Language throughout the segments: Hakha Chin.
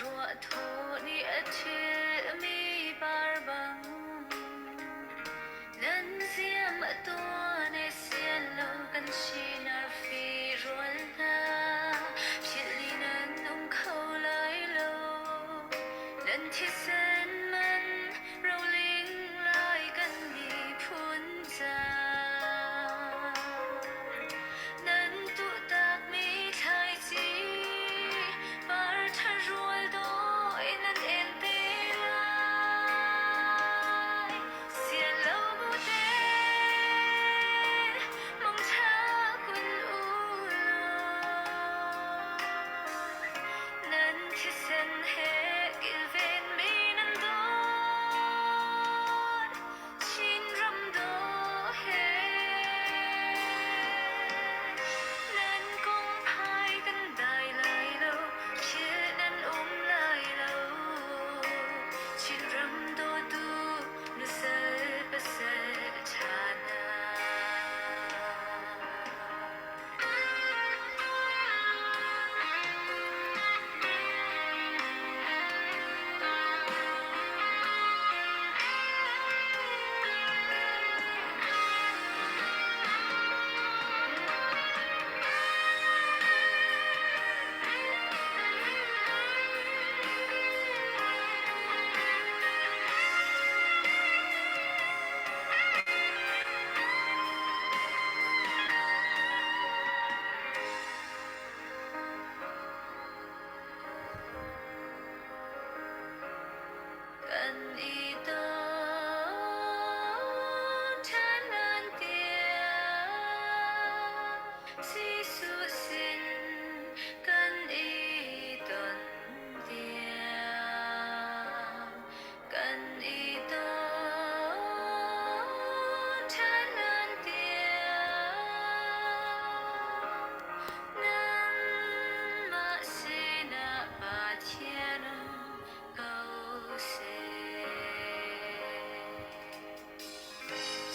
Ruahthaw nih a ṭhilmi par bang nan ziam a tuan e sian lo kan sinak firual hna philh li nan um kho lai lo nan thisen man roling lai kan miphun ca nan tuhtakmi thlaici par ṭha rual dawh in nan en te lai. Sian lo bu tein mangṭha kun u law nan thisen he kilvenmi nan dawt Chinram dawh he nan kong phai kan dai lai lo, philh nan um lai lo. Chinram dawtu nusal pasal ṭha hna. Kan i dawt ṭhan nan tiang Jesuh sin kan i ton tiang kan i dawt ṭhan nan tiang Nanmah sinah Pathian um ko seh.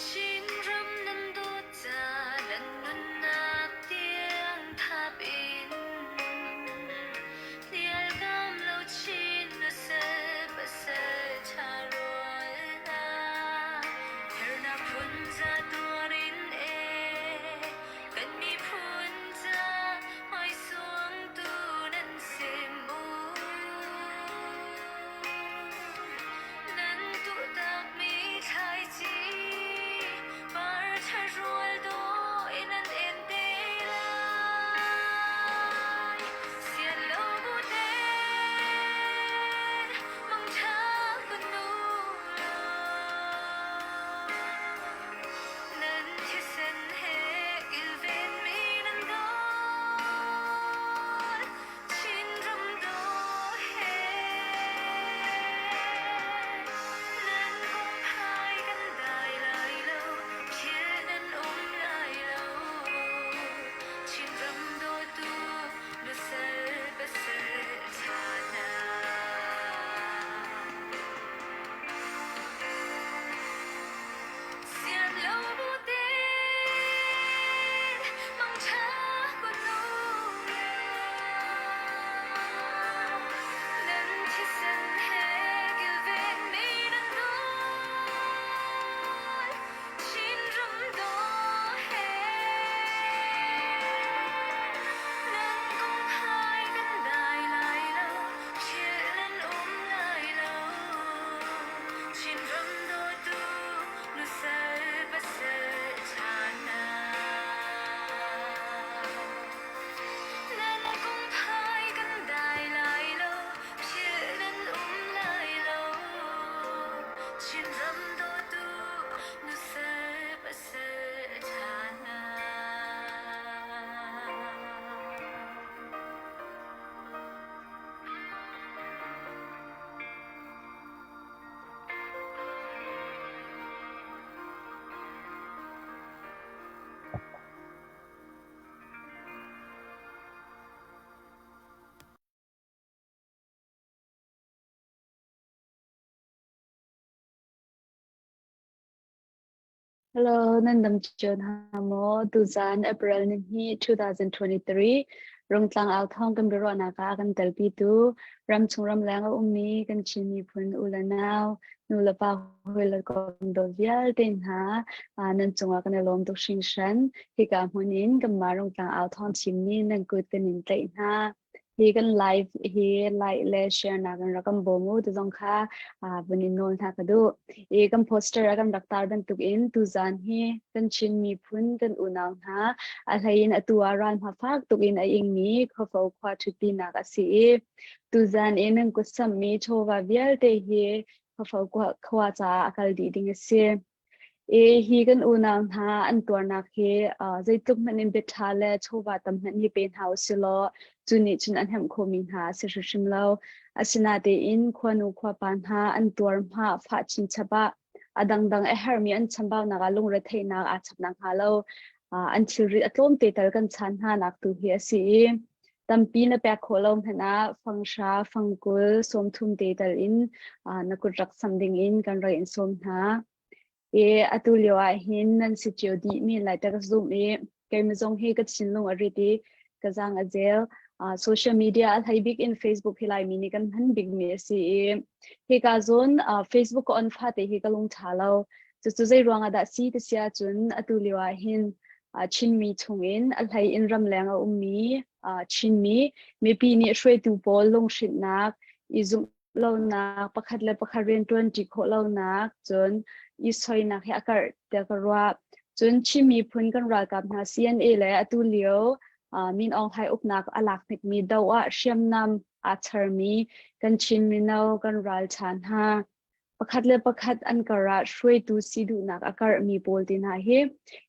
Chinram nan dawt ca nan nunnak tiang thap in hnialkam lo chin na sal pasal ṭha rual hna. Hernak phun za tuar in e kan miphun ca hmaisuangtu nan si mu. Nan tuhtakmi thlaici par ṭha rual dawh in an en te lai. Sian lo bu tein mangṭha kun u law. Nan thisen he kilvenmi nan dawt Chinram dawh he. Nan kong phai kan dai lai lo, philh nan um lai lo. Chinram dawtu nusal pasal ṭha hna. Sian lo bu tein mangṭha kun u law nan thisen he kilvenmi nan nawl Chinram dawh he nan kong phai kan dai lai lo philh nan um lai lo Chinram dawtu nusal pasal ṭha hna. Nan kong phai kan dai lai lo, philh nan um lai lo. Chinram dawtu nusal pasal ṭha hna. Hello, nan dam cio hna maw? Tuzaan April ni hnih 2023. Rungtlang au thawng kan biaruahnak ah a kan telpitu ramchung ramleng a ummi kan Chin miphun u le nau, nu le pa hawi le kom dawt vialte hna nan cungah kan i lawm tuk hringhran. Hika hmun in kanmah Rungtlang au thawng chim nih nan kut kan in tlaih hna. Hi kan live hi like le share nak in rak kan bawm u ti zong kha vun in nawl hna ka duh. I kan poster a kan rak tar bantuk in tuzan hi kan Chin miphun kan unau hna a hlei in atu ah ral hma fak tuk in a ingmi khuafo khua ṭhutpinak a si i tuzan i nan kut samhmi chawva vialte hi khuafo khua caah a kal dih ding a si. E hi kan unau hna an tuarnak hi zeitluk hmanh in biaṭha le chawva tam hmanh hi pe hna usih law cu nih cun a hnemh khomi hna a si hrimhrim lo. Asinatein khuanu khuapa hna an tuar hma fah chinchap ah a dangdang a herhmi an chambaunak ah lungretheihnak aa chap nakhnga lo an thilri a tlawmte tal kan chan hna nak tu hi a si i tampi na pek khawh lo hmanh ah fanghra, fangkul, sawmthum te tal in na kut rak sam ding in kan rak in sawm hna. I atu lio ah hin nan si cio dih mi lai te ka zum i keimah zong hi ka thinlung a rit i ka zaang a zel. Social media a hlei bik in Facebook hi Laimi nih kan hman bik mi a si i hika zawn Facebook ka on fate hi ka lung ṭha lo. Cucu zei ruang ah dah si ti si ahcun atu lio ah hin Chinmi chungin a hlei in ramleng a ummi Chinmi mipi nih hruaitu pawl lunghrinhnak, i zumh lonak, pakhat le pakhat rianṭuanṭi khawh lonak, cun i soinak hi a karh tiah ka ruah. Cun Chin miphun kan ralkap hna CNA le atu lio Min Aung Hlaing uknak a lak hnikmi do ah hriamnam aa charmi kan Chin mino kan ralṭha hna pakhat le pakhat an kar ah hruaitu si duhnak a karhmi pawl te hna hi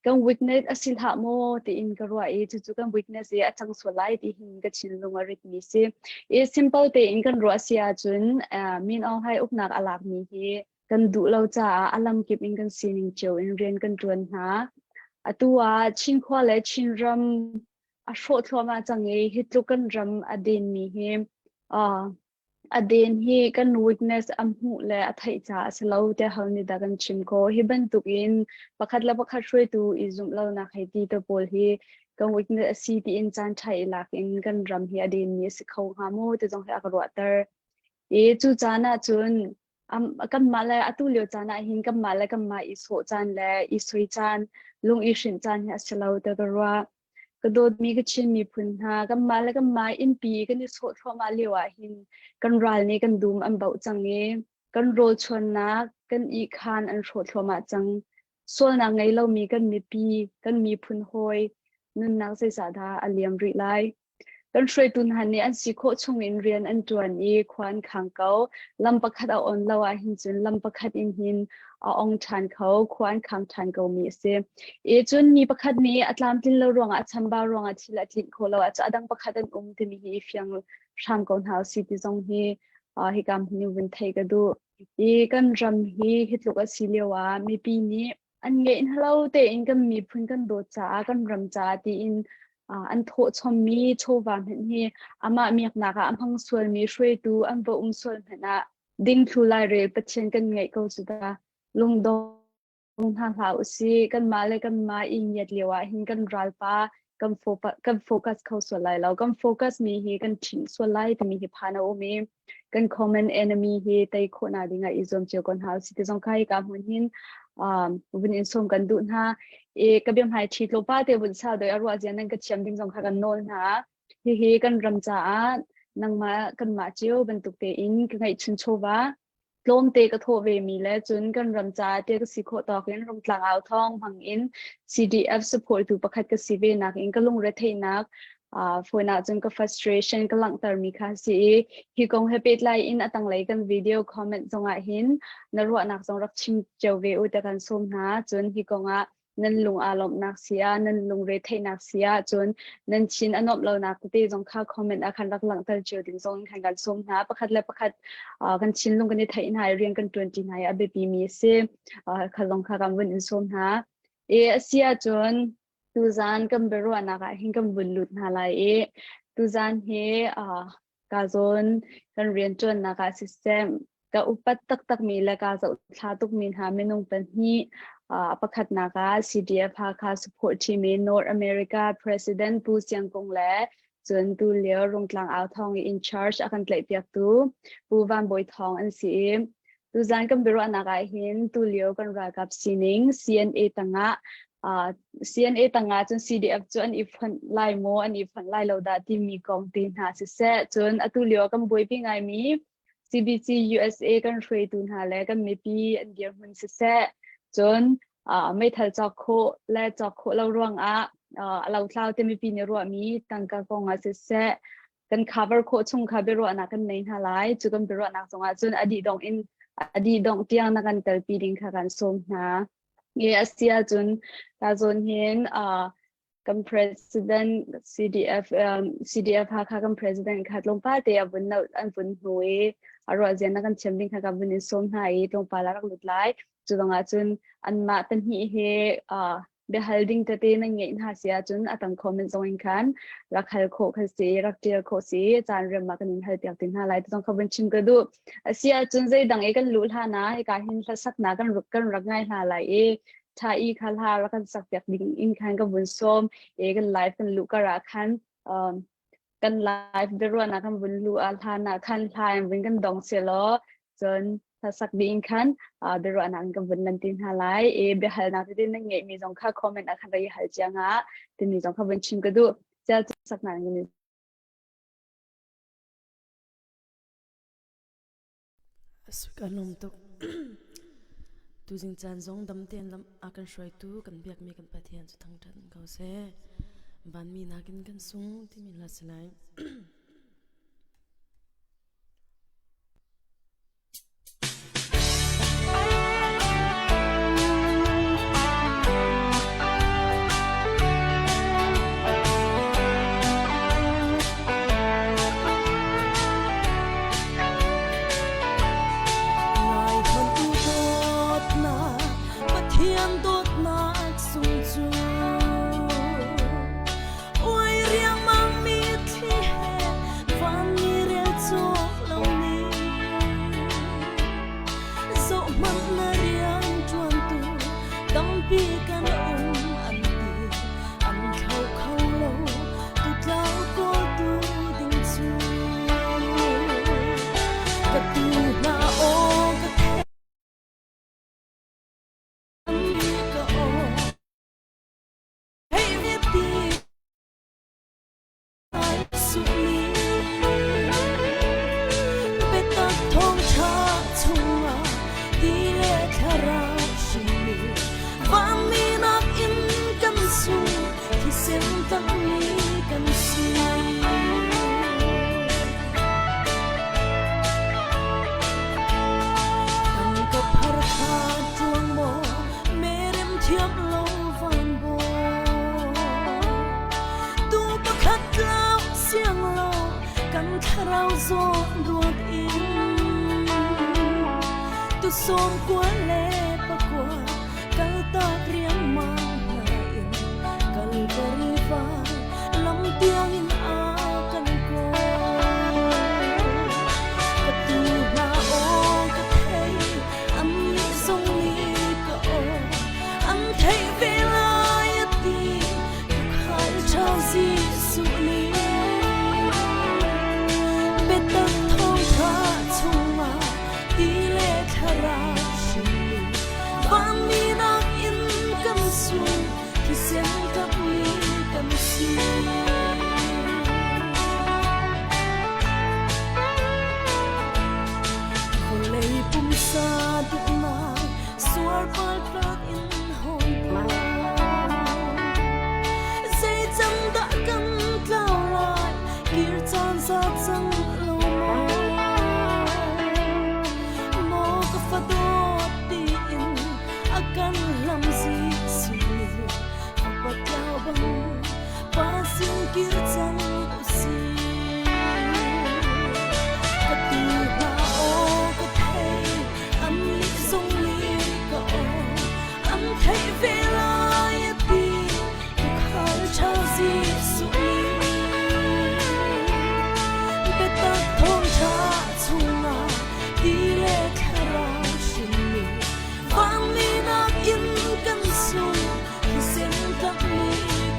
kan weakness a si hlah maw tiin ka ruah i cucu kan weakness i a cang sual lai ti hin ka thinlung a ritmi si. I simple tein kan ruah si ahcun Min Aung Hlaing uknak a lakmi hi kan duh lo caah a lamkip in kan sining cio in rian kan ṭuan hna. Atu ah Chinkhua le Chinram a hrawh thluahmah cang i hi tluk kan ram a denmi hi A den hi kan weakness a hmuh le a theih caah a si lo tiah ho nih dah kan chim khawh. Hi bantukin pakhat le pakhat hruaitu i zumh lonak hei ti te pawl hi kan weakness a si tiin caan ṭha i lak in kan ram hi a denmi a si kho hnga maw ti zong hi a ka ruahter. I cu caan ah cun kanmah le atu lio caan ah hin kanmah le kanmah i sawh caan le i soi caan, lung i hrinh caan hi a si lo tiah ka ruah. Ka dawtmi ka Chin miphun hna, kanmah le kanmah innpi kan i sawh thluahmah lio ah hin kan ral nih kan dum an bauh cang i kan rawl chuannak, kan ihkhan an hrawh thluahmah cang. Sualnak ngei lomi kan mipi, kan miphun hawi nunnak zeizahdah a liam rih lai? Kan hruaitu hna nih an si khawh chungin rian an ṭuan i khua an khang ko. Lam pakhat a on lo ahhin cun lam pakhat in hin a ong ṭhan kho, khua an khang ṭhan komi a si. I cun mi pakhat nih a tlamtlin lo ruangah, a chambau ruangah thil a tlinh khawh lo ahcun a dang pakhat an um timi hi i fiang hram ko hna usih ti zong hi hika hmun in vun theih ka duh. I kan ram hi hi tluk a si lio ah mipi nih an ngeih hna tein kan miphun kan dawt caah kan ram caah tiin an thawh chommi chawva hmanh hi amah miaknak ah a hmang sualmi hruaitu an va um sual hmanh ah dingthlu lairel Pathian kan ngeih ko cu ta lungdong hna hlah usih kanmah le kanmah i ngiat lio ah hin kan ralpa kan kan focus kho sual lai lo kan focus mi hi kan ṭhinh sual lai timi hi phan a um i kan common enemy hi tei khawhnak ding ah i zuam cio ko hna usih ti zong kha hika hmun hin vun in sawm kan duh hna. I ka biahmai ṭhi tlawmpal te vun sau deuh a ruah zia nan ka thiam ding zong kha kan nawl hna. Hihi kan ram caah nangmah kanmah cio bantuk tein ka ngeihchun chawva tlawmte ka thawh vemi le cun kan ram caah te ka si khawh tawk in Rungtlang au thawng hmang in CDF support tu pakhat ka si ve nak in ka lungre theihnak phone ah cun ka frustration ka langhtermi kha si i hi kong he pehtlai in a tanglei kan video comment zongah hin na ruahnak zong rak chim cio ve u te kan sawm hna. Cun hi kong ah nan lung aa lawmhnak si ah nan lungre theihnak si ah cun nan thin a nuamh lonak tete zong kha comment ah khan rak langhter cio ding zong khan kan sawm hna. Pakhat le pakhat kan thinlung kan i theih hna i rian kan ṭuanṭi hna i a biapi mi a si. Kha zong kha kan vun in sawm hna. E a si ahcun tuzan kan biaruahnak ah hin kan vun lut hna lai i tuzan hi ka zawn kan rianṭuannak ah siseh ka upat taktakmi le ka zohthla tukmi hna minung pahnih pakhatnak ah CDF Hakha support team in North America President Pu Siang Kung le Cun tu lio Rungtlang Au Thawng i in charge a kan tlaihpiaktu Pu Van Bawi Thawng an si i tuzan kan biaruahnak ah hin tu lio kan ralkap sining CNA tangah CNA tangah cun CDF cu an i fonh lai maw an i fonh lai lo dah timi kong te hna siseh, cun atu lio kan buaipi ngaimi CBC USA kan hruaitu hna le kan mipi an dirhmun siseh, cun meithal cawk khawh le cawk khawh lo ruangah a lotlau te mipi nih ruahmi tangka kong ah siseh, kan cover khawh chung kha biaruahnak kan nei hna lai. Cu kan biaruahnak zongah cun a dih dong in a dih dongh tiang na kan telpi ding kha kan sawm hna. E a si ahcun ta zawn hin kan president CDF CDF Hakha kan president kha tlawmpal te a vun an vun hnu i a ruah zian na kan thiam ding kha ka vun in sawm hna i tlawmpal a rak lut lai. Cu dangah cun anmah pahnih hi biahal ding tete nan ngeih hna si ahcun a tang comment zong in khan rak hal khawh kha si, rak tial khawh si, caan rem ah kan in hal piak te hna lai. Ti zong kha vun chim ka duh. A si ahcun zeidang i kan luh hlan ah hika hin hlasaknak kan rak ngai hna lai i tha i kha hla rak kan sak piak ding in khan ka vun sawm i kan live kan luh kar ah khan kan live biaruahnak kan vun luh ah hlan ah khan hla in vun kan dong selaw cun hlasak ding in khan biaruahnak in kan vun lan ti hna lai i biahalnak tete nan ngeihmi zong kha comment ah khan rak i hal cia nga timi zong kha vun chim ka duh. Cel saknak in. Kan lawm tuk. Tuzing caan zong dam tein lam a kan hruaitu kan biakmi kan Pathian cu thangṭhat ko seh. Vanmi nakin kan sung timi hla si lai. Pathian dawtnak sung cu Oi riangmang mi thli he vanmi rel cawk lo ni Zohhmanh na rian ṭuantu tampi kan um an ti an thlo kho lo tutlau kawltu ding cu ka tu hna aw ka theih ka aw hei ti Biatak thawngṭha chungah ti le thlarau hrinmi vanmi nakin kan sung, thisen tlangmi kan si. Tangka phar kha ṭuang maw merem thiam lo van Tu pakhat tlau siang lo kan thlarau zawn ruat in tu sawm kua le pakua kal tak riangmang hna in Kalvari van lam tiang in a kan kawl ka tu hna aw ka thei an nih zong nih ka aw an theih ve lai a ti tukhal ṭha Jesuh nih biatak thawngṭha chungah ti le thlarau hrinmi vanmi nakin kan sung thisen tlakmi kan si. Vawlei pumsa duhnak sualpal tlak in hawn Zei cang dah kan tlau lai kir caan za cang lo maw Maw ka fa dawt tiin a kan hlam Jesuh nih fapa tlau bang pa sin kir cang usih Ka tu hna aw ka thei an nih zong nih ka aw an theih ve lai a ti tukhal ṭha Jesuh nih biatak thawngṭha chungah ti le thlarau hrinmi vanmi nakin kan sung thisen tlakmi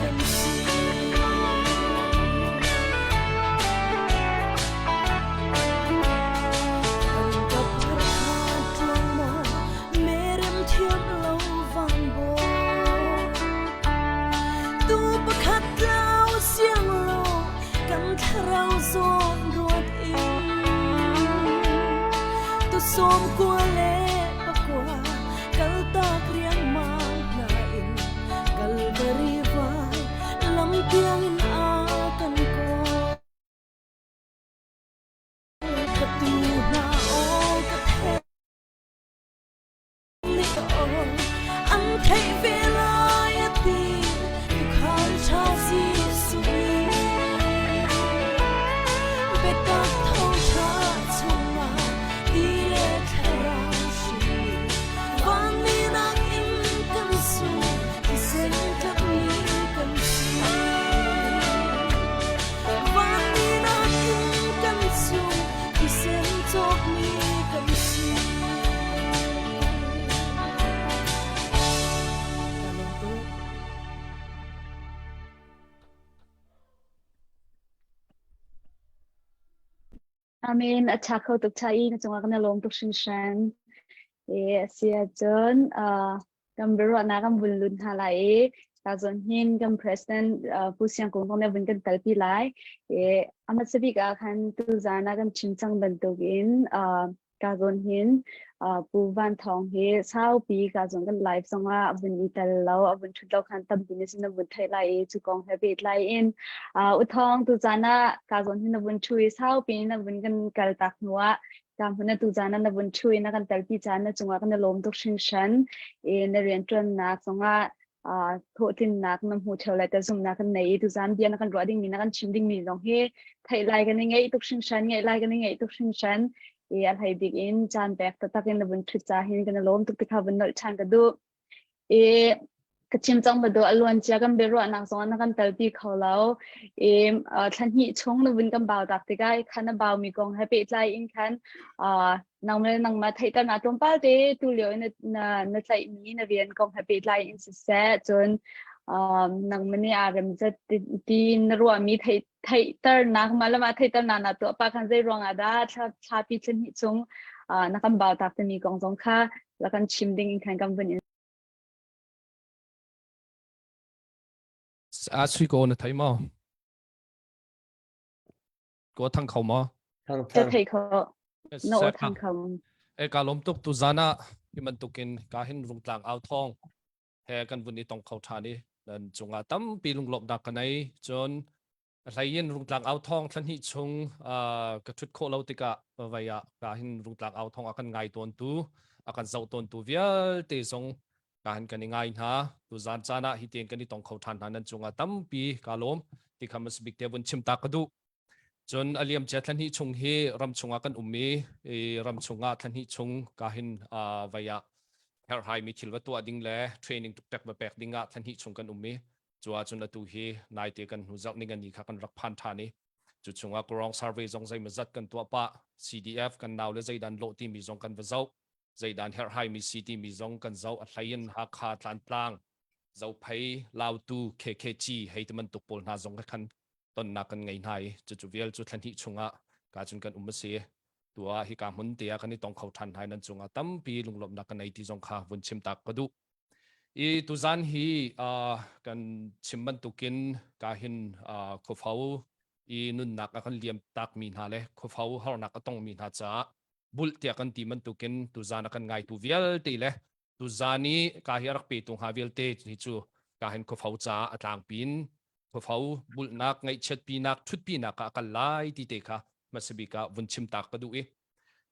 kan si. thlarau zawn ruat in tu sawm kua le pakua kaltak riangmang hna in Kalvari vai lam tiang in a kan kawl. Ka tu hna aw ka theih An theih ve lai a ti tuukhal ṭha Jesuh nih. Biatak thawngṭha chungah ti le thlarau hrin vanmi nakin kan sung thisen tlakmi kan si. Vanmi nakin kan sung thisen cawkmi kan si. Amen. A ṭha kho tuk ṭha i na cungah kan i lawm tuk hringhran. E, a si ahcun uh, kan biaruahnak kan vun lut hna lai i ta zawn hin kan president uh, Pu Siang Kung zong nih vun kan telpi lai. E, a hmasa bik ah khan tuzaan ah kan chim cang bantukin uh, Ka zawn hin Pu Van Thawng hi saupi ka zawn kan live zongah a vun i tel lo, a vun ṭhut lo khan tampi nih cun na vun theih lai i cu kong he pehtlai in U Thawng tuzaan ah ka zawn hin na vun ṭhu i saupi na vun kan kal tak hnu ah ka hmun na tuzaan ah na vun ṭhu i na kan telpi caan na cungah kan i lawm tuk hringhran i na rianṭuannak zongah hlawhtlinnak na hmu theo lai ta zumhnak kan nei i tuzan bia na kan ruah dingmi na kan chim dingmi zong hi theih lai kan i ngeih tuk hringhran ngeih lai kan i ngeih tuk hringhran i a hlei bik in caan pek taktak in na vun ṭhut ca hin kan i lawm tuk ti kha vun nolh ṭhan ka duh i ka chim cang ba do a luan cia kan biaruahnak zong na kan telpi kho lo i thla hnih chung na vun kan bau tak tikah khan na bau mi kong he pehtlai in khan nangmah le nangmah theihternak tlawmpal te tu lio in na na tlaihmi na rian kong he pehtlai in siseh cun um, nangmah nih aa remzat ti na ruahmi theih theihternak mah le mah theihternak na tuah pa khan zei ruangah dah thla thlapi thla hnih chung uh, na kan bau tak timi kong zong kha la kan chim ding in khan kan vun in A sui ko na thei maw? Ko thang kho maw? Thang Ka thei kho. Na aw thang kho. E ka lom tuk tu zana hi bantukin ka hin rungtlang au thong he kan vun i tong kho than i nan cungah tampi lunglawmhnak ka nei cun hlei in rungtlang au thong thlan hnih chung ka thut khawh lo tikah vai ah ka hin rungtlang au thong a kan ngai tawn tu a kan zoh tawn tu vialte zong ka hin kan i ngai hna tu zan caan ah hi ten kan i tong kho than hna nan cungah tampi ka lawm ti kha mas bik te vun chim ta ka duh Cun a liamcia thla hnih chung hi ram chungah kan um i, i ram chungah thla hnih chung ka hin uh, vai ah herhhaimi thil va tuah ding le training tuktek va pek ding ah thla hnih chung kan um i cu ahcun atu hi naite kan hnu zarh ning ani kha kan rak phan ṭhan i cu chungah Kurong survey zong zeimawzat kan tuah pah CDF kan nau le zeidan lawh timi zong kan va zoh zeidan herhhaimi si timi zong kan zoh a hlei in Hakha Tlantlang Zophei Lautu KKG hei ti bantuk pawl hna zong khan tonnak kan ngei hna i cucu vial cu thla hnih chungah ka cun kan um a si. Tu ah hika hmun te ah kan i tong kho ṭhan hna i nan cungah tampi lunglawmhnak kan nei ti zong kha vun chim tak ka duh. I tuzan hi uh, kan chim bantukin ka hin uh, khuafo i nunnak a kan liam takmi hna le khuafo harnak a tongmi hna caah bulh tiah kan ti bantukin tuzan a kan ngaitu vialte le Tuzaan i ka hi a rak petu hnga vialte hi cu ka hin khuafo caah a tlangpi in khuafo bulhnak, ngaihchiatpinak, ṭhutpinak ah a kal lai ti te kha hmasa bik ah vun chim tak ka duh i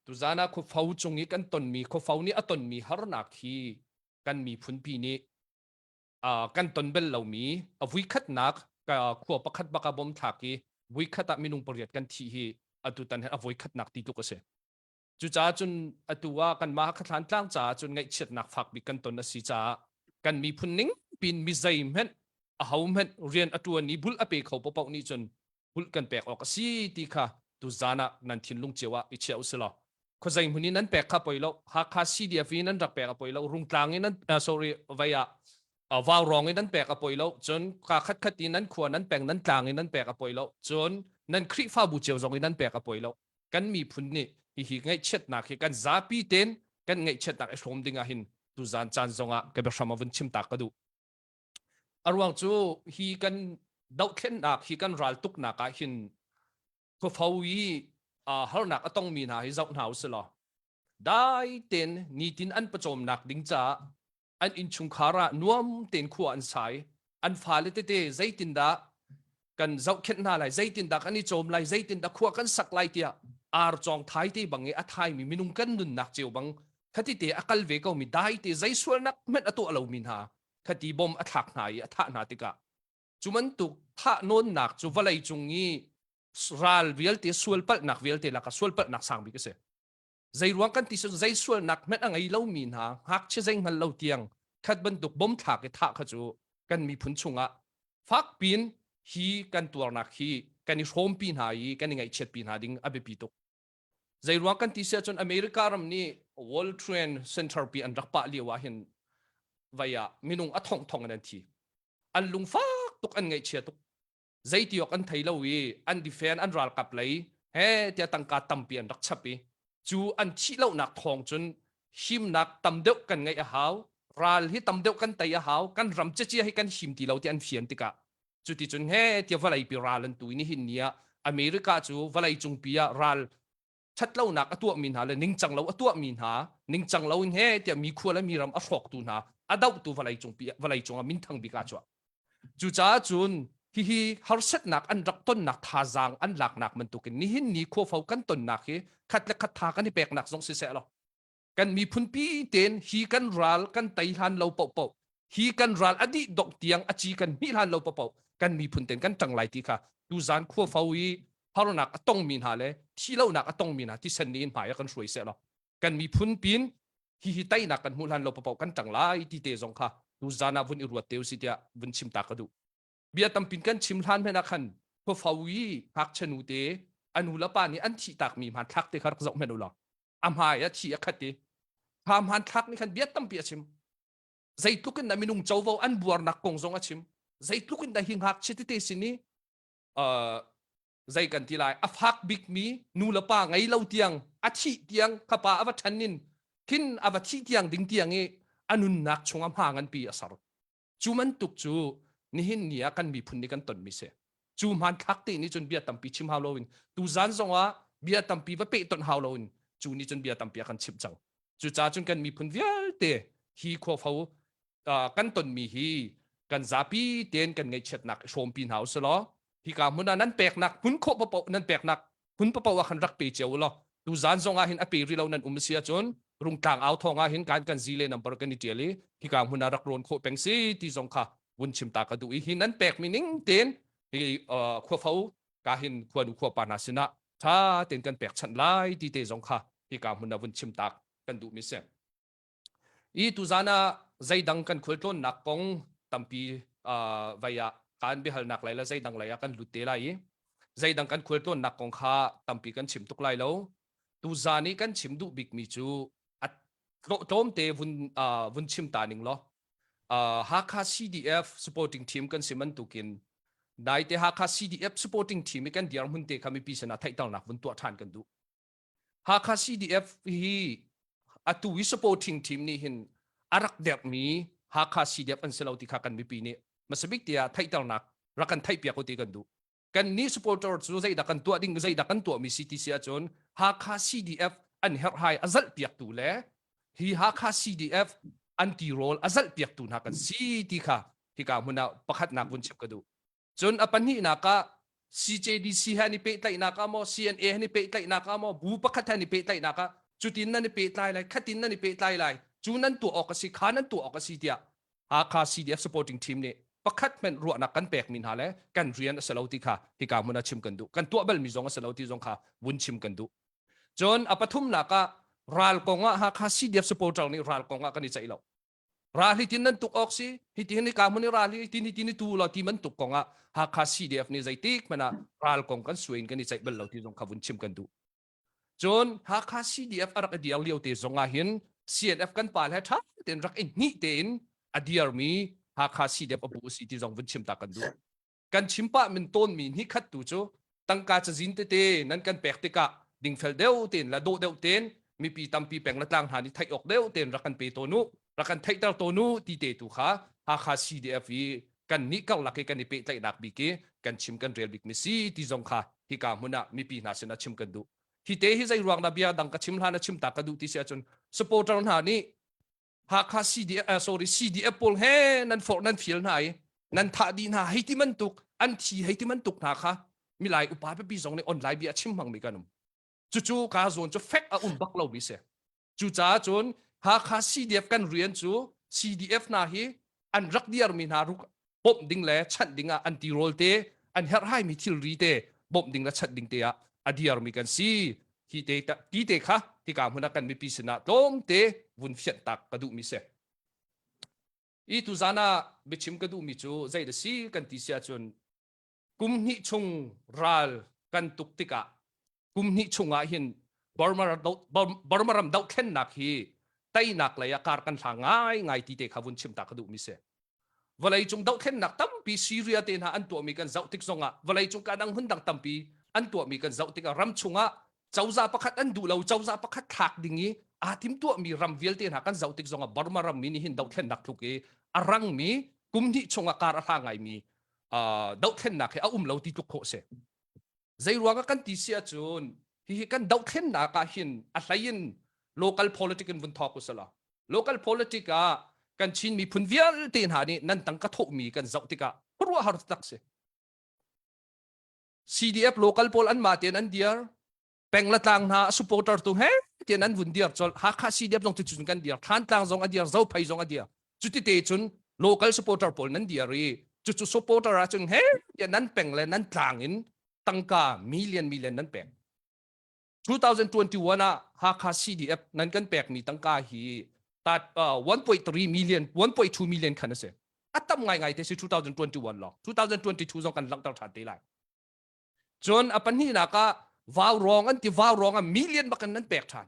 tuzaan ah khuafo cung i kan tonmi khuafo nih a tonmi harnak hi kan miphunpi nih uh, kan ton bel lomi a vuikhatnak khua pakhat bak ah bom thlak i vuikhat ah minung pariat kan thih hi atutan hi a voikhatnak ti tluk a si. Cucaah cun atu ah kanmah Hakha tlang caah cun ngaihchiatnak fak bik kan ton a si caah kan miphun ning pin mi zeihmanh aho hmanh rian a ṭuan i bulh a pe kho paohpaoh nih cun bulh kan pek awk a si ti kha tuzaan ah nan thinlung cio ah i chiah usih law khuazei hmun in nan pek kha poi lo Hakha CDF in nan rak pek a poi lo Rungtlang in nan uh, sorry vei ah uh, Vaurawng in nan pek a poi lo cun ka khat khat in nan khua nan peng nan tlang in nan pek a poi lo cun nan Khrihfabu cio zong in nan pek a poi lo kan miphun nih hihi ngaihchiatnak hi kan zapi ten kan ngaihchiatnak i hrawm ding ah hin tuzan caan zongah ka biahram a vun chim ta ka duh. A ruang cu hi kan dohthlennak hi kan ral tuknak ah hin. Khuafo i harnak a tongmi hna hi zoh hna usih law dai tein nitin an pawcawmnak ding caah an innchungkhar ah nuam tein khua an sa i an fale tete zeitindah kan zohkhenh hna lai, zeitindah kan i cawm lai, zeitindah khua kan sak lai tiah ar cawng thai te bang i a thaimi minung kan nunnak cio bang khati te a kal ve komi dai te zei sualnak hmanh a tuah lomi hna khati bom a thlak hna i a thah hna tikah cu bantuk thah nawnnak cu vawlei cung i ral vialte sualpalhnak vialte lakah sualpalhnak sang bik a si. Zei ruang kan ti zei sualnak hmanh a ngei lomi hna ngakchia zei hngal lo tiang khat bantuk bom thlak i thah kha cu kan miphun chungah fakpin hi kan tuarnak hi kan i hrawmpi hna i kan i ngaihchiatpi hna ding a biapi tuk. Zei ruang kan ti si ahcun America ram nih World Trade Center pi an rak pah lio ah hin vai ah minung a thong thong in an thi. An lungfak tuk an ngaihchia tuk. Zeiti awk an thei lo i an defend an ralkap lei he tiah tangka tampi an rak chap i cu an thih lonak thawng cun himnak tam deuh kan ngeih a hau ral hi tam deuh kan tei a hau kan ram ciacia hi kan him ti lo ti an fian tikah cuticun he tiah vawleipi ral an tu i nihin ni ah America cu vawlei cungpi ah ral ṭhatlonak a tuahmi hna le ningcang lo a tuahmi hna ningcang lo in he tiah mi khua le mi ram a hrawktu hna a dohtu vawlei cungpi vawlei cungah minthang bik ah chuah cucaah cun hihi harsatnak an rak tonnak thazaang an laknak bantukin nihin ni khuafo kan tonnak hi khat le khat tha kan i peknak zong siseh law kan miphun pi ten hi kan ral kan tei hlan lo popo hi kan ral a dih dongh tiang a ci kan hmih hlan lo popo kan miphun ten kan ṭang lai ti kha tuzan khuafo i harnak a tongmi hna le thihlohnak a tongmi hna thisen nih in hmai a kan hruai seh law kan miphun pin hi hi teinak kan hmuh hlan lo popo kan ṭang lai ti te zong kha tuzan ah vun i ruat te usih tiah vun chim ta ka duh bia tampin kan chim hlan hmanh ah khan khuafo i ngakchia nu te a nu le pa nih an thih takmi hmanthlak te kha rak zoh hmanh u law a hmai a thi a khat i kha hmanthlak nih khan bia tampi a chim zeitluk in dah minung covo an buarnak kong zong a chim zeitluk in dah hi ngakchia tete sin i uh, zei kan ti lai a fak bikmi nu le pa ngei lo tiang a thih tiang kha pa a va ṭhan in khin a va thih tiang ding tiang i a nunnak chung a hma nganpi a ser Cu bantuk cu nihin ni ah kan miphun nih kan tonmi si. Cu hmanthlak te nih cun bia tampi chim hau loin tuzan zongah bia tampi va pehtonh hau loin cu nih cun bia tampi a kan chimh cang. Cucaah cun kan miphun vialte hi khuafo uh, kan tonmi hi kan zapi tein kan ngaihchiatnak i hrawmpi hna usih law hika hmun ah nan peknak hmun khawh paoh nan peknak hmun paoh ah khan rak pe cio u law tuzan zong ah hin a pe rih lo nan um si ahcun rungtlang au thawng ah hin kan kan zi le number kan i tial i hika hmun ah rak rawn khawh peng si ti zong kha vun chim ta ka duh i hi nan pek mi ning tein hi khuafo ka hin khuanu khuapa hna sinah tha tein kan pek chanh lai ti te zong kha hika hmun ah vun chim tak kan duh mi si. I tuzan ah zeidang kan khualtlawnnak kong tampi uh, vai ah kan biahalnak lai le zeidang lei ah kan lut te lai i zeidang kan khualtlawnnak kong kha tampi kan chim tuk lai lo. Tuzan i kan chim duh bikmi cu a tlawmte vun uh, vun chim ta ning law uh, Hakha CDF supporting team kan si bantukin naite Hakha CDF supporting team i kan dirhmun te kha mipi sinah theihternak vun tuah ṭhan kan duh. Hakha CDF hi atu i supporting team nih hin a rak derhmi Hakha CDF an si lo ti kha kan mipi nih hmasabik tiah theihternak rak kan theihpiak u ti kan duh. Kan nih supporter cu zeidah kan tuah ding zeidah kan tuahmi si ti si ahcun Hakha CDF an herhhai a zalhpiaktu le hi Hakha CDF an tirawl a zalhpiaktu hna kan si ti kha hika hmun ah pakhatnak vun chim ka duh. Cun a pahnihnak ah CJDC he an i pehtlaihnak ah maw CNA he an i pehtlaihnak ah maw bu pakhat he an i pehtlaihnak ah cutin nan i pehtlai lai khatin nan i pehtlai lai cu nan tuah awk a si kha nan tuah awk a si tiah Hakha CDF supporting team nih pakhat hmanh ruahnak kan pekmi hna le kan rian a si lo ti kha hika hmun ah chim kan duh kan tuah balmi zong a si lo ti zong kha vun chim kan duh cun a pathumnak ah ral kong ah Hakha CDF supporter nih ral kong ah kan i ceih lo Ral hi tin nan tuk awk si hi ti hin ka hmun i ral hi tin hi tin tu lo ti man tuk kong ah Hakha CDF nih zeitik hmanh ah ral kong kan suai in kan i ceih bal lo ti zong kha vun chim kan duh. Cun Hakha CDF a rak i diar lio te zong ah hin CNF kan pa le ṭha tein rak i hnih tein a diarmi Hakha CDF a bu si ti zong vun chim ta kan duh. Kan chim pah min tawnmi hnih khat tu cu tangka cazin tete nan kan pek tikah dingfel deuh tein le dawh deuh tein mipi tampi peng le tlang hna nih theih awk deuh tein rak kan pe tawn u rak kan theihter tawn u ti te tu kha Hakha CDF i kan nih karlak i kan i pehtlaihnak bik i kan chim kan rel bik mi si ti zong kha hika hmun ah mipi hna sinah chim kan duh. Hi te hi zei ruang dah bia dang ka chim hlan a chim ta ka duh ti si ahcun supporter hna nih Hakha CDF uh, sorry CDF pawl he nan forh nan fial hna i nan thah dih hna hei ti bantuk an thi hei ti bantuk hna kha milai upa pipi zong nih online bia chim hmang mi kan um. Cucu ka zawn cu fek a um bak lo mi si. Cucaah cun Hakha CDF kan rian cu CDF hna hi an rak diarmi hna ruk bawmh ding le chanh ding ah an tirawl te an herhhaimi thilri te bawmh ding le chanh ding te ah a diarmi kan si. Hi te ti te kha hika hmun ah kan mipi sinah tlawmte vun fianh tak ka duhmi si. I tuzan ah biachim ka duhmi cu zei da si kan ti si ahcun kum hnih chung ral kan tuk tikah kum hnih chung ah hin Burma, Burma ram dohthlennak hi teinak lei ah kar kan hlang ngai ngai ti te kha vun chim ta ka duh mi si. Vawlei cung dohthlennak tampi Syria te hna an tuahmi kan zoh tik zongah vawlei cung ka dang hmun dang tampi an tuahmi kan zoh tikah ram chungah cozah pakhat an duh lo cozah pakhat thlak ding i aa timtuahmi ram vialte hna kan zoh tik zongah Burma ram mi nih hin dohthlennak tluk i a rangmi kum hnih chungah kar a hla ngaimi dohthlennak hi a um lo ti tluk khawh si. Zei ruangah kan ti si ahcun hihi kan dohthlennak ah hin a hlei in local politic in vun thawk usala. Local politic ah kan Chin miphun vialte hna nih nan tangka thawhmi kan zoh tikah khuaruahhar tak si. CDF local pawl anmah tein an diar peng le tlang hna supporter tu he tian an vun diar col Hakha CDF zong cu kan diar Thantlang zong a diar Zophei zong a diar cuti te cun local supporter pawl nan diar i cucu supporter ah cun he tian nan peng le nan tlang in tangka million million nan pek 2021 ah Hakha CDF nan kan pekmi tangka hi tat uh, 1.3 million 1.2 million khan a si a tam ngaingai te si 2021 lawng 2022 zong kan langhter ṭhan te lai Cun a pahnihnak ah vaurawng an ti vaurawng ah million bak in nan pek ṭhan.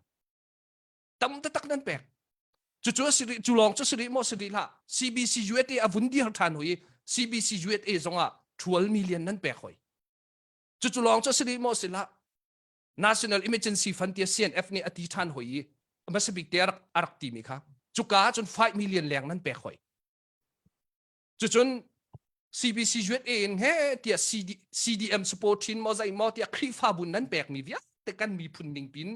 Tam taktak nan pek. Cucu a si rih, cu lawng cu si rih maw si rih hlah. CBC USA a vun dir ṭhan hoi i CBC USA zongah 12 million nan pek hoi. Cucu lawng cu si rih maw si hlah. National Emergency Fund tiah CNF nih a ti ṭhan hoi i hmasa bik te a rak, a rak timi kha. Cuka ahcun 5 million leng nan pek hoi. Cucun CBC USA in he tiah CD, CDM support chin maw zei maw tiah Khrihfabu nan pekmi vialte kan miphun ning pin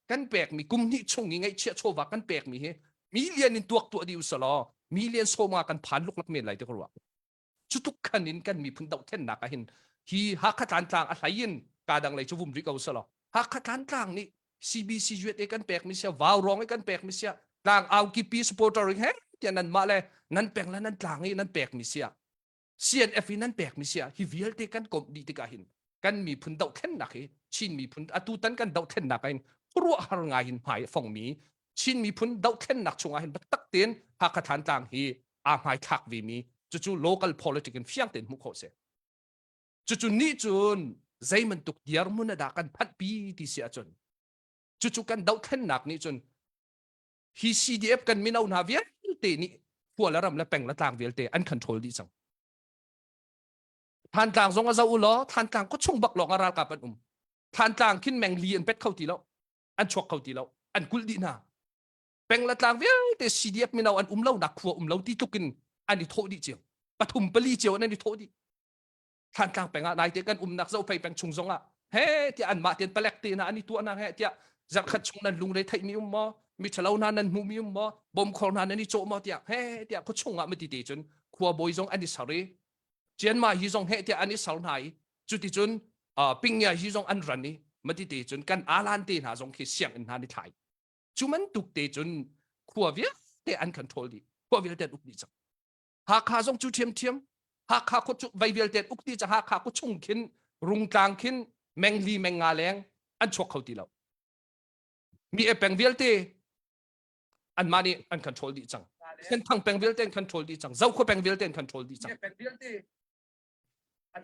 kan pekmi kum hnih chung i ngaihchiah chawva kan pekmi hi million in tuak tuah dih usalaw million sawma kan phan luklak men lai ti ka ruah. Cutuk khan in kan miphun dohthlennak ah hin hi Hakha Tlantlang a hlei in ka dang lei cu vum rih ko usalaw Hakha Tlantlang nih CBC USA kan pekmi sia vau rong i kan pekmi sia tlang au kipi supporter he tiah nan mah le nan peng le nan tlang i nan pekmi sia CNF i nan pekmi sia hi vialte kan komh dih tikah hin kan miphun dohthlennak hi Chin miphun atu tan kan dohthlennak ah hin khuaruahhar ngai in hmai a fongmi Chin miphun dohthlennak chungah hin biatak tein Hakha Thantlang hi aa hmaithlak ve mi cucu local politic in fiang tein hmuh khawh si. Cucu nih cun zeibantuk dirhmun ah dah kan phanhpi ti si ahcun cucu kan dohthlennak nih cun hi CDF kan mino hna vialte nih khua le ram le peng le tlang vialte an control dih cang. Thantlang zong a zoh u law Thantlang khuachung bak lawng ah ralkap an um. Thantlang khin mengli an pet kho ti lo. An chuak kho ti lo. An kulh dih hna. Peng le tlang vialte CDF mino an um lo nak khua um lo ti tluk in an i thawh dih cio. Pathum pali cio an i thawh dih. Thantlang peng ah naite kan umnak Zophei peng chung zong ah he tiah anmah tian palek te hna an i tuah hna he tiah zarkhat chung nan lungre theih mi um maw mi ṭhalo hna nan hmuh mi um maw bom khor hna nan i cawh maw tiah he tiah khua chung ah mati te cun khua bawi zong an i ser i Chianma hi zong he tiah an i ser hna i cuticun pingya hi zong an ran i mati te cun kan alan te hna zong khi sianginn hna ni thlai cu bantuk te cun khua vialte an control dih khua vialte an uk dih cang Hakha zong cu ṭhiamṭhiam. Hakha khua cu vei vialte uk ti cang Hakha khua chung khin Rungtlang khin mengli mengnga leng an chuak kho ti lo. Mi e peng vialte anmah nih an control dih cang. Senthang peng vialte an control dih cang. Zokhua peng vialte an control dih cang.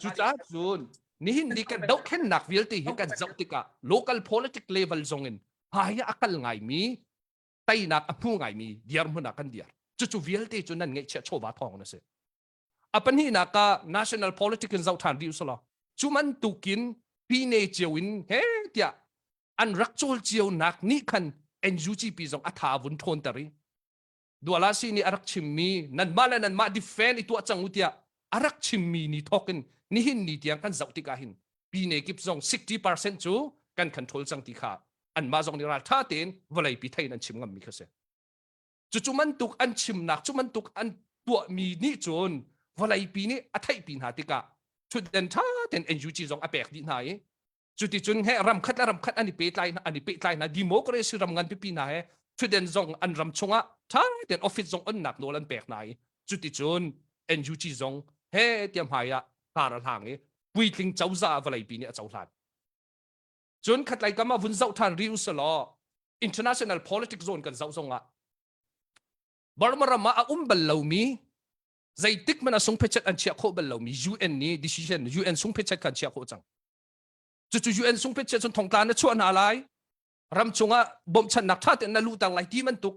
Cucaah cun nihin ni kan dohthlennak vialte hi kan zoh tikah local politic level zong in hmai ah a kal ngaimi teinak a hmu ngaimi dirhmun ah kan dir. Cucu vialte cu nan ngeihchiah chawva thawng na si. A pahnihnak ah national politics in zoh ṭhan rih usulaw cu bantukin pine cio in he tiah an rak cawl cio nak nih khan NUGP zong a tha vun ṭhawnter i Dualasi nih a rak chimmi nanmah le nanmah defend i tuah cang u tiah A rak chimmi ni thawk in nihin ni tiang kan zoh tikah hin pine kip zong 60% cu kan control cang ti kha anmah zong nih raltha tein vawleipi thei in an chim ngammi kha si. Cucu bantuk an chimnak, cu bantuk an tuahmi nih cun vawleipi nih a theihpi hna tikah thutden ṭha tein NUG zong a pek dih hna i cuticun he ram khat le ram khat an i pehtlai hna an i pehtlai hna democracy ram ngan pipi hna he thutden zong an ram chungah ṭha tein office zong onnak nawl an pek hna i cuticun NUG zong he tiah hmai ah kar a hlang i puitling cozah vawleipi nih a cohlan. Cun khatlei kam ah vun zoh ṭhan rih usalaw international politics zone kan zoh zongah Burma ram ah a um bal lomi zeitik hmanh ah sungphechet an chiah khawh bal lomi UN nih decision UN sungphechet kha an chiah khawh cang. Cucu UN sungphechet cun thongtla na chuah hna lai ram chungah bawmhchanhnak ṭha tein na luhter lai ti bantuk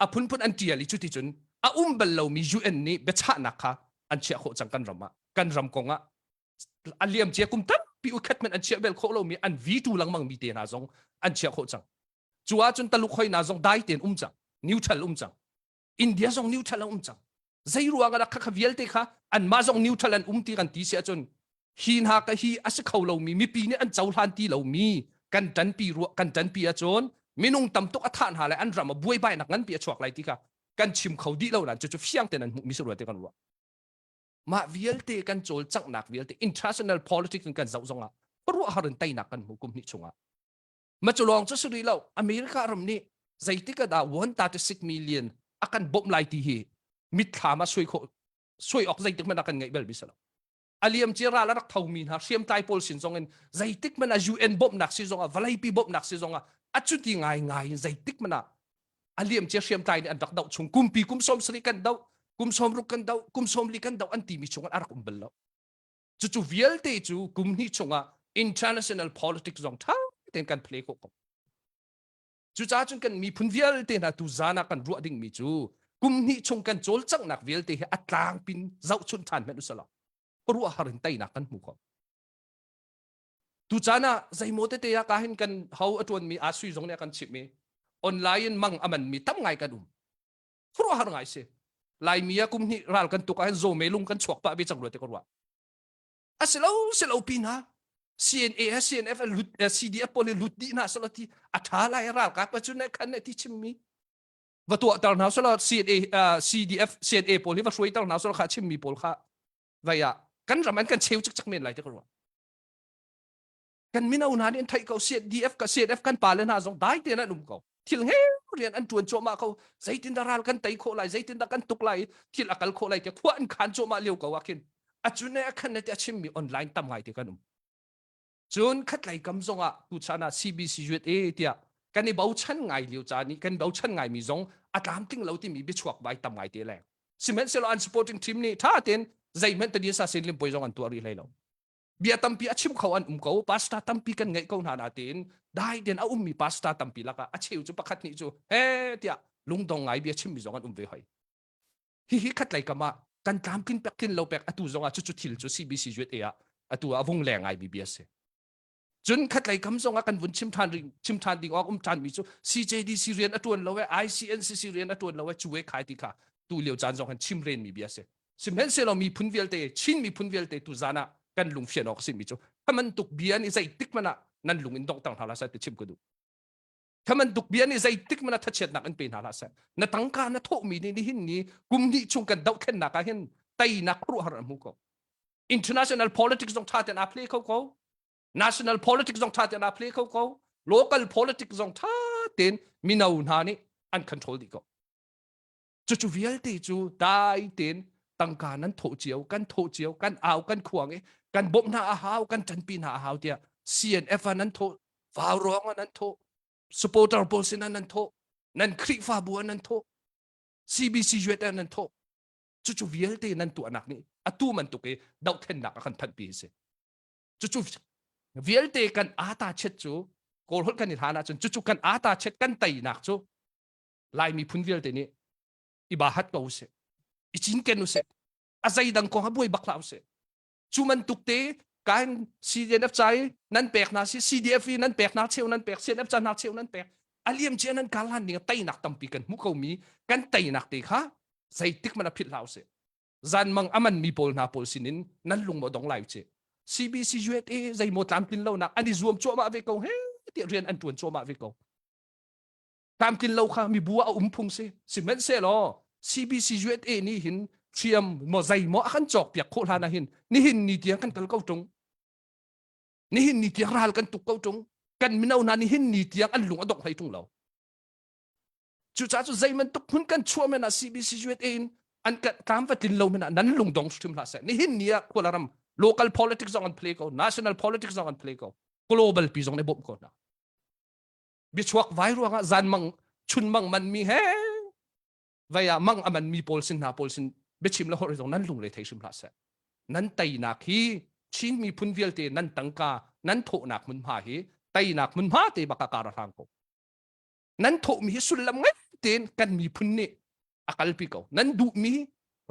a phunphun an ṭial i cuticun a um bal lomi UN nih biachahnak kha an chiah khawh cang kan ram ah kan ram kong ah a liam cia kum tampi ukhat hmanh an chiah bel khawh lomi an veto lengmang mi te hna zong an chiah khawh cang. Cu ahcun Taluk hoi hna zong dai tein um cang, neutral um cang. India zong neutral a um cang. Zei ruang ah kha vialte kha anmah zong neutral an um ti kan ti si ahcun hi hna ka hi a si kho lomi mipi nih an cohlan ti lomi kan ṭanpi ruah kan ṭanpi ahcun minung tam tuk a thah hna lai an ram a buaibainak nganpi a chuak lai ti kha kan chim kho dih lo nain cucu fiang tein an hmuhmi si rua ti kan ruah. Mah vialte kan cawlcanghnak vialte international politics in kan zoh zongah khuaruahhar in teinak kan hmu kum hnih chungah. Ma cu lawng cu si rih lo America ram nih zeitik ah dah 136 million a kan bawmh lai ti hi mitthlam ah suai khawh suai awk zeitik hmanh ah kan ngeih bal mi si lo. A liam cia ral a rak thomi hna hriamtlai pawl sin zong in zeitik hmanh ah UN bawmhnak si zongah vawleipi bawmhnak si zongah a cuti ngai ngai in zeitik hmanh ah a liam cia hriamtlai nih an rak doh chung kumpi kum 70 kan doh kum 60 kan doh kum 40 kan doh an timi chung a rak um bal lo cucu vialte cu kum hnih chungah international politics zong ṭha tein kan play khawh ko cucaah cun kan miphun vialte hna tu zan ah kan ruah dingmi cu kum hnih chung kan cawlcanghnak vialte hi a tlangpin zohchun ṭhan hmanh usalaw ruah har in teinak kan hmu kho Tucaan ah zeimaw tete ah ka hin kan ho a ṭuanmi aa sui zong nih a kan chimh i online in mang a manmi tam ngai kan um. Khuaruahhar ngai si. Laimi ah kum hnih ral kan tuk ahhin zawme lung kan chuak pah ve cang rua ti ka ruah. A si lo si lo pin ha CNA he CNF lut CDF pawl hi lut dih hna selaw ti a ṭha lai ralkap pa cu ne khan ne ti chimmi va tuahter hna selaw CNA CDF CNA pawl hi va hruaiter hna selaw kha chimmi pawl kha vai ah kan ram an kan cheu cikcek men lai ti ka ruah. Kan mino hna nih an theih ko CDF ka CNF kan pale hna zong dai tein an um ko. Thil nge rian an tuan cuahmah ko. Zeitindah ral kan tei khawh lai, zeitindah kan tuk lai, thil a kal khawh lai tiah khua an khan cuahmah lio ko ah khin a cun a khan te a chimmi online tam ngai te kan um. Cun khatlei kam zongah tuchan ah CBC USA tiah kan i bochan ngai lio caan i kan bochan ngaimi zong a tlamtling lo timi biachuak vai tam ngai te leng. Sihmanhsehlaw an supporting team nih tha tein zeihmanh tadin sa sin limpoi zong an tuah rih hlei lo. Bia tampi a chim kho an um ko, pastor tampi kan ngeih ko hna natein dai tein a ummi pastor tampi lakah a cheu cu pakhat nih cu he tiah lungdong ngai bia chimmi zong an um ve hoi. Hihi khatlei kam ah kan tlamtlin pek tlin lo pek atu zong ah cucu thil cu CBC USA ah atu ah a vung leng ngai mi bia si. Cun khatlei kam zong ah kan vun chim ṭhan ring chim ṭhan ding awk um ṭhan mi cu CJDC rian a ṭuan lo e ICNCC rian a ṭuan lo e cu e khai ti kha tu lio caan zong han chim ren mi bia si. Sihmanhsehlaw miphun vialte Chin miphun vialte tu zan ah kan lung fian awk si mi cu khaman tuk bia nih zeitik hmanh ah nan lung in donghter hna hlah seh ti chim ka duh. Khaman tuk bia nih zeitik hmanh ah thachiatnak in pe hna hlah seh. Na tangka na thawhmi nih nihin ni kum hnih chung kan dohthlennak ah hin teinak khuaruahhar an hmu ko. International politics zong ṭha tein aa play kho ko. National politics zong ṭha tein aa play kho ko. Local politics zong ṭha tein mino hna nih an control dih ko. Cucu vialte cu dai tein tangka nan thawh cio, kan thawh cio, kan au, kan khuang i kan bawmh hna a hau, kan ṭanpi hna a hau tiah CNF ah nan thawh, vau ruang ah nan thawh, supporter pawl sinah nan thawh, nan Khrihfabu ah nan thawh, CBC USA nan thawh. Cucu vialte nan tuahnak nih atu bantuk i dohthlennak a kan phanhpi hi si. Cucu vialte kan ata chet cu Kawl holh kan i hlan ahcun cucu kan ata chet kan teinak cu Lai miphun vialte nih i ba hat ko usih i cinken usih a zeidang kong a buai bak hlah usih cu bantuk te kan CDF ca i nan pek hna si CDF i nan pek hna cheu nan pek CNF ca hna cheu nan pek a liam cia nan kal han ding teinak tampi kan hmu ko mi kan teinak te kha zeitik man a philh hlah usih. Zanmang a man mi pawl hna pawl sinin nan lung maw dong lai ci. CBC USA zeimaw tlamtlin lonak an i zuam cuahmah ve ko he tiah rian an tuan cuahmah ve ko. Tlamtlin lo kha mibu ah a um phung si. Sihmanhsehlaw CBC USA nih hin hriam maw zei maw a kan cawk piak khawh hlan ah hin nihin ni tiang kan kal ko tung. Nihin ni tiang ral kan tuk ko tung. Kan mino hna nihin ni tiang an lung a dongh hlei tung lo. Cucaah cu zei bantuk hmun kan chuah men ah CBC USA in an tlam va tlin lo men ah nan lungdong hrim hlah seh. Nihin ni ah khualaram local politics zong an play ko, national politics zong an play ko, global pi zong nih bawmh ko hna. Biachuak vai ruangah zan mang chun mang man mi he vai ah mang a man mi pawl sin hna pawl sin biachim le holh zong nan lungre thei hrim hlah seh. Nan teinak hi Chin miphun vialte nan tangka nan thawhnak hmunhma hi teinak hmunhma te baka kar a hlang ko. Nan thawhmi hi sullam ngai tein kan miphun nih a kalpi ko. Nan duhmi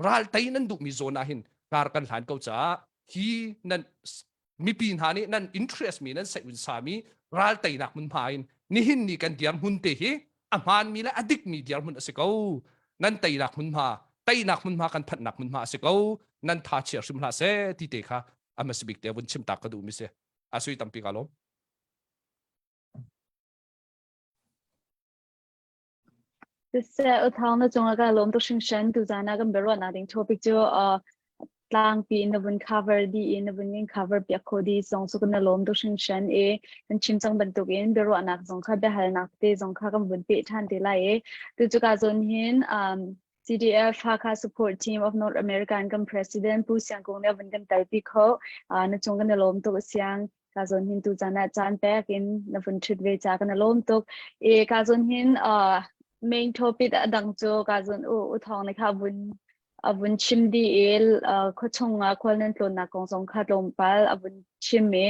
ral tei nan duhmi zawn ah hin kar kan hlan ko caah hi nan mipi hna nih nan interest mi nan saih sa mi ral teinak hmunhma in nihin ni kan dirhmun te hi a hmaanmi le a dikmi dirhmun a si ko. Nan teinak hmunhma teinak hmunhma kan phanhnak hmunhma a si ko. Nan tha chia hrim hlah seh ti te kha a hmasa bik te vun chim tak ka duh mi si. A sui tampi ka lawm. Siseh, uthawng na cungah ka lawm tuk hringhran. Tuzaan ah kan biaruahnak ding topic cu uh, tlangpi in na vun cover dih i na vun in cover piak kho dih zong cu kan lawm tuk hringhran i kan chim cang bantukin biaruahnak zong kha biahalnak te zong kha kan vun peh ṭhan te lai i tu cuka zawn hin um, CDF Hakha Support Team of North America in kan President Pu Siang Kung nih a vun kan telpi kho. Uh, na cung kan i lawm tuk siang. Ka zawn hin tu caan ah caan pek in na vun ṭhut ve ca kan i lawm tuk. E ka zawn hin uh, main topic a dang cu ka zawn u u thawng ne kha vun a vun chim di i uh, khuachung ah khual nan tlawnnak kong zong kha tlawmpal a vun chim i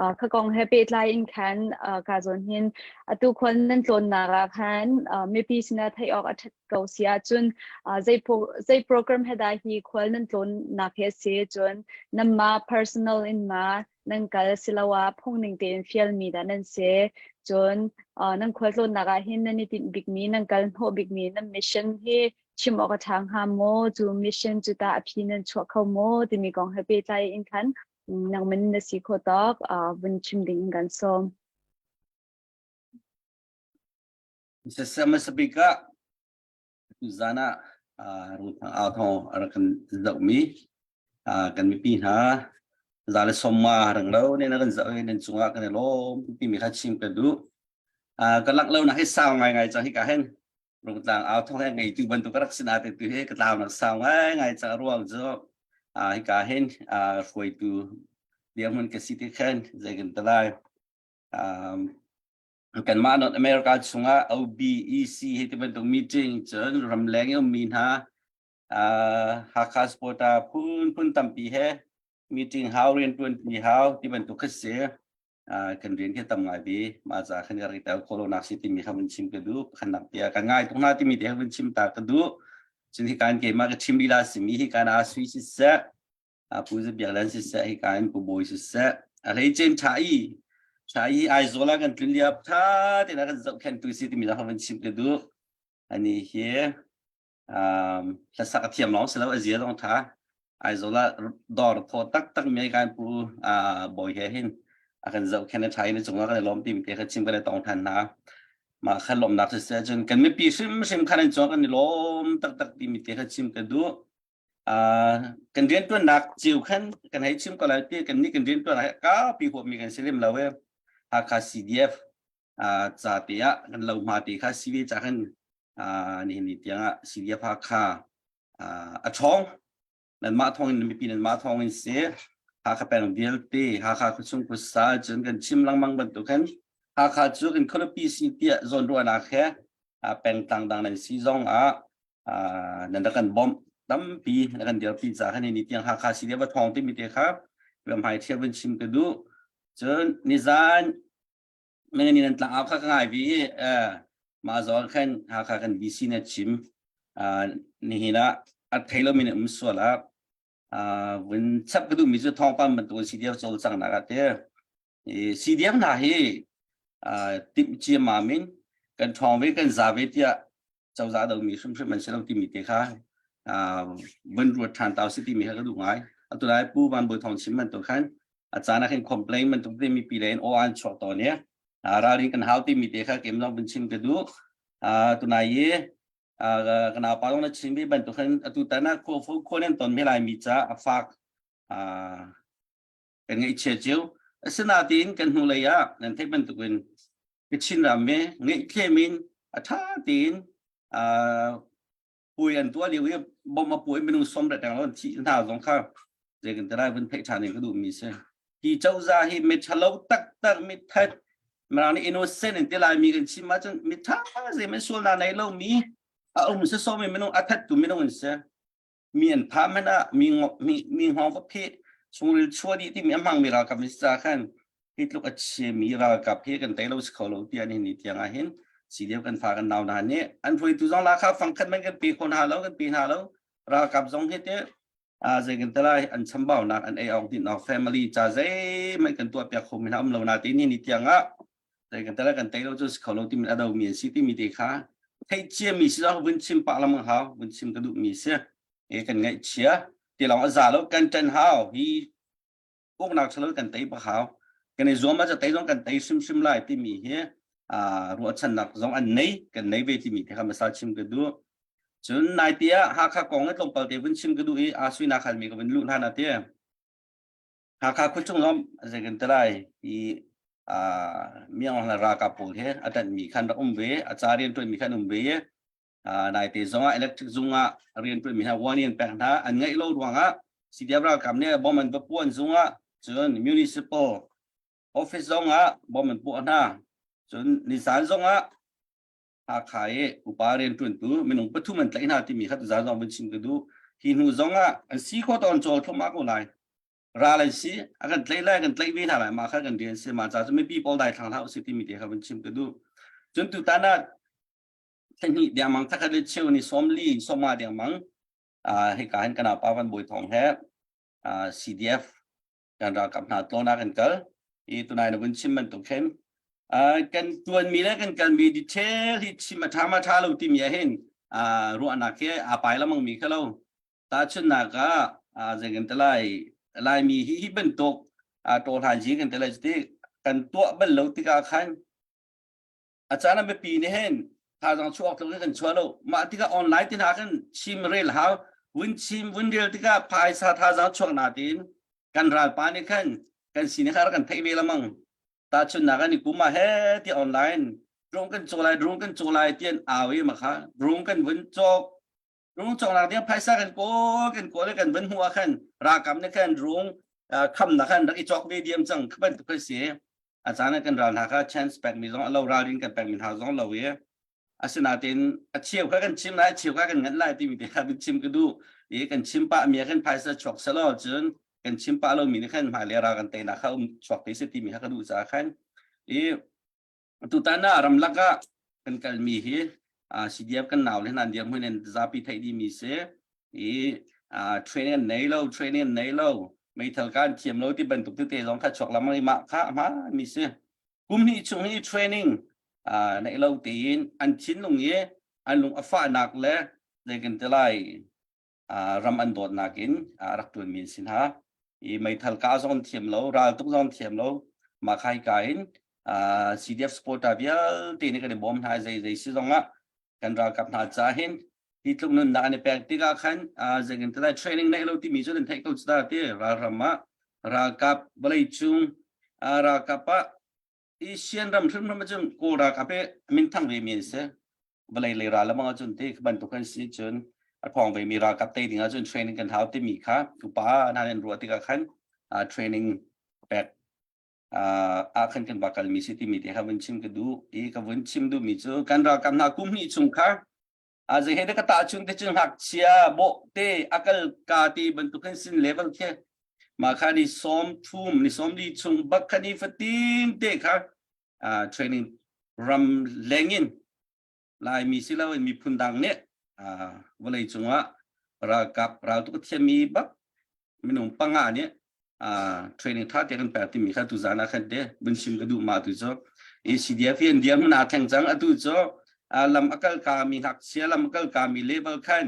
uh, kha kong he pehtlai in khan uh, ka zawn hin atu khual nan tlawnnak ah khan uh, mipi sinah theih awk a ṭhat ko si ahcun uh, zei, zei program he dah hi khual nan tlawnnak he si cun nanmah personal in ma nan kal siloah phungning tein fialmi dah nan si cun uh, nan khualtlawnnak ah hin nan i tinh bikmi nan kal hnawh bikmi nan mission hi chim awk a ṭha hnga maw cu mission cu tah a phi nan chuah kho maw timi kong he pehtlai in khan nangman na si kho tawk uh, vun chim ding in kan sawm. Siseh hmasa bik ah tuzaan ah Rungthang Au Thawng a rak kan zohmi kan mipi hna za le sawmma reng lo nen a kan zoh i nan cungah kan i lawm timi kha chim ka duh. Ka langh lo nak hi sau ngaingai cang hika hin Rungtlang Au Thawng he ngeitu bantuk ka rak si nain tu hi ka tlau nak sau ngaingai cang a ruang cu hika hin hruaitu dirhmun ka si ti khan zei kan ti lai. Kanmah North America chungah OBEC hi ti bantuk meeting cun ramleng i ummi hna Hakha supporter phunphun tampi he meeting hau riantuanpi hau ti bantuk kha si. Kan rian khi tam ngai bi. Mah ca khan ka rak i tel khawh lonak si timi kha vun chim ka duh. Pakhatnak tiah ka ngai tuk hna timi te kha vun chim ta ka duh. Cun hi kan keimah ka chim lila simi hi kan aa sui siseh Pu Za Biak Lian siseh hika in Pu Bawi siseh a hleicen ṭha i ṭha i Aizawl ah kan tlun lio ṭha tein a kan zohkhenhtu si timi zong van chim ka duh. Ani hi um, hlasak a thiam lawng si lo a zia zong ṭha. Aizawl ah dawr thaw taktak mi kan Pu uh, Bawi he hin a kan zohkhenh a ṭha i na cungah kan i lawm timi te kha chim kan i tong ṭhan hna. Mah kha lawmhnak siseh cun kan mipi hrimhrim khan an cungah kan i lawm taktak timi te kha chim ka duh. Kan rianṭuannak cio khan kan hei chim ko lai ti kan nih kan rianṭuan ah kaupi huapmi kan si lem lo e. Hakha CDF ca te ah kan lo hma te kha si ve ca khan nihin ni tiang ah CDF Hakha a ṭhawng nanmah thawng in mipi nanmah thawng in si Hakha peng vialte Hakha khuachung khuasa cun kan chim lengmang bantuk khan Hakha cu kan khualipi si tiah zawnruahnak he pengtlang dang nan si zong ah nan rak kan bawmh tampi na kan dirpi ca khan ni tiang Hakha si va thawng timi te kha hmai thiam vun chim ka duh cun nizan mengani nan tlang au kha ka ngai vi mah zawn khan Hakha kan VC na chim nihin ah a thei lo mi na um sual ah vun chap ka duh mi cu thawngpang bantuk CDF cawlcangnak ah te CDF hna hi timh ciammam in kan ṭhawng ve kan za ve tiah cozah domi hrimhrim an si lo timi te kha. Van ruat ṭhan ta usih timi kha ka duh ngai. Atu lai Pu Van Bawi Thawng chim bantuk khan a caan ah khin complain bantuk te mipi lei in aw an chuak tawn i ralrin kan hau timi te kha kem zong vun chim ka duh. Tunai i ka naupa zong na chim ve bantuk khan atu tan ah khua nan ton mi Laimi ca a fak kan ngaihchia cio. Asinain kan hnulei ah nan theih bantukin Kachin ram i ngaihthlem in a ṭha tein puai an tuah lio i bom a puai minung som le teng lo thi hna zong kha zei kan ti lai vun theih ṭhan in ka duhmi si. Hi cozah hi mi ṭhalo taktak mi that mirang nih innocent in ti laimi kan chim ahcun mi ṭha zei sualnak nei lomi a um si somi minung a thattu minung an si. Mi an pha hmanh ah mi mi mi hngawng va pheh chungril chua dih timi a hmangmi ralkap an si caah khan hi tluk a chiami ralkap hi kan tei lo si kho lo tiah nihin ni tiang ah hin CDF kan fa kan nau hna nih an hruaitu zong la kha fangkhat man kan pe kho hna lo kan pe hna lo ralkap zong hi te a zei kan telai an chambaunak an ei awk din awk family ca zei man kan tuah piak kho mi hna um lo na ti ni ni tiang ah zei kan telai kan tei lo cu si kho lo timi a do mi an si timi te kha theih cia mi si lo vun chim pah lam hau vun chim ka duh mi si e kan ngaih chia ti long a za lo kan ṭan hau hi uknak ṭhalo kan tei bak hau kan i zuam ah tei zong kan tei hrimhrim lai timi hi ruahchannak zong an nei kan nei ve timi te kha masal chim ka duh cun nai te ah Hakha kong le tlawmpal te vun chim ka duh i aa sui na khalmi ka vun luh hlan ah te Hakha khuachung zong zei kan ti lai i miang hla ralkap pawl he a ṭanhmi khan rak um ve a ca rian ṭuanmi khan um ve i naite zong ah electric zung ah rian ṭuanmi hna warning an pek hna an ngaih lo ruangah CDF ralkap nih bom an va puan zung ah cun municipal office zong ah bom an puah hna cun nizan zong ah Hakha i upa rianṭuantu minung pathum an tlaih hna timi kha tuzaan zong vun chim ka duh. Hi hnu zong ah an si khawh tawn cawl thluahmah ko lai. Ral an si, a kan tlaih lai, kan tlaih ve hna lai, mah kha kan rian si. Mah ca cu mipi pawl dai thlang hlah usih timi te kha vun chim ka duh. Cun tutan ah thlahnih dengmang thakhat le cheu ni sawmli sawma dengmang hika hin kan pa Van Bawi Thawng he CDF kan ralkap hna tlawn ah kan kal i tunai na vun chim bantuk khin kan tuanmi le kan kalmi detail hi chim a ṭha ma ṭha lo timi ah hin ruahnak hi aa pai lamang mi kha lo tahchunhnak ah zei kan ti lai laimi hi hi bantuk tawhlan ji kan ti lai ti kan tuah bal lo tikah khan a caan ah mipi nih hin thazaang chuak tluk in kan chuah lo mah tikah online ti hna khan chim rel hau vun chim vun rel tikah phaisa thazaang chuak na tiin kan ralpa nih khan kan sin kha kan theih ve lamang tahchunhnak an i kum ah he ti online drone kan caw lai drone kan caw lai tian au i ma kha drone kan vun cawk drone cawknak ding phaisa kan kawl kan kawl kan vun hmuh ah khan ralkap nih khan drone kham na khan rak i cawk ve diam cang bantuk kan si a caan ah kan ral hna kha chance pek mi zong lo ralrin kan pek mi hna zong lo i asinain a cheu kha kan chim lai a cheu kha kan nganh lai timi te kha kan chim ka duh i kan chim pah mi ah khan phaisa chuak selaw cun kan chim pah lo mi nih khan hmailei ral kan teinak kha um chuak te si timi kha ka duh caah khan i tutan ah ramlak ah kan kalmi hi CDF kan nau le nan dirhmun in zapi theih dihmi si i training an nei lo training an nei lo meithal kan thiam lo ti bantuk tete zong kha chuak lamang i mah kha a hmaan mi si kum hnih chung hi training neih lo tein an thinlung i an lung a fahnak le zei kan ti lai ram an dawtnak in rak ṭuanmi an si hna. I meithal kah zong an thiam lo, ral tuk zong an thiam lo. Mah kha hika in CDF supporter vialte nih kan i bawm hna zei zei si zong ah kan ralkap hna ca hin hi tluk nunnak an i pek tikah khan zei kan ti lai training neih lo timi cu nan theih ko cu ta ti ralram ah ralkap vawlei cung ralkap ah Asian ram hrimhrim ahcun Kawl ralkap hi minthang ve mi an si. Vawlei lei ral lamang ahcun ti bantuk an si cun a ṭhawng ve mi ralkap tei ding ahcun training kan hau timi kha upa hna an ruah tikah khan training pek ah khan kan va kalmi si timi te kha vun chim ka duh i ka vun chim duhmi cu kan ralkap hna kum hnih chung kha a zei he ka tahchun te cun ngakchia bawh te akal ka ti bantuk hin sin level khi ma kha ni som thum ni som li chung bak kha ni fatin te kha training ram lengin Laimi si loin miphun dang nih vawlei cungah ralkap raltuk thiammi bak minung panga nih training tha te kan pek timi kha tuzan ah khan te vun chim ka duh ma tu cu ACDF hi an dirhmun aa thleng cang atu cu lam a kal ka mi ngakchia lam a kal ka mi level khan.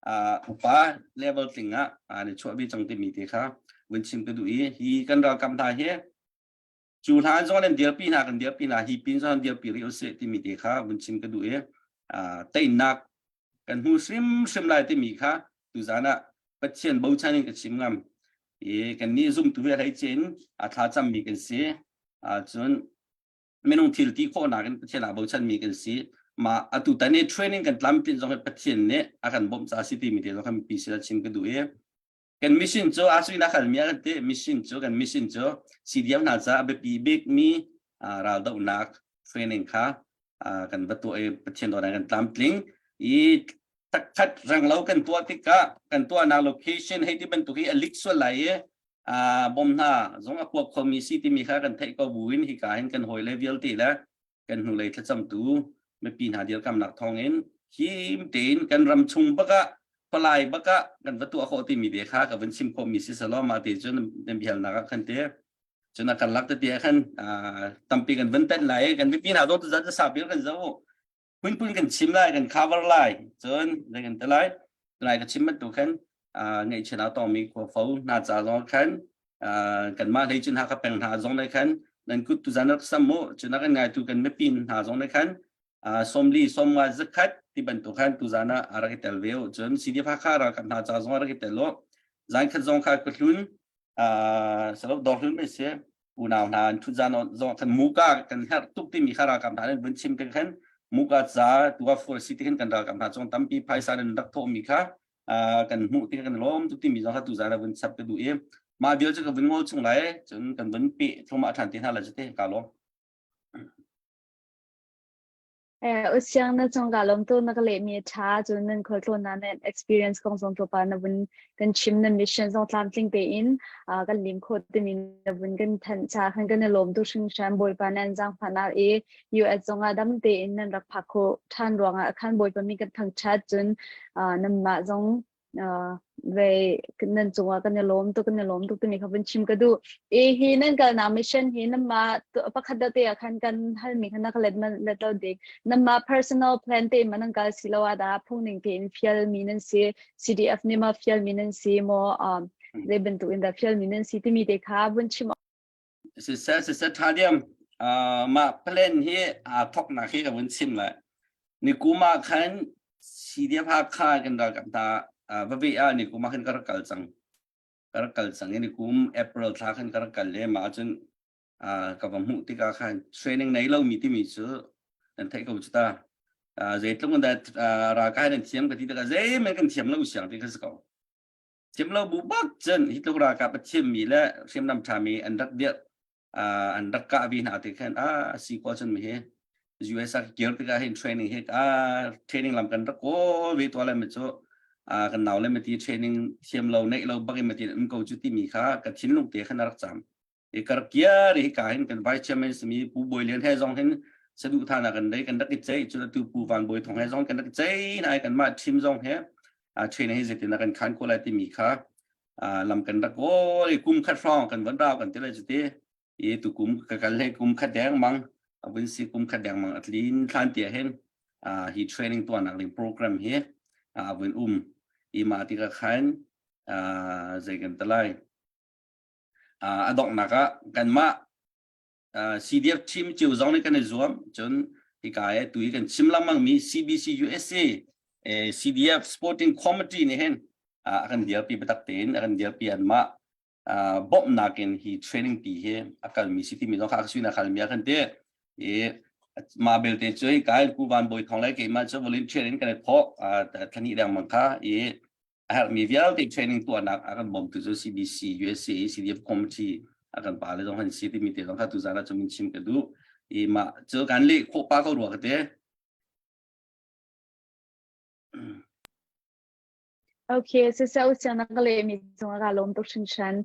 Upa level tling ah an i chuah ve cang timi te kha vun chim ka duh i hi kan ralkap hna hi cu hlan zong an dirpi hna, kan dirpi hna, hi pin zong dirpi rih usih timi te kha vun chim ka duh i teinak kan hmu hrimhrim lai timi kha tuzan ah Pathian bochan in ka chim ngam i kan nih zumtu he hlei cin a thla cammi kan si. Cun minung thil ti khawhnak in Pathian ah bochanmi kan si. Ma atu tan i training kan tlamtlin zong hi Pathian nih a kan bawmh ca si timi te zong kan mipi sin ah chim ka duh i kan mission cu a suina khalmi a kan ti mission cu, kan mission cu CDF hna ca a biapi bikmi raldohnak training kha kan va tuah i Pathian dawt kan tlamtling i takhat rang lo kan tuah tikah kan tuahnak location hei ti bantuk hi a lik sual lai i bom hna zong a kuak khomi si timi kha kan theih ko buin hika hin kan hawi le vialte le kan hnulei thlacamtu mipi hna dirkamnak thawngin him tein kan ram chung bakah palai bakah kan va tuah khawh timi te kha ka vun chim khawhmi si selaw mah te cun nan bialnak ah khan te cun a karlak tete ah khan tampi kan vun tenh lai. Kan mipi hna zong tuzan cu sapil kan zo phunphun kan chim lai, kan cover lai, cun zei kan te lai tunai ka chim bantuk khan ngaihchiat a tongmi khuafo hna ca zong khan kanmah hlei cun Hakha peng hna zong ne khan nan kut tuzan rak sam mu. Cun a kan ngaitu kan mipi hna zong ne khan 40, 50, 100 ti bantuk khan tuzan ah a rak i tel ve u. Cun CDF Hakha ralkap hna ca zong a rak i tel u. Zan khat zong kha ka hlun salo dor hlun mai si unau hna an thut zan zong khan muka kan herh tuk timi kha ralkap hna nan vun chim te khan muka ca tuwa fur si ti khan kan ralkap hna zong tampi phaisa nan rak thawhmi kha kan hmuh ti kan lawm tuk timi zong kha tu zan ah vun chap ka duh i mah vial cu ka vun ngol chung lai, cun kan vun pe thluahmah ṭhan te hna lai cu te. Ka lawm. Usiang, na cung ka lawm tu. Na ka lehmi a ṭha. Cun nan khualtlawn na nan experience kong zong tlawmpal na vun kan chim, nan mission zong tlamtling tein kan lim khawh timi na vun kan thanh cha khan kan i lawm tu hringhran. Bawipa nan zaangfahnak i US zongah dam tein nan rak phak khawh ṭhan ruangah khan Bawipa mi kan thangṭhat. Cun nanmah zong ve nan cungah kan i lawm tuk, kan i lawm tuk timi kha vun chim ka duh i hi nan kalnak mission hi nanmah pakhat deuh te ah khan kan halmi kha na ka let let lo dik. Nanmah personal plan te ma nan kal si lo ah dah phungning tein fialmi nan si, CDF nih ma fialmi nan si maw, zei bantuk in dah fialmi nan si timi te kha vun chim. Siseh, siseh, ṭha diam. Mah plan hi aa thawknak hi ka vun chim lai. Nikum ah khan CDF Hakha kan ralkap hna va ve ah nikum ah khan ka rak kal cang. Ka rak kal cang i nikum April thla khan ka rak kal le mah ahcun ka va hmuh tikah khan training nei lomi timi cu nan theih ko cu ta. Zeitluk in dah ralkai nan thiam ka ti tikah zeihmanh kan thiam lo siang ti kha si ko. Thiam lo bu bak cun hi tluk ralkap a thiammi le hriamnam ṭhami an rak dirh, an rak kah vi hna ti khan a si ko cun mi hi US ah kir tikah hin training hi a training lam kan rak kawl ve to le mi cu kan nau le mi ti training thiam lo neih lo bak in mi ti um ko cu timi kha ka thinlung te khan a rak cam i karkiar hi ka hin kan vice chairman simi Pu Bawi Lian he zong hin saduh thana kan dei kan rak i cei cu tu Pu Van Bawi Thong he zong kan rak i cei na kan mah team zong he a train hi zeitin kan khan ko lai timi kha lam kan rak kawl i kum khat hrawng kan van rau kan ti lai cu ti i tu kum ka kal he kum khat deng mang abun si kum khat deng mang atlin thlan tia hin hi training tuanak ding program hi abun um i ma ti ka khan zei kan talai A donghnak ah kanmah CDF team cio zong nih kan i zuam. Cun hika he tu hi kan chim lengmang mi CBC USA CDF Sporting Committee nih hin a kan dirpi biatak tein a kan dirpi. Anmah bawmhnak in hi training pi hi a kalmi si timi zong kha a suina khalmi a kan ti i mah belte cu hika hin Pu Van Bawi Thawng le keimah cu volunteer in kan i thawh thlahnih lengmang kha i a herhmi vialte training tuahnak a kan bawmtu cu CBC USA CDF committee a kan pa le zong han si timi te zong kha tuzan ah cun chim ka duh i mah cu kan leh khawh pa ko rua ka te. Okay, siseh usiang na ka lehmi cungah ka lawm tuk hringhran.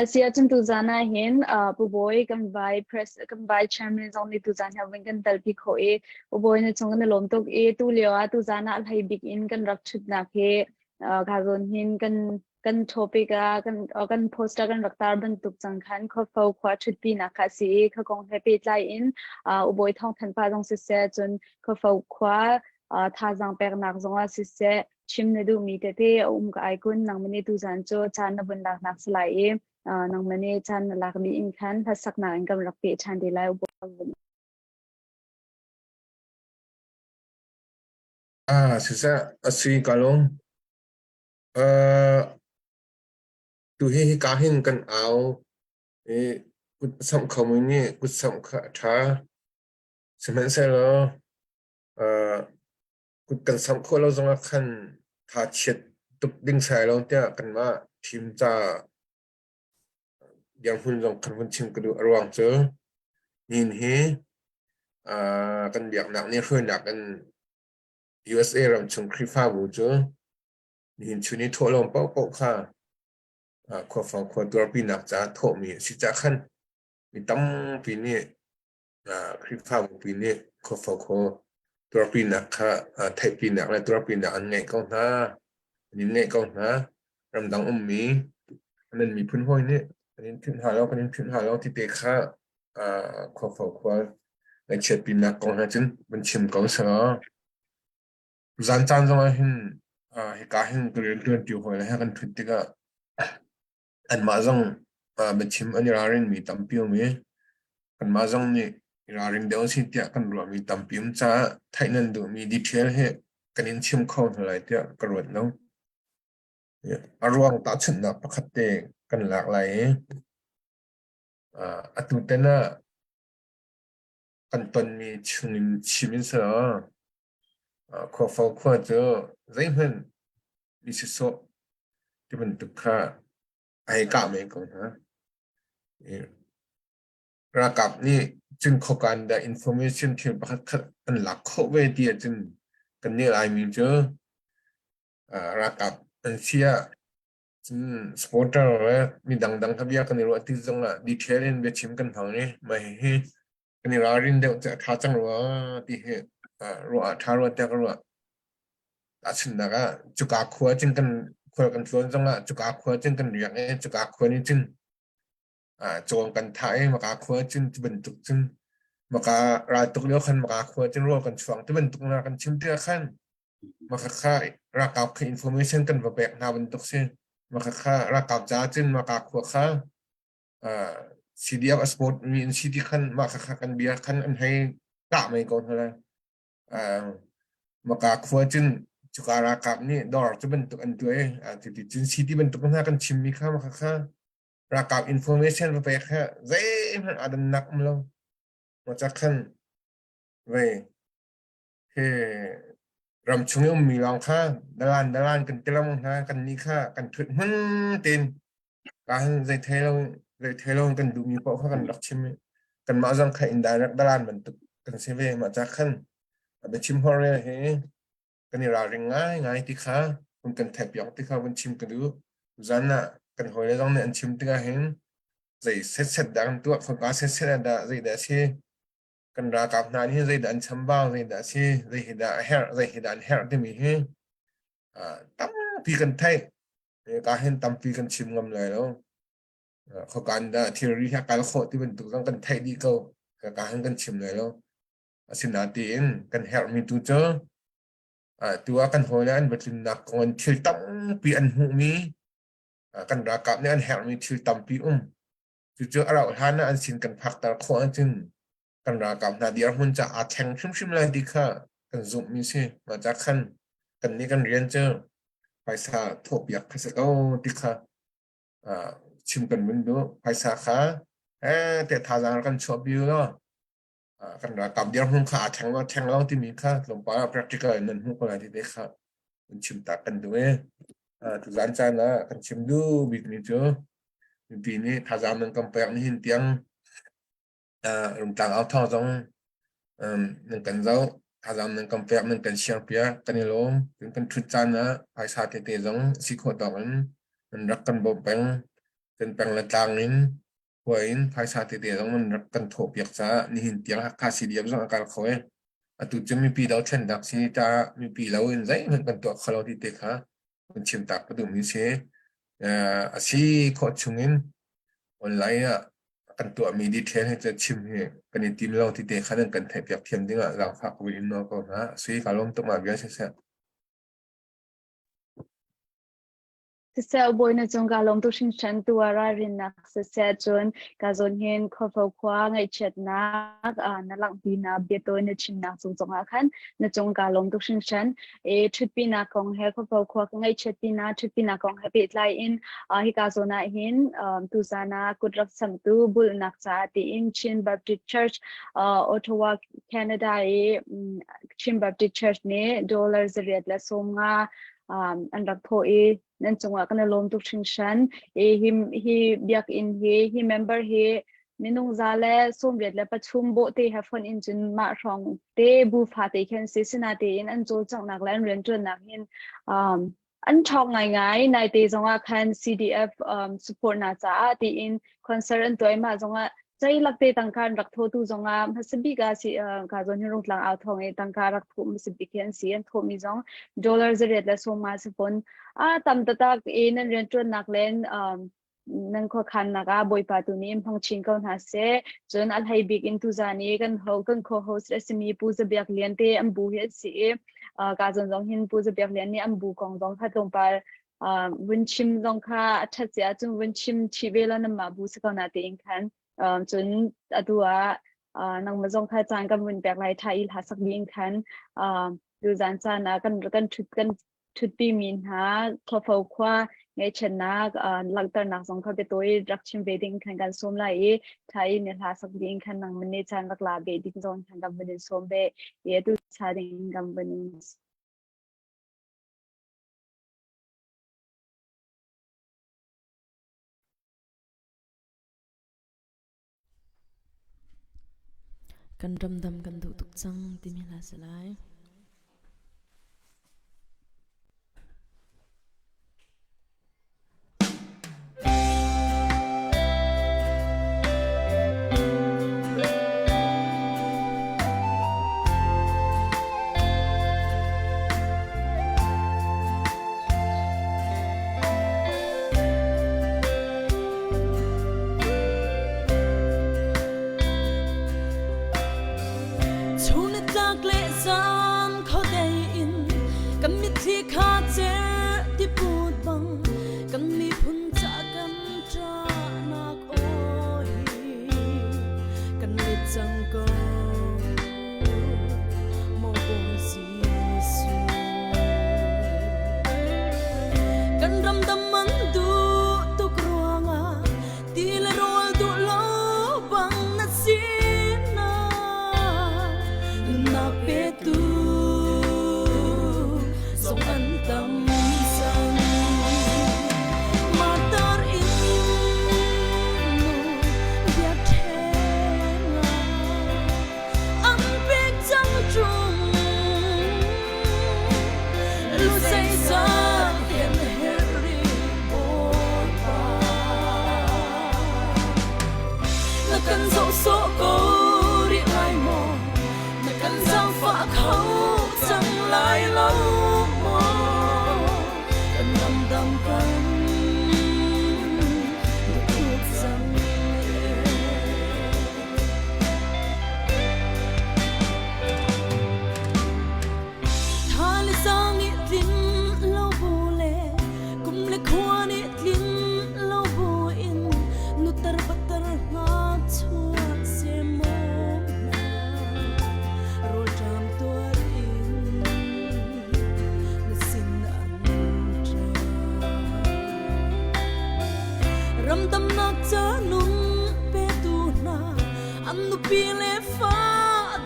Si ahcun tuzan ah hin Pu Bawi kan vai press kan vai chairman zong nih tuzan hi vun kan telpi khawh i Pu Bawi na cung kan i lawm tuk i tu lio ah tuzan ah hlei bik in kan rak ṭhutnak hi ka zawn hin kan topic ah kan poster kan rak tar bantuk cang khan khuafo khua ṭhutpinak kha a si i kha kong he pehtlai in U Bawi Thawng Than Pa zong siseh, cun khuafo khua thazaang peknak zong ah siseh. Chim na duhmi tete a um ka ai kun nangmah nih tuzan cu caan na vun laknak si lai i nangmah nih caan na lak dih in khan hlasaknak in kan rak peh ṭhan te lai. Ah, siseh, a si ka lung. Uh, tu hi hika hin kan au i kut samh khomi nih kut samh kha a ṭha. Sihmanhsehlaw uh, kut kan samh khawh lo zongah khan tha chiat tuk ding sai lo tiah kanmah team ca dirhmun zong kan vun chim ka duh. A ruang cu nihin hi uh, kan biaknak nih hruainak in USA ram chung Khrihfabu cu nihin chun i thawhlawm paohpaoh kha uh, khuafang khua tuarpinak caah thawhmi a si cah khan mi tampi nih Khrihfabu pi nih khuafo khaw tuarpinak kha theihpinak le tuarpinak an ngeih ko hna. An in ngeih ko hna. Ramdang ummi nan miphun hawi nih kan in philh hna lo, kan in philh hna lo ti te kha khuafo khua ngaihchiatpinak kong he cun van chim ko selaw. Zan caan zong ah hin hika hin ka rianṭuanṭi hawi le he kan ṭhut tikah Anmah zong biachim an i ralrinmi tampi um i kanmah zong nih i ralring deuh a si tiah kan ruahmi tampi um caah theih nan duhmi detail hi kan in chim kho hna lai tiah ka ruat lo. A ruang tahchunhnak pakhat te kan lak lai i atu ten ah kan tonmi chungin chim in selaw khuafo khua cu zeihmanh mi sisawh ti bantuk kha a hei kah men ko hna. Ralkap nih cun khuakan dah information thil pakhat khat an lak khawh ve ti ahcun kannih Laimi cu ralkap an si ah cun supporter le mi dangdang kha bia kan i ruah ti zong ah detail in biachim kan hmang i mah hihi kan i ralrin deuh cu a ṭha cang rua ti hi ruah ah ṭha rua tiah ka ruah. Tahchunhnak ah cuka khua cun kan khual kan tlawn zongah cuka khua cun kan riak i cuka khua nih cun cawng kan thah i maka khua cun ti bantuk cun maka raltuk lio khan maka khua cun rawl kan chuang ti bantuk na kan chim tikah khan maka kha ralkap kha information kan va pek hna bantuk si maka kha ralkap ca cun maka khua kha CDF a sport mi an si ti khan mah kha kan bia khan an hei kah mei ko hna lai. Maka khua cun cuka ralkap nih dawr cu bantuk an tuah i cuti cun city bantuk hna kan chimmi kha maka kha ralkap information va pek kha zeihmanh aa dannak um lo. Maca khan vei he ramchung i ummi lawng kha dalan dalan kan ti lengmang hna kan nih kha kan thut hmun tein ka hin zei thei lo zei thei lo kan duhmi paoh kha kan rak chim i kanmah zong kha indirect dalan bantuk kan si ve mah ca khan a biachim hor re hi kan i ralring ngai ngai ti kha hun kan theih piak ti kha vun chim ka duh zan ah kan hawile zong nih an chim tikah hin zei set set dah kan tuah khoika set set ah dah zei dah a si kan ralkap hna nih zeidah an chambau zeidah a si zei hi dah a herh zei hi dah an herh timi hi tampi kan theih ka hin tampi kan chim ngam lai lo khokan dah thilri hi a kal khawh ti bantuk zong kan theih dih ko ka hin kan chim lai lo asinain kan herhmi tu cu tu ah kan hawile an va tlunnak kong in thil tampi an hmuhmi kan ralkap nih an herhmi thil tampi um Cucu a rauh hlan ah an sin kan phakter khawh ahcun kan ralkap hna dirhmun ca aa thleng hrimhrim lai ti kha kan zumhmi si. Mah ca khan kannih kan rian cu phaisa thawhpiak kha si ko ti kha chim kan vun duh. Phaisa kha eh tiah thazaang rak kan chuahpi u law kan ralkap dirhmun kha aa thleng lo thleng lo timi kha tlawmpal ah practical in nan hmuh ko lai ti te kha kan chim tak kan duh i tuzan caan ah kan chim duh bikmi cu mipi nih thazaang nan kan pek nihin tiang Rungtlang au thawng zong nan kan zoh thazaang nan kan pek nan kan share piak kan i lawm cun kan ṭhut caan ah phaisa tete zong si khawh tawk in nan rak kan bawmh peng kan peng le tlang in khua in phaisa tete zong nan rak kan thawh piak caah nihin tiang Hakha CDF zong a kal kho i atu cu mipi dothlennak si caah mipi lo in zeihmanh kan tuah kho lo ti te kha kan chim tak ka duhmi si. A si khawh chung in online ah kan tuahmi detail hi cu chim hi kan i tim lo ti te kha nan kan theihpiak thiam ding ah zaangfah ko in nawl ko hna. Si ka lawm tuk ma bia siseh. Siseh bawi na cung ka lawm tuk hringhran tu ah ralrinnak siseh cun ka zawn hin khuafo khua ngaihchiatnak na langhpinak biatawi na chimnak cung zongah khan na cung ka lawm tuk hringhran. E ṭhutpinak kong he khuafo khua ka ngaihchiatpinak ṭhutpinak kong he pehtlai in hika zawn ah hin tuzan ah kut rak samtu bulhnak caah tiin Chin Baptist Church Ottawa Canada i Chin Baptist Church nih dollar 850 an rak thawh i nan cungah kan i lawm tuk hringhran. I hi, hi biakinn hi, hi member hi minung 183 bawhte he fonh in cun mah hrawng te bu fate khin si sinatein an cawlcanghnak le an rianṭuannak hin an ṭhawng ngaingai. Naite zongah khan CDF support na caah tiin concert an tuah i mah zongah ceilak te tangka an rak thawtu zongah hmasa bik ah si ka zawn hin rungtlang au thawng i tangka rak thawh hmasa bik hi an si. An thawhmi zong dollar 850 si fawn. A tam taktak i nan rianṭuannak len nan khuakhannak ah Bawipa tu nih hmang chin ko hna seh. Cun a hlei bik in tuzan i kan ho kan co-host a simi Pu Za Biak Lian te an bu hi an si i ka zawn zong hin Pu Za Biak Lian nih an bu kong zong kha tlawmpal vun chim zong kha a ṭhat si ahcun vun chim chih ve law nanmah bu si ko na tein khan cun atu ah nangmah zong kha caan kan vun pek lai ṭha i hla sak ding khan tuzan caan ah kan kan ṭhut kan ṭhutpi mi hna Khuafo khua ngaihchiatnak langhternak zong kha biatawi rak chim ve ding khan kan sawm lai i ṭha i ni hla sak ding khan nangmah nih caan rak la ve ding zong khan kan vun in sawm ve i atu cha ding kan vun in. Kan ramdam kan duh tuk cang timi hla si lai. Chun tlak le zan khuadei in kan mitthli kha cer ti put bang kan miphun ca kan ṭahnak aw hi kan let cang ko maw Bawi Jesuh. Kan ramdam man duh tuk ruangah ti le rawl duh lo bang na sinak nunnak petu zong an tam cang. Martar in nu biakṭheng ah an pek cang ṭung. Lu zeizat kan herh rih Bawipa. Na kan zoh sawh ko rih lai maw? Na kan zaangfah kho cang lai lo maw? Kan ramdang kan duh cang Tha le sang i tlin lo bu le kum le khua nih tlin lo bu in nutar patar ngakchuak semom hna rawlṭam tuar in na sin an ṭap. Ramdamnak ca nun petu hna an nupi le fa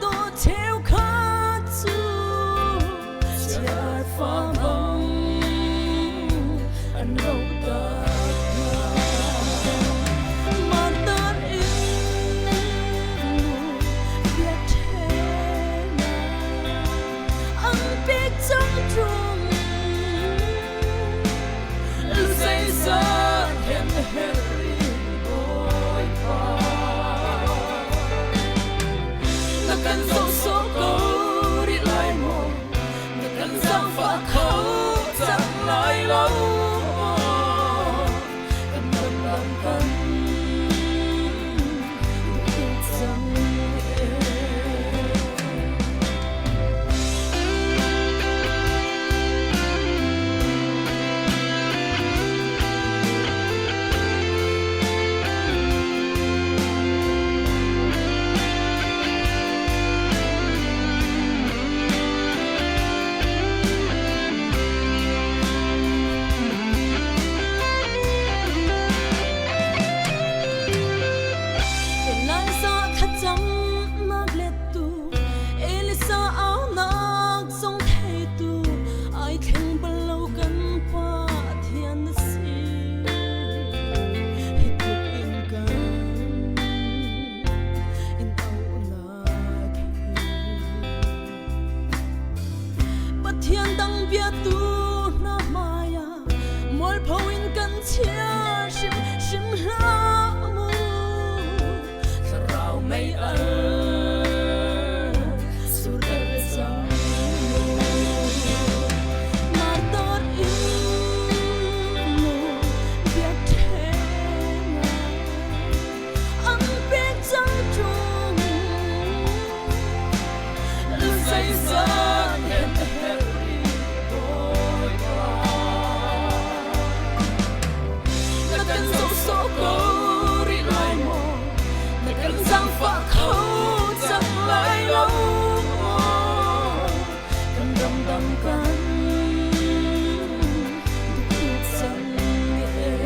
dawh cheukhat cu chiar fa bang an ro tak hna. Martar in nu biakṭheng ah an pek cang ṭung. Zeizat hen herh rih Bawipa. chia hrim hrim hlah mu thlarau mei al surter cang mu martar in mu biakṭheng ah an pek cang ṭung zeizat hen herh rih Bawipa na kan zoh sawh ko rih lai maw na kan zaangfah kho cang lai lo maw kan ramdang kan duh cang ee.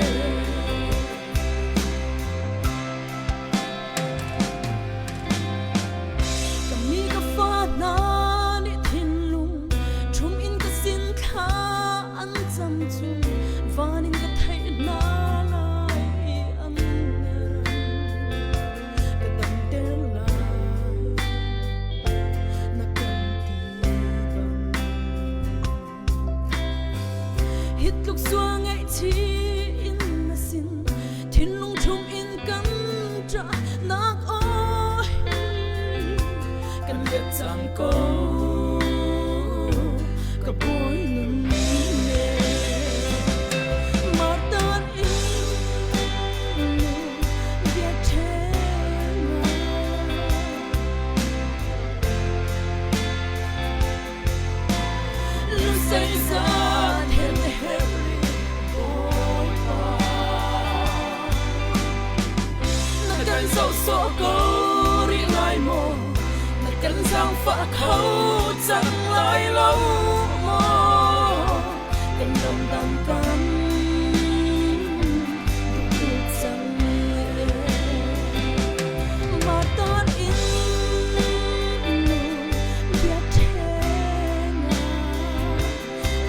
Ka mi ka fa hna nih thinlung ṭhum in ka sin thla an cam cu van in ka theih hna lai i an ka damter lai na kan ti bang. Hi tluk sual ngaihchih in na sin thinlung ṭhum in kan ṭah nak aw hi kan let cang ko ka bawi nun ne martar in biakṭheng Zeizat hen herh rih Bawipa Na kan zoh sawh ko rih lai maw Na kan zaangfah kho cang lai lo maw Kan ramdang kan duh cang Martar in biakṭheng ah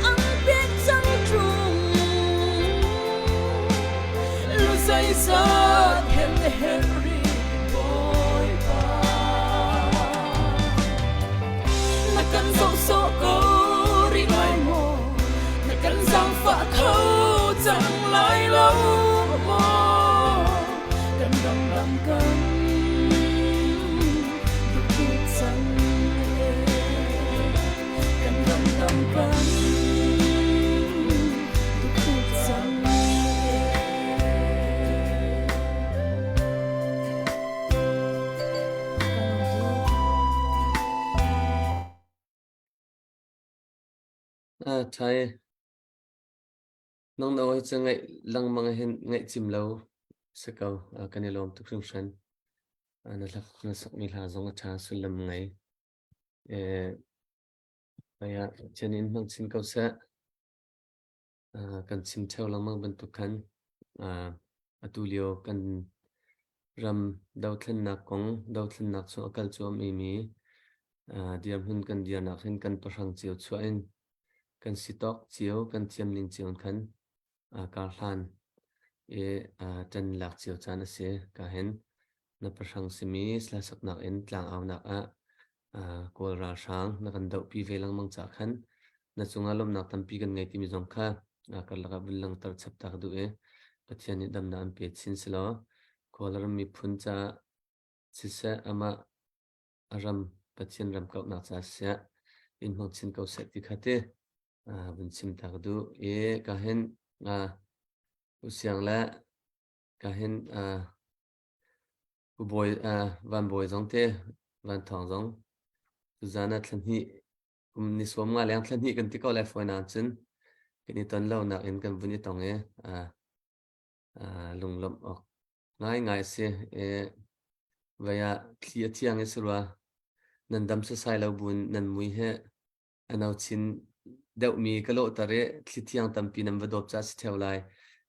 an pek cang ṭung lu zeizat hen herh rih Bawipa na kan zoh sawh ko rih lai maw na kan zaangfah kho cang lai lo maw kan ramdang kan duh cang kan ramdang kan duh cang Ah, ṭha e. Nang na hi cu ngaih lengmang hin ngaih cim lo si ko. Ah, kan i lawm tuk hringhran. Ah, na hlak na sakmi hla zong a ṭha sullam ngei. Eh, aya Pathian in hmang chin ko seh. Ah, kan chim ṭheo lengmang bantuk khan ah, atu lio kan ram dothlennak kong dothlennak chung a kal cuahmah mi ah, dirhmun kan dirnak hin kan pahrang cio chuah in kan si tawk cio kan thiam ning cio in khan ah, kar hlan i ah, ṭan lak cio caan a si. Ka hin na pahrang simi hlasaknak in tlangaunak ah Kawl ralhrang na kan dohpi ve lengmang caah khan na cungah lawmhnak tampi kan ngei timi zong kha karlak ah vun langhter chap ta ka duh i Pathian nih damnak an pe chin silaw Kawlram miphun caah siseh amah a ram Pathian ram kauhnak caah siseh in hmang chin ko seh ti kha ti vun chim ta ka duh i ka hin usiang le ka hin Pu Bawi, uh, Van Bawi zong te, Van Thawng zong, tuzan ah thla hnih, kum ni sawm nga leng thla hnih kan ti ko lai fawi nain cun kan i ton lo nak in kan vun i tong i uh, uh, lunglawmh awk ngaingai a si. I vei ah thli a thiang i si rua, nan dam sasai lo buin nan mui he a no chin deuhmi ka lawhter i thli thiang tampi nan va dawp caah si ṭheo lai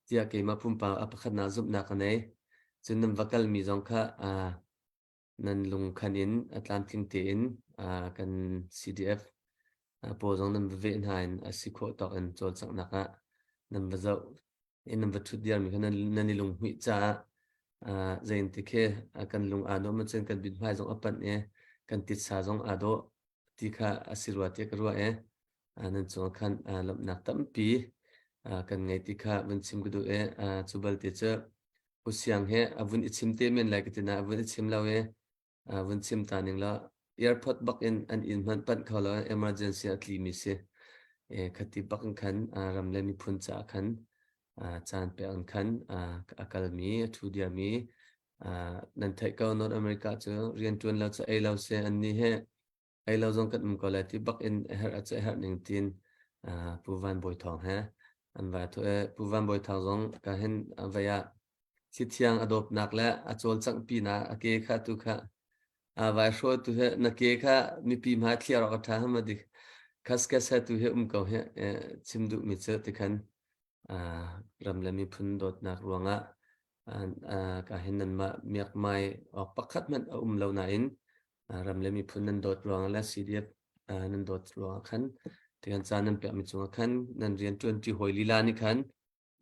tiah keimah pumpak a pakhatnak zumhnak ka nei. Cun nan va kalmi zong kha uh, nan lungkhan in a tlamtling tein uh, kan CDF uh, pawl zong nan va veh hna in a si khawh tawk in cawlcanghnak ah nan va zoh in nan va ṭhut diarmi kha nan, nan i lunghmuih caah uh, zeitin khi kan lung aa nuam ahcun kan mithmai zong a panh i kan titsa zong aa dawh ti kha a si rua tiah ka ruah i nan cungah khan lawmhnak tampi kan ngei ti kha vun chim ka duh i cu balte cu Pu Siang he a vun i chim te men lai ka ti na a vun i chim lo i vun chim ta ning law airport bak in an inn hmanh panh kho lo emergency a tli mi si. E khati bak in khan ram le miphun caah khan caan pek in khan a kalmi a thu diami nan theih ko North America cu rian tuan lo cu ei lo se an ni he ei lo zong kan um ko lai ti bak in a herh a cu a herh ning tin Pu Van Bawi Thawng he an vai thu e Pu Van Bawi Thawng zong ka hin vai ah thithiang a dawpnak le a cawlcangh pin ah a ke kha tu kha a vai hro tu he na ke kha mipi hmai thliar awk a ṭha hama dik khaskas he tu he um ko he chim duh mi cu tikhan ram le miphun dawtnak ruangah ka hin nanmah miakmai awk pakhat hmanh a um lo nain ram le miphun nan dawt ruangah le CDF nan dawt ruangah khan tikhan caan nan pekmi cungah khan nan rian ṭuanṭi hawi lila nih khan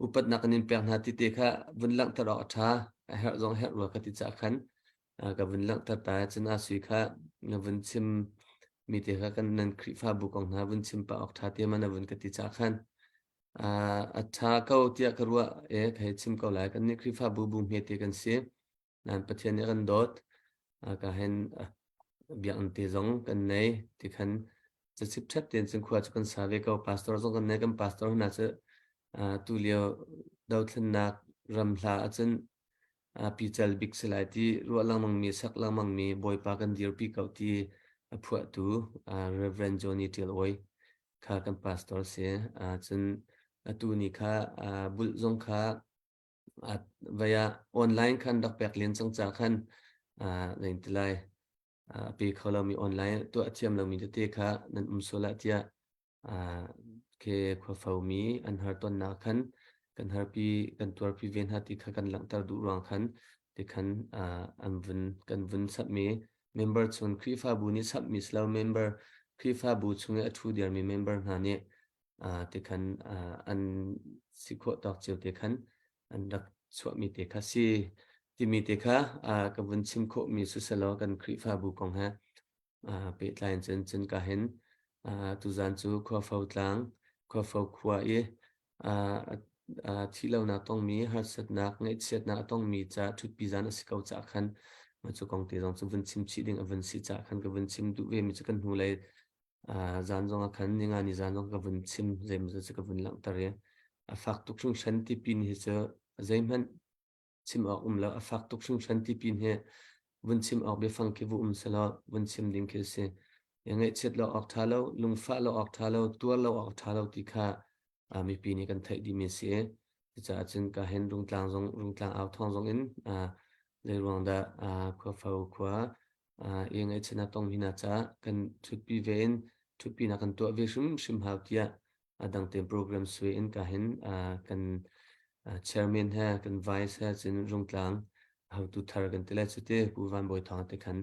upatnak kan in pek hna ti te kha vun langhter awk a ṭha a herh zong herh rua ka ti caah khan ka vun langhter ta cun a sui kha na vun chim mi te kha kan nan Khrihfabu kong hna vun chim pah awk ṭha te ma na vun ka ti caah khan a ṭha ko tiah ka ruah e ka hei chim ko lai kan nih Khrihfabu bu hmete kan si Nan Pathian nih a kan dawt. Ka hen biakinn te zong kan nei ti khan cachip ṭhep tein cun khua cu kan sa ve ko. Pastor zong kan nei. Kan pastor hna cu tu lio dothlennak ram hla ahcun pical bik si lai ti ruah lengmang mi sak lengmang mi Bawipa kan dirpi ko ti a phuahtu Reverend Johnny Tial Awi kha kan pastor si. Cun atu ni kha bulh zong kha vai ah online khan rak pek len cang ca khan zein ti lai a pe kho lomi online tuah thiam lomi tete kha nan um sual ah tiah ke khuafo mi an har tonnak khan kan harpi kan tuarpi ve hna ti kha kan langhter duh ruang khan ti khan an vun kan vun sapmi member chung Khrihfabu nih sapmi silo member Khrihfabu chung i a ṭhu diarmi member hna nih ti khan an si khawh tawk cio te khan an rak chuahmi te kha si timi te kha ka vun chim khawhmi siselaw kan Khrihfabu kong he pehtlai in cun cun ka hin tuzan cu Khuafo tlang Khuafo khua i thihlonak tongmi harsatnak ngaihchiatnak a tongmi ca ṭhutpi zan a si ko caah khan cu kong te zong cu vun chim chih ding a vun si caah khan ka vun chim duh ve mi cu kan hnulei zan zong ah khan ninga ni zan zong ka vun chim zeimawzat cu ka vun langhter i a fak tuk hringhran ti pin hi cu zeihmanh chim awk um lo a fak tuk hringhran ti pin hi vun chim awk biafang khi vu um selaw vun chim ding khi si ngaihchiat lo awk ṭha lo lungfah lo awk ṭha lo tuar lo awk ṭha lo ti kha mipi nih kan theih dihmi si cucaah cun ka hen rungtlang zong rungtlang au thawng zong in zei ruang dah khuafo khua i ngaihchiatnak tong hi hna caah kan ṭhutpi ve in ṭhutpinak kan tuah ve hrimhrim hau tiah a dang tein program sui in ka hin kan chairman he kan vice he cun rungtlang hotu thar kan ti lai cu ti Pu Van Bawi Thawng te khan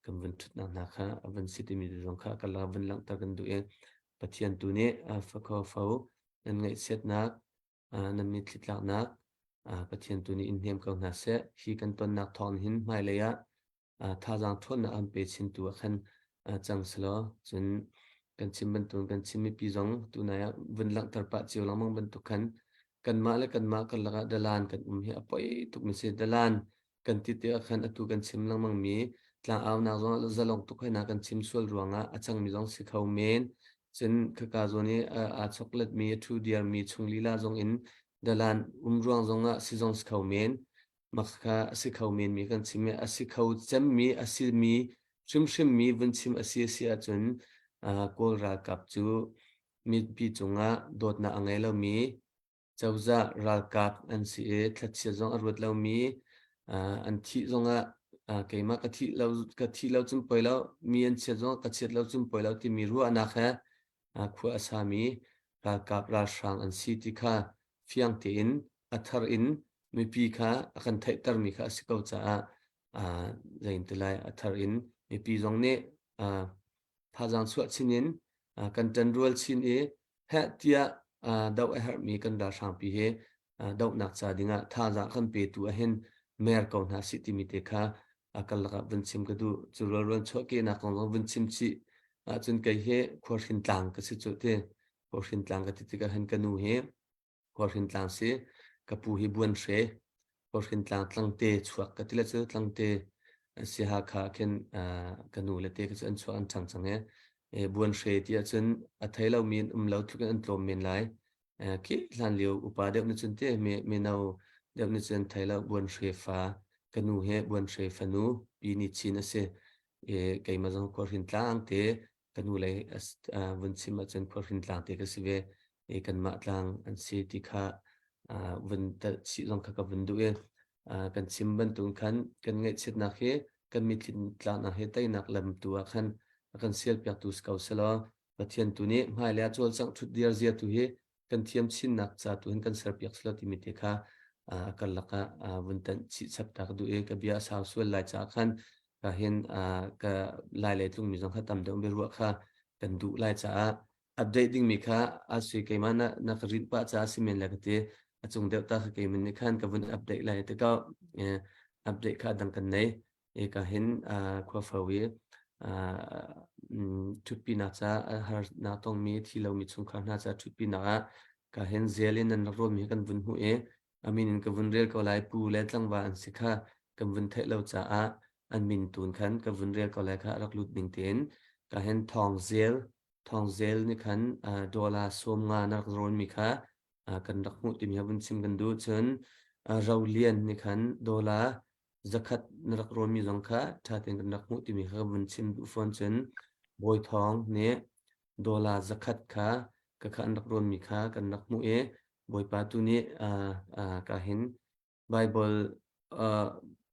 kan vun ṭhutnak hna kha a vun si timi zong kha kan la vun langhter kan duh i Pathian tu nih fakho fo nan ngaihchiatnak nan mitthli tlaknak Pathian tu nih in hnem ko hna seh hi kan tonnak thawng hin hmailei ah thazaang ṭhawnnak an pe chintu ah khan cang selaw cun kan chim bantuk kan chim mipi zong tunai ah vun langhter pah cio lengmang bantuk khan kanmah le kanmah karlak ah dalan kan um hi a poi tuk mi si dalan kan ti te ah khan atu kan chim lengmang mi tlangaunak zong zalong tuk hoi na kan chim sual ruangah a cangmi zong si kho men cun khaka zawn i aa choklet mi a thu diar mi chung lila zong in dalan um ruang zong ah si zong si kho men Mah kha a si kho menmi kan chim i a si kho cemmi a simi hrimhrimmi vun chim a si a si ahcun Kawl ralkap cu mipi cungah dawtnak a ngei lomi cozah ralkap an si i thlachiat zong a ruat lomi an thih zongah keimah ka thih lo ka thih lo cun poi lo mi an chiat zongah ka chiat lo cun poi lo timi ruahnak he khua a sami ralkap ralhrang an si ti kha fiang tein a thar in mipi kha a kan theihtermi kha a si ko caah zein ti lai a thar in mipi zong nih thazaang chuah chin in kan ṭanrual chin i heh tiah doh a herhmi kan ralhrangpi hi dohnak ca dingah thazaang kan petu ahhin mer ko hna sih timi te kha kan lakah vun chim ka duh. Cu rualruan chuahkehnak kong zong vun chim chih ahcun kei hi khualhrin tlang ka si cu ti. Khualhrin tlang ka ti tikah hin ka nu hi. Khualhrin tlang si. Ka pu hi Buan Hre, Khualhrin tlang Tlangte chuak ka ti le cu Tlangte si Hakha khin ka nu le te ka cu an chuak an ṭhang cang i Buan Hre ti ahcun a thei lomi an um lo tluk in an tlawm men lai. Khi hlan lio upa deuh nih cun ti mino deuh nih cun thei lo Buan Hre fa ka nu hi Buan Hre fanu Pi Ni Chin a si. Keimah zong Khualhrin tlang te ka nu lei vun chim ahcun khualhrin tlang te ka si ve i kanmah tlang an si ti kha vun telh chih zong kha ka vun duh i kan chim bantuk khan kan ngaihchiatnak hi kan mitthli tlaknak hi teinak lam tu ah khan a kan sialpiaktu si ko selaw Pathian tu nih hmailei ah cawlcangh ṭhut dir zia tu hi kan thiam chinnak ca tu hin kan serpiak selaw timi te kha a karlak ah vun tanh chih chap ta ka duh i ka bia a sau sual lai caah khan ka hin ka lai lei tlungmi zong kha tam deuh biaruah kha kan duh lai caah update dingmi kha a sui keimah na na ka rinh pah caah si men le ka ti a cung deuh ta kha keiman nih khan ka vun update lai te ko update kha dang kan nei e ka hin khua fo i ṭhutpinak ca harnak tongmi thi lomi chungkhar hna ca ṭhutpinak ah ka hin zel in nan rak rawlmi kan vun hmuh i a min in ka vun rel ko lai pu le tlangval an si kha kan vun theih lo caah an min tun khan ka vun rel ko lai kha a rak lut ning tein ka hin thawng zel thawng zel nih khan dollar 50 na rak rawnmi kha kan rak hmuh timi ha vun chim kan duh cun Rolian nih khan dollar 100 na rak rawnmi zong kha ṭha tein kan rak hmuh timi kha vun chim duh fawn cun Bawi Thawng nih dollar 100 kha ka kha an rak rawnmi kha kan rak hmuh i Bawipa tu nih ka hin Bible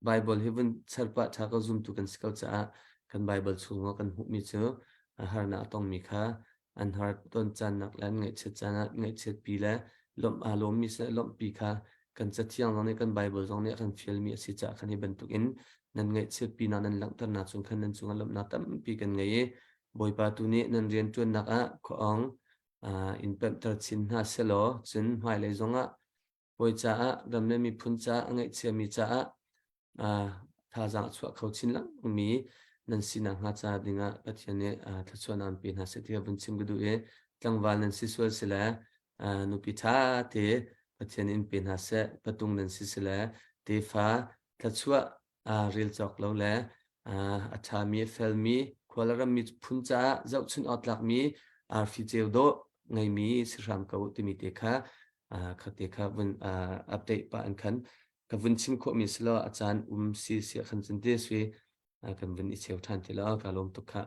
Bible hi vun char pah ṭha ko zumtu kan si ko caah kan Bible chungah kan hmuhmi cu harnak a tongmi kha an har ton caannak le an ngaihchiat caan ah ngaihchiatpi le lawmh aa lawmmi seh lawmhpi kha kan cathiang zong nih kan Bible zong nih a kan fialmi a si caah khan hi bantukin nan ngaihchiatpinak nan langhternak chung khan nan cungah lawmhnak tampi kan ngei i Bawipa tu nih nan rianṭuannak ah khuaawng in pemhter chin hna selaw cun hmailei zongah Bawi caah ram le miphun caah a ngaihchiami caah thazaang a chuah kho chin lengmangmi nan sinak hnga ca dingah Pathian nih thluachuahnak an pe hna seh ti kha vun chim ka duh i tlangval nan si sual si le nupi ṭha te Pathian in pe hna seh patung nan si si le tefa thluachuah rel cawk lo le a ṭhami a felmi khua le rammi phun caah zohchunh awk tlakmi arfi ceu dawh ngeimi si hram ko timi te kha kha te kha vun update pah an khan ka vun chim khawhmi si lo a caan um si si khan cun te sui kan vun i cheu ṭhan ti lo ka lawm tuk kha.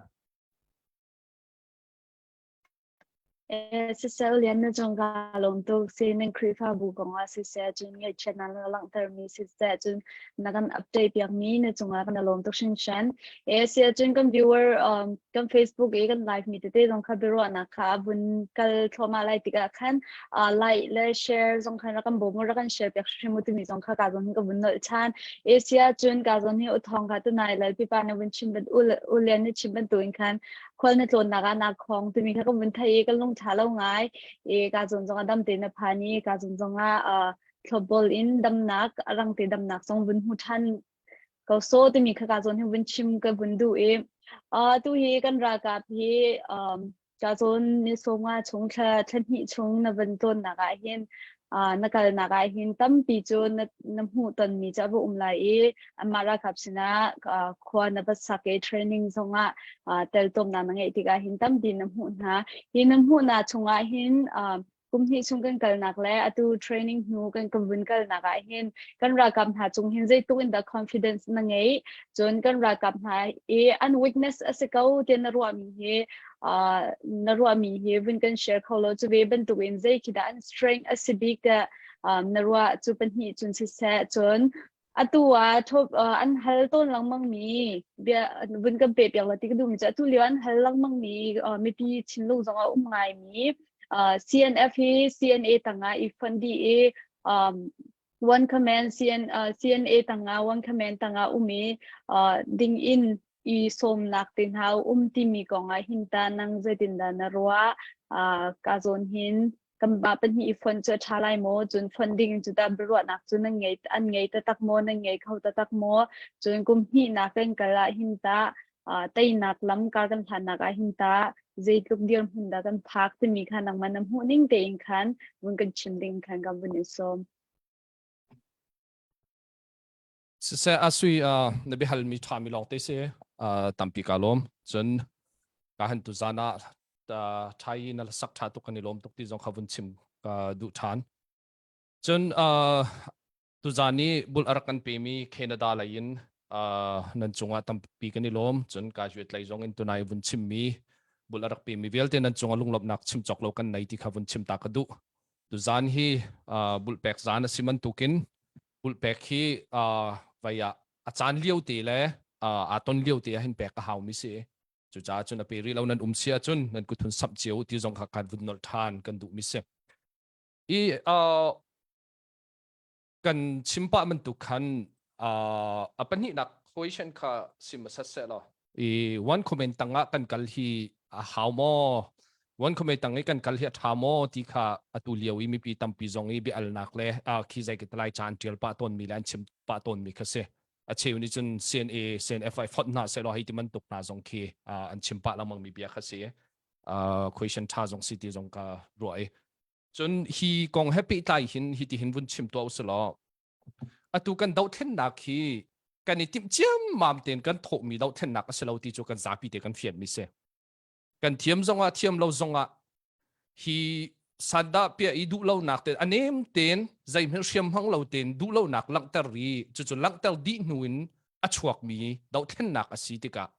Siseh lian na cung kaa lawm tuk. Si nan Khrihfabu kongah siseh, cun ngaihchiatnak na langhtermi siseh, cun na kan update piakmi na cungah kan i lawm tuk hringhran. Si ahcun kan viewer um, kan Facebook i kan live mi tete zong kha biaruahnak kha a vun kal thluahmah lai tikah khan uh, like le share zong khan rak kan bawm u, rak kan share piak hrim u timi zong kha ka zawn hin ka vun nolh ṭhan. Si ahcun ka zawn hi u thawng kha tunai lal pipa na vun chim ban u u lian na chim bantukin khan khual na tlawnnak ah naa khong timi kha ka vun thei i ka lung ṭha lo ngai i ka zawn zong ah dam tein na phan i ka zawn zong ah thlopbol in damnak a rang te damnak zong vun hmu ṭhan ko so timi kha ka zawn hi vun chim ka vun duh i tu hi kan ralkap hi ka zawn ni sawm nga chung thla thla hnih chung na vun tlawnnak ah hin na kalnak ah hin tampi cu na na hmuh tonmi cu a va um lai i anmah ralkap sinah khua na va sak i training zongah teltumnak na ngeih tikah hin tampi na hmuh hna. Hi na hmuhnak chungah hin kum hnih chung kan kalnak le atu training hnu kan kan vun kalnak ah hin kan ralkap hna cung hin zeitluk in dah confidence na ngeih cun kan ralkap hna i an weakness a si ko tiah na ruahmi hi na ruahmi hi vun kan share kho lo cu ve bantuk in zei khi dah an strength a si bik tiah na ruah cu pahnih cun siseh cun atu ah thop an hal tawn lengmang mi bia vun kan pe piak la ti ka duh mi cu atu lio an hal lengmang mi mipi thinlung zong a um ngai mi CNF hi CNA tangah i fund dih i one command CN, uh, CNA tangah one command tangah um i uh, ding in i sawmnak te hna um timi kong ah hin ta nang zeitin dah na ruah uh, ka zawn hin kan ba pahnih i fon cu a ṭha lai maw cun fon ding cu ta biaruahnak cu nan ngei an ngei taktak maw nan ngei kho taktak maw cun kum hnihnak kan kal ah hin ta. Teinak lam kar kan hlannak ah hin ta zeitluk dirhmun dah kan phak timi kha nangmah na hmuh ning tein khan vun kan chim ding khan ka vun in sawm. Siseh asui na biahal mi ṭha mi lawng te si tampi ka lawm. Cun ka han tu zan ah ṭhai na sak ṭha tuk kan i lawm tuk ti zong kha vun chim ka duh ṭhan. Cun tuzan i bul a rak kan pemi Canada lei in nan cungah tampi kan i lawm. Cun graduate lei zong in tunai vun chimmi bul a rak pemi vialte nan cungah lunglawmhnak chim cawk lo kan nei ti kha vun chim ta ka duh. Tuzan hi bulpek zan a si bantukin bulpek hi vai ah a caan lio te le aa ton lio te ah hin pek a haumi si. Cucaah cun a pe rih lo nan um si ahcun nan kut hun samh cio ti zong kha kan vun nolh ṭhan kan duhmi si. I uh, kan chim pah bantuk khan uh, a pahnihnak question kha sim sat seh law i one comment tangah kan kal hi a hau maw one comment tang i kan kal hi a tha maw ti kha atu lio i mipi tampi zong i biaalnak le uh, khi zai ki talai caan tial pah tawn mi le an chim pah tawn mi kha si a cheu nih cun CNA CNF ai fot hna seh law hei ti bantuk hna zong khi uh, an chim pah lengmang mi bia kha si uh, question tha zong si ti zong ka ruah i Cun hi kong he pehtlai hin hiti hin vun chim tuah usih atu kan dohthlennak hi kan i timh ciammam tein kan thawhmi dohthlennak a si lo ti cu kan zapi te kan fianmi si. Kan thiam zongah thiam lo zongah hi sandah piah i duhlonak te a nem tein zeihmanh hriam hmang lo tein duhlonak langhter i cucu langhter dih hnu in a chuakmi dohthlennak a si tikah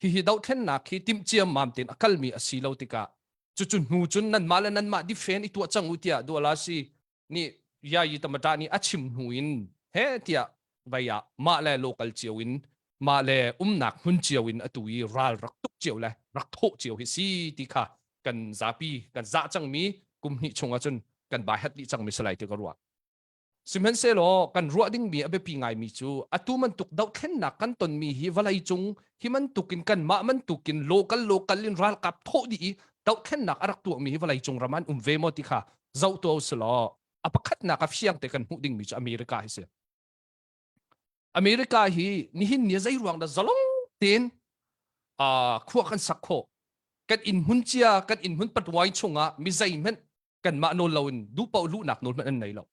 hihi dohthlennak hi timh ciammam tein a kalmi a si lo tikah cucu hnu cun nanmah le nanmah defend i tuah cang u tiah duala si nih yayi tamata nih a chim hnu in he tiah vai ah mah le local cio in mah le umnak hmun cio in atu i ral rak tuk cio le rak thawh cio hi si ti kha kan zapi kan zah cangmi kum hnih chung ahcun kan bai hat dih cangmi salai ti ka ruah Sihmanhsehlaw kan ruah dingmi a biapi ngaimi cu atu bantuk dohthlennak kan tonmi hi vawleicung hi bantukin kanmah bantukin local local in ralkap thawh dih i dohthlennak a rak tuahmi hi vawleicung ram an um ve maw ti kha zoh tuah usilaw a pakhatnak a fiang te kan hmuh dingmi cu America hi si. America hi nihin ni zei ruang dah zalong tein uh, khua kan sak khawh kan inn hmun cia kan inn hmun patwai chungah mi zeihmanh kanmah nawl loin duh paoh luhnak nawl hmanh an nei lo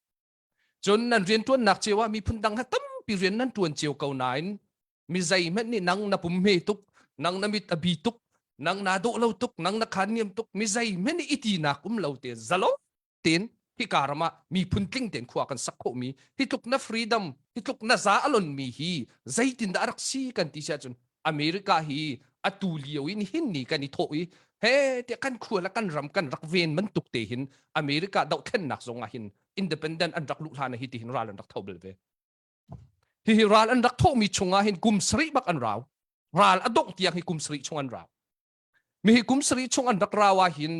cun nan rianṭuannak cio ah miphun dang he tampi rian nan ṭuan cio ko nain mi zeihmanh nih nang na pum hme tuk nang na mit a bi tuk nang naa dawh lo tuk nang na khan niam tuk mi zeihmanh nih i tinak um lo te zalo tein hika ram ah miphun tling tein khua kan sak khawhmi hi tluk na freedom hi tluk na za a lonmi hi zeitindah a rak si kan ti si ahcun America hi atu lio in hin ni kan i thawh i he tiah kan khua le kan ram kan rak ven bantuk te hin America dohthlennak zong ah hin independent an rak luh hlan hi ti hin ral an rak tho bel ve. Hihi ral an rak thawhmi chungah hin kum sarih bak an rau. Ral a dongh tiang hi kum sarih chung an rau. Mi hi kum sarih chung an rak rau ah hin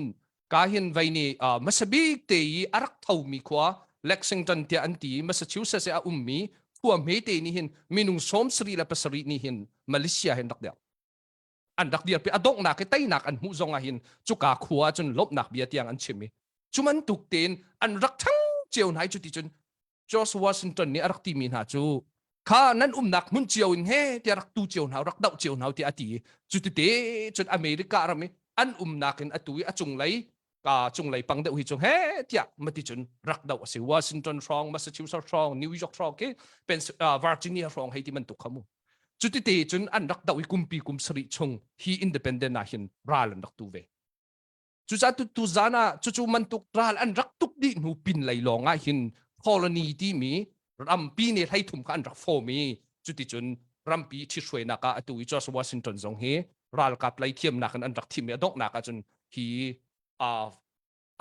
ka hin vei nih uh, Masabik te i a rak thomi khua Lexington tiah an ti Massachusetts a ummi khua hmete nih hin minung sawm sarih le pasarih nih hin Malaysia hin rak dirh an rak dirpi a donghnak i teinak an hmuh zong ah hin cuka khua cun lawmhnak bia tiang an chim i cu bantuk tein an rak ṭhang cio hna i cuti cun George Washington nih a rak timi hna cu kha nan umnak hmun cio in he tiah rak tu cio hna rak doh cio hna tiah a ti i cutite cun America ram i an umnak in atu i a cunglei ka cunglei pang deuh hi cu he tiah mati cun rak doh a si Washington hrawng Massachusetts hrawng New York hrawng khi Virginia hrawng hei ti bantuk kha mu cutite cun an rak doh i kumpi kum sarih chung hi independent ah hin ral an rak tu ve Cucaah tu zan ah cucu mantuk ral an rak tuk dih hnu pin lei lawng ah hin colony timi rampi ne hleithum kha an rak form i cuticun rampi ṭhithruainak ah atu i George Washington zong hi ralkap lei thiamnak in an rak thim i a donghnak ah cun hi uh,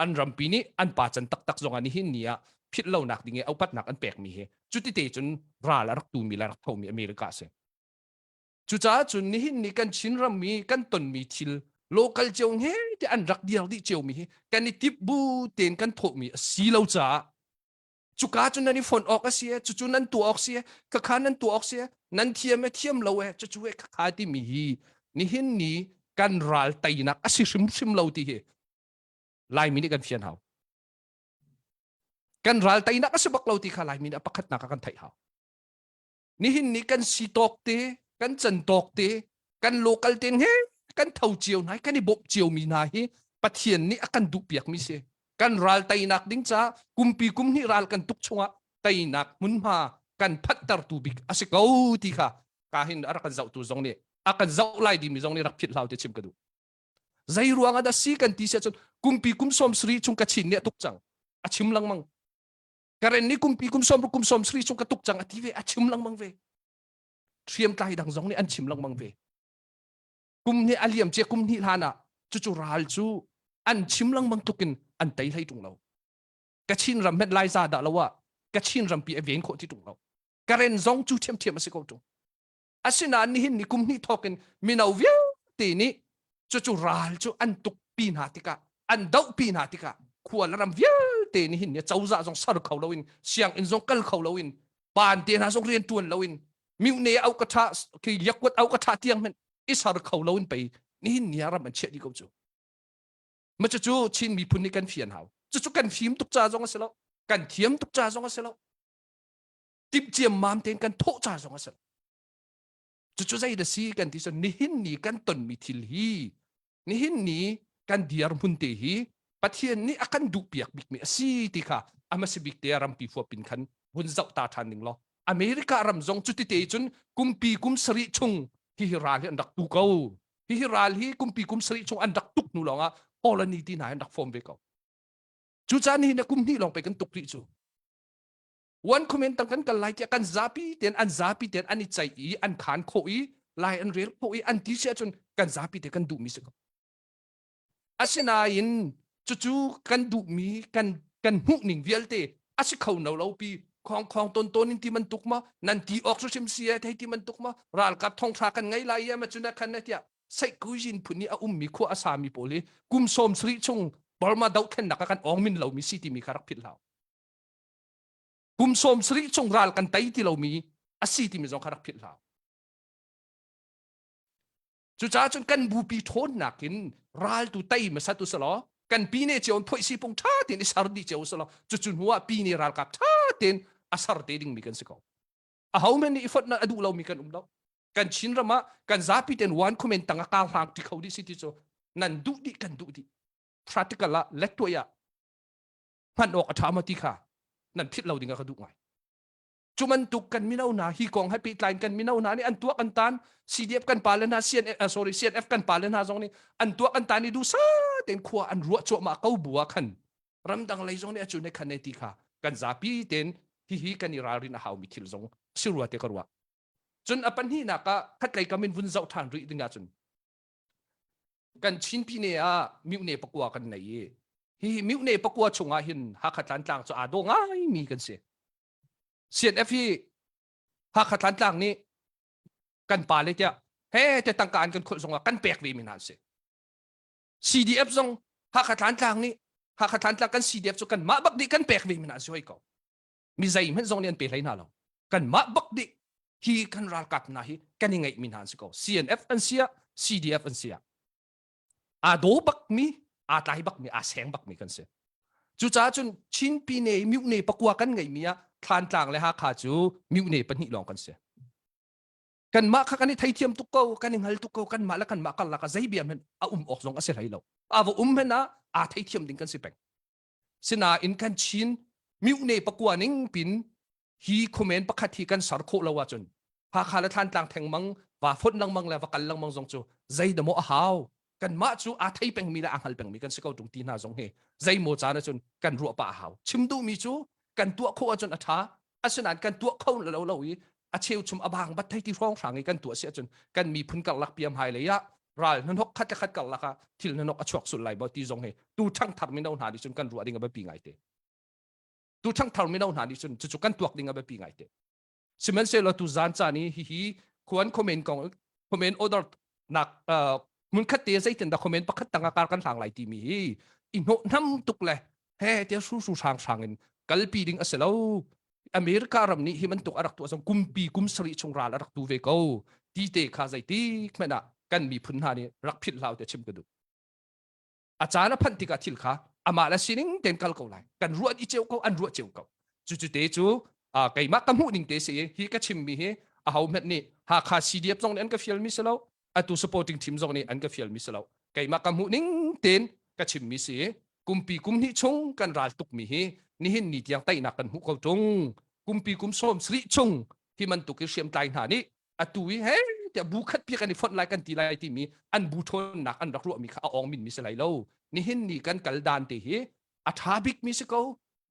an rampi nih an pa can taktak zong ah nihin ni ah philh lonak ding i upatnak an pekmi hi cutite cun ral a rak tumi le rak thomi America a si. Cucaah cun nihin ni kan Chin ram i kan tonmi thil local cio he te an rak dir dih ciomi hi kan i tip bu tein kan thawhmi a si lo caah cuka cu nan i fonh awk a si e cucu nan tuah awk si e khakha nan tuah awk si e nan thiam e thiam lo e cucu e khakha timi hi nihin ni kan ral teinak a si hrimhrim lo ti hi Laimi nih kan fian hau kan ral teinak a si bak lo ti kha Laimi nih a pakhatnak ah kan theih hau nihin ni kan si tawk te kan can tawk te Kan local ten he kan tho cio hna kan i bawmh cio mi hna hi Pathian nih a kan duh piak mi si. Kan ral teinak ding ca kumpi kum hnih ral kan tuk chungah teinak hmunhma kan phanhtertu bik a si ko ti kha ka hin a rak kan zohtu zong nih a kan zoh lai dimi zong nih rak philh hlau te chim ka duh. Zei ruang ah dah si kan ti sia cun kumpi kum sawm sri chung ka chin nih a tuk cang. A chim lengmang. Karen nih kumpi kum sawm kum sawm sri chung ka tuk cang a ti ve a chim lengmang ve. Hriamtlai dang zong nih an chim lengmang ve. Kum hnih a liam cia kum hnih hlan ah cucu ral cu an chim lengmang tuk in an tei hlei ṭung lo. Kachin ram hmet Laiza dah lo ah Kachin rampi a ven khawh ti ṭung lo. Karen zong cu ṭhiamṭhiam a si ko ṭung. Asinain nihin ni kum hnih thawk in mino vialte nih cucu ral cu an tuk pi hna tikah an doh pi hna tikah khua le ram vialte nihin ni cozah zong ser kho loin sianginn zong kal kho loin paan te hna zong rian ṭuan loin mihne au ka ṭha khi yakuat au ka ṭha tiang hmanh i ser kho loin pei nihin ni ah ram an chiah dih ko cu. Ma cucu Chin miphun nih kan fian hau. Cucu kan fim tuk ca zong a si lo. Kan thiam tuk ca zong a si lo. Timh ciammam tein kan thawh ca zong a si lo. Cucu zei da si kan ti cun nihin ni kan tonmi thil hi nihin ni kan dirhmun te hi Pathian nih a kan duhpiak bikmi a si ti kha a hmasa bik te rampi huapin khan vun zoh ta ṭhan ning law America ram zong cuti te cun kumpi kum sarih chung hihi ral hi an rak tu ko. Hihi ral hi kumpi kum sarih chung an rak tuk hnu lawngah colony ti hna an rak form ve ko. Cucaah nihin kum hnih lawng pe kan tuk rih cu. One comment tang kan kal lai tiah kan zapi ten an zapi ten an i ceih i an khan khawh i lai an rel khawh i an ti si ahcun kan zapi te kan duhmi si ko. Asinain cucu kan duhmi kan kan hmuh ning vialte a si kho no lo pi khong khong ton ton in ti man tuk ma nan ti awk hrim si e thei ti man tuk ma ralkap thongthra kan ngei lai e ma cuna khan na tiah seihkuzin phun i a ummi khua a sami pawl hi kum sawm sarih chung Burma dohthlennak ah kan awng min lomi si timi kha rak philh hlau. Kum sawm sarih chung ral kan tei ti lomi a si timi zong kha rak philh hlau. Cucaah cun kan bupi ṭhawnnak in raltu tei hmasa tu selaw kan pine cio in phoihsi pung ṭha tein i ser dih cio selaw cucu hnu ah pine ralkap ṭha tein a ser te dingmi kan si ko. Aho hmanh nih i fonh a duh lomi kan um lo. Kan Chin ram ah kan zapi tein one comment tang ah kar hlang ṭi kho dih si ti cu nan duh dih kan duh dih. Practical ah let tuah ah hman awk a ṭha maw ti kha nan philh lo ding ah ka duh ngai. Cu bantuk kan mino hna hi kong he pehtlai in kan mino hna nih an tuak an tan CDF kan pale hna CNF uh, sorry CNF kan pale hna zong nih an tuak an tan i duhsa tein khua an ruah cuahmah ko bu ah khan ramdang lei zong nih a cu ne khan ne ti kha kan zapi tein hihi kan i ralrin a haumi thil zong si rua te ka ruah. Cun a pahnihnak ah khatlei kam in vun zoh ṭhan rih ding ahcun kan Chin pine ah mihne pakua kan nei i hihi mihne pakua chungah hin Hakha Tlantlang cu aa daw ngaimi kan si. CNF hi Hakha Tlantlang nih kan pa le tiah he te tangka an kan khulh zongah kan pek ve mi hna an si. CDF zong Hakha Tlantlang nih Hakha Tlantlang kan CDF cu kan mah bak nih kan pek ve mi hna an si hoi ko. Mi zei hmanh zong nih an pe hlei hna lo. Kan mah bak nih hi kan ralkap hna hi kan i ngeih mi hna an si ko. CNF an si ah CDF an si ah aa daw bakmi aa tlai bakmi aa seng bakmi kan si cucaah cun Chin pine mihne pakua kan ngeihmi ah Thlantlang le Hakha cu mihne pahnih lawng kan si kanmah kha kan i theithiam tuk ko kan i hngal tuk ko kanmah le kanmah karlak ah zei bia hmanh a um awk zong a si hlei lo a va um hmanh ah aa theithiam ding kan si peng sinain kan Chin mihne pakua ning pin hi khuamen pakhat hi kan ser khawh lo ahcun Hakha le Thlantlang thengmang va fonh lengmang le va kal lengmang zong cu zeidah a hau kanmah cu aa thei pengmi le aa hngal pengmi kan si ko tung ti hna zong hi zeimaw caan ahcun kan ruah pah a hau chim duhmi cu kan tuah khawh ahcun a ṭha asinain kan tuah kho lo lo i a cheuchum a bang bat thei ti hrawng hrang i kan tuah si ahcun kan miphun karlak piam hai lei ah ral hnanok khat le khat karlak ah thil hnanok a chuak sul lai maw ti zong hi tu ṭhangthar mino hna nih cun kan ruah ding a biapi ngai te tu ṭhangthar mino hna nih cun cucu kan tuak ding a biapi ngai te Sihmanhsehlaw tu zan caan i hihi khuan comment kong comment order nak hmunkhat te zeitin dah comment pakhat tang ah kar kan hlang lai timi hi i hnawh hnam tuk le he te su su hrang hrang in kalpi ding a si lo America ram nih hi bantuk a rak tuah zong kumpi kum sarih chung ral a rak tu ve ko ti te kha zeitik hmanh ah kan miphun hna nih rak philh hlau te chim ka duh a caan a phanh tikah thil kha amah le sining tein kal ko lai kan ruah i ceu ko an ruah ceu ko cucu te cu keimah ka hmuh ning te si hi ka chimmi hi a ho hmet nih Hakha CDF zong nih an ka fialmi si lo. Atu supporting team zong nih an ka fial mi si lo. Keimah ka hmuh ning tein ka chim mi si. Kumpi kum hnih chung kan ral tuk mi hi nihin ni tiang teinak kan hmuh ko tung. Kumpi kum sawm sarih chung hi bantuk i hriamtlai hna nih atu i he tiah bu khat pi kan i fonh lai kan ti lai timi an bu ṭhawnnak an rak ruahmi kha a awng min mi si lai lo. Nihin ni kan kal dan te hi a ṭha bik mi si ko.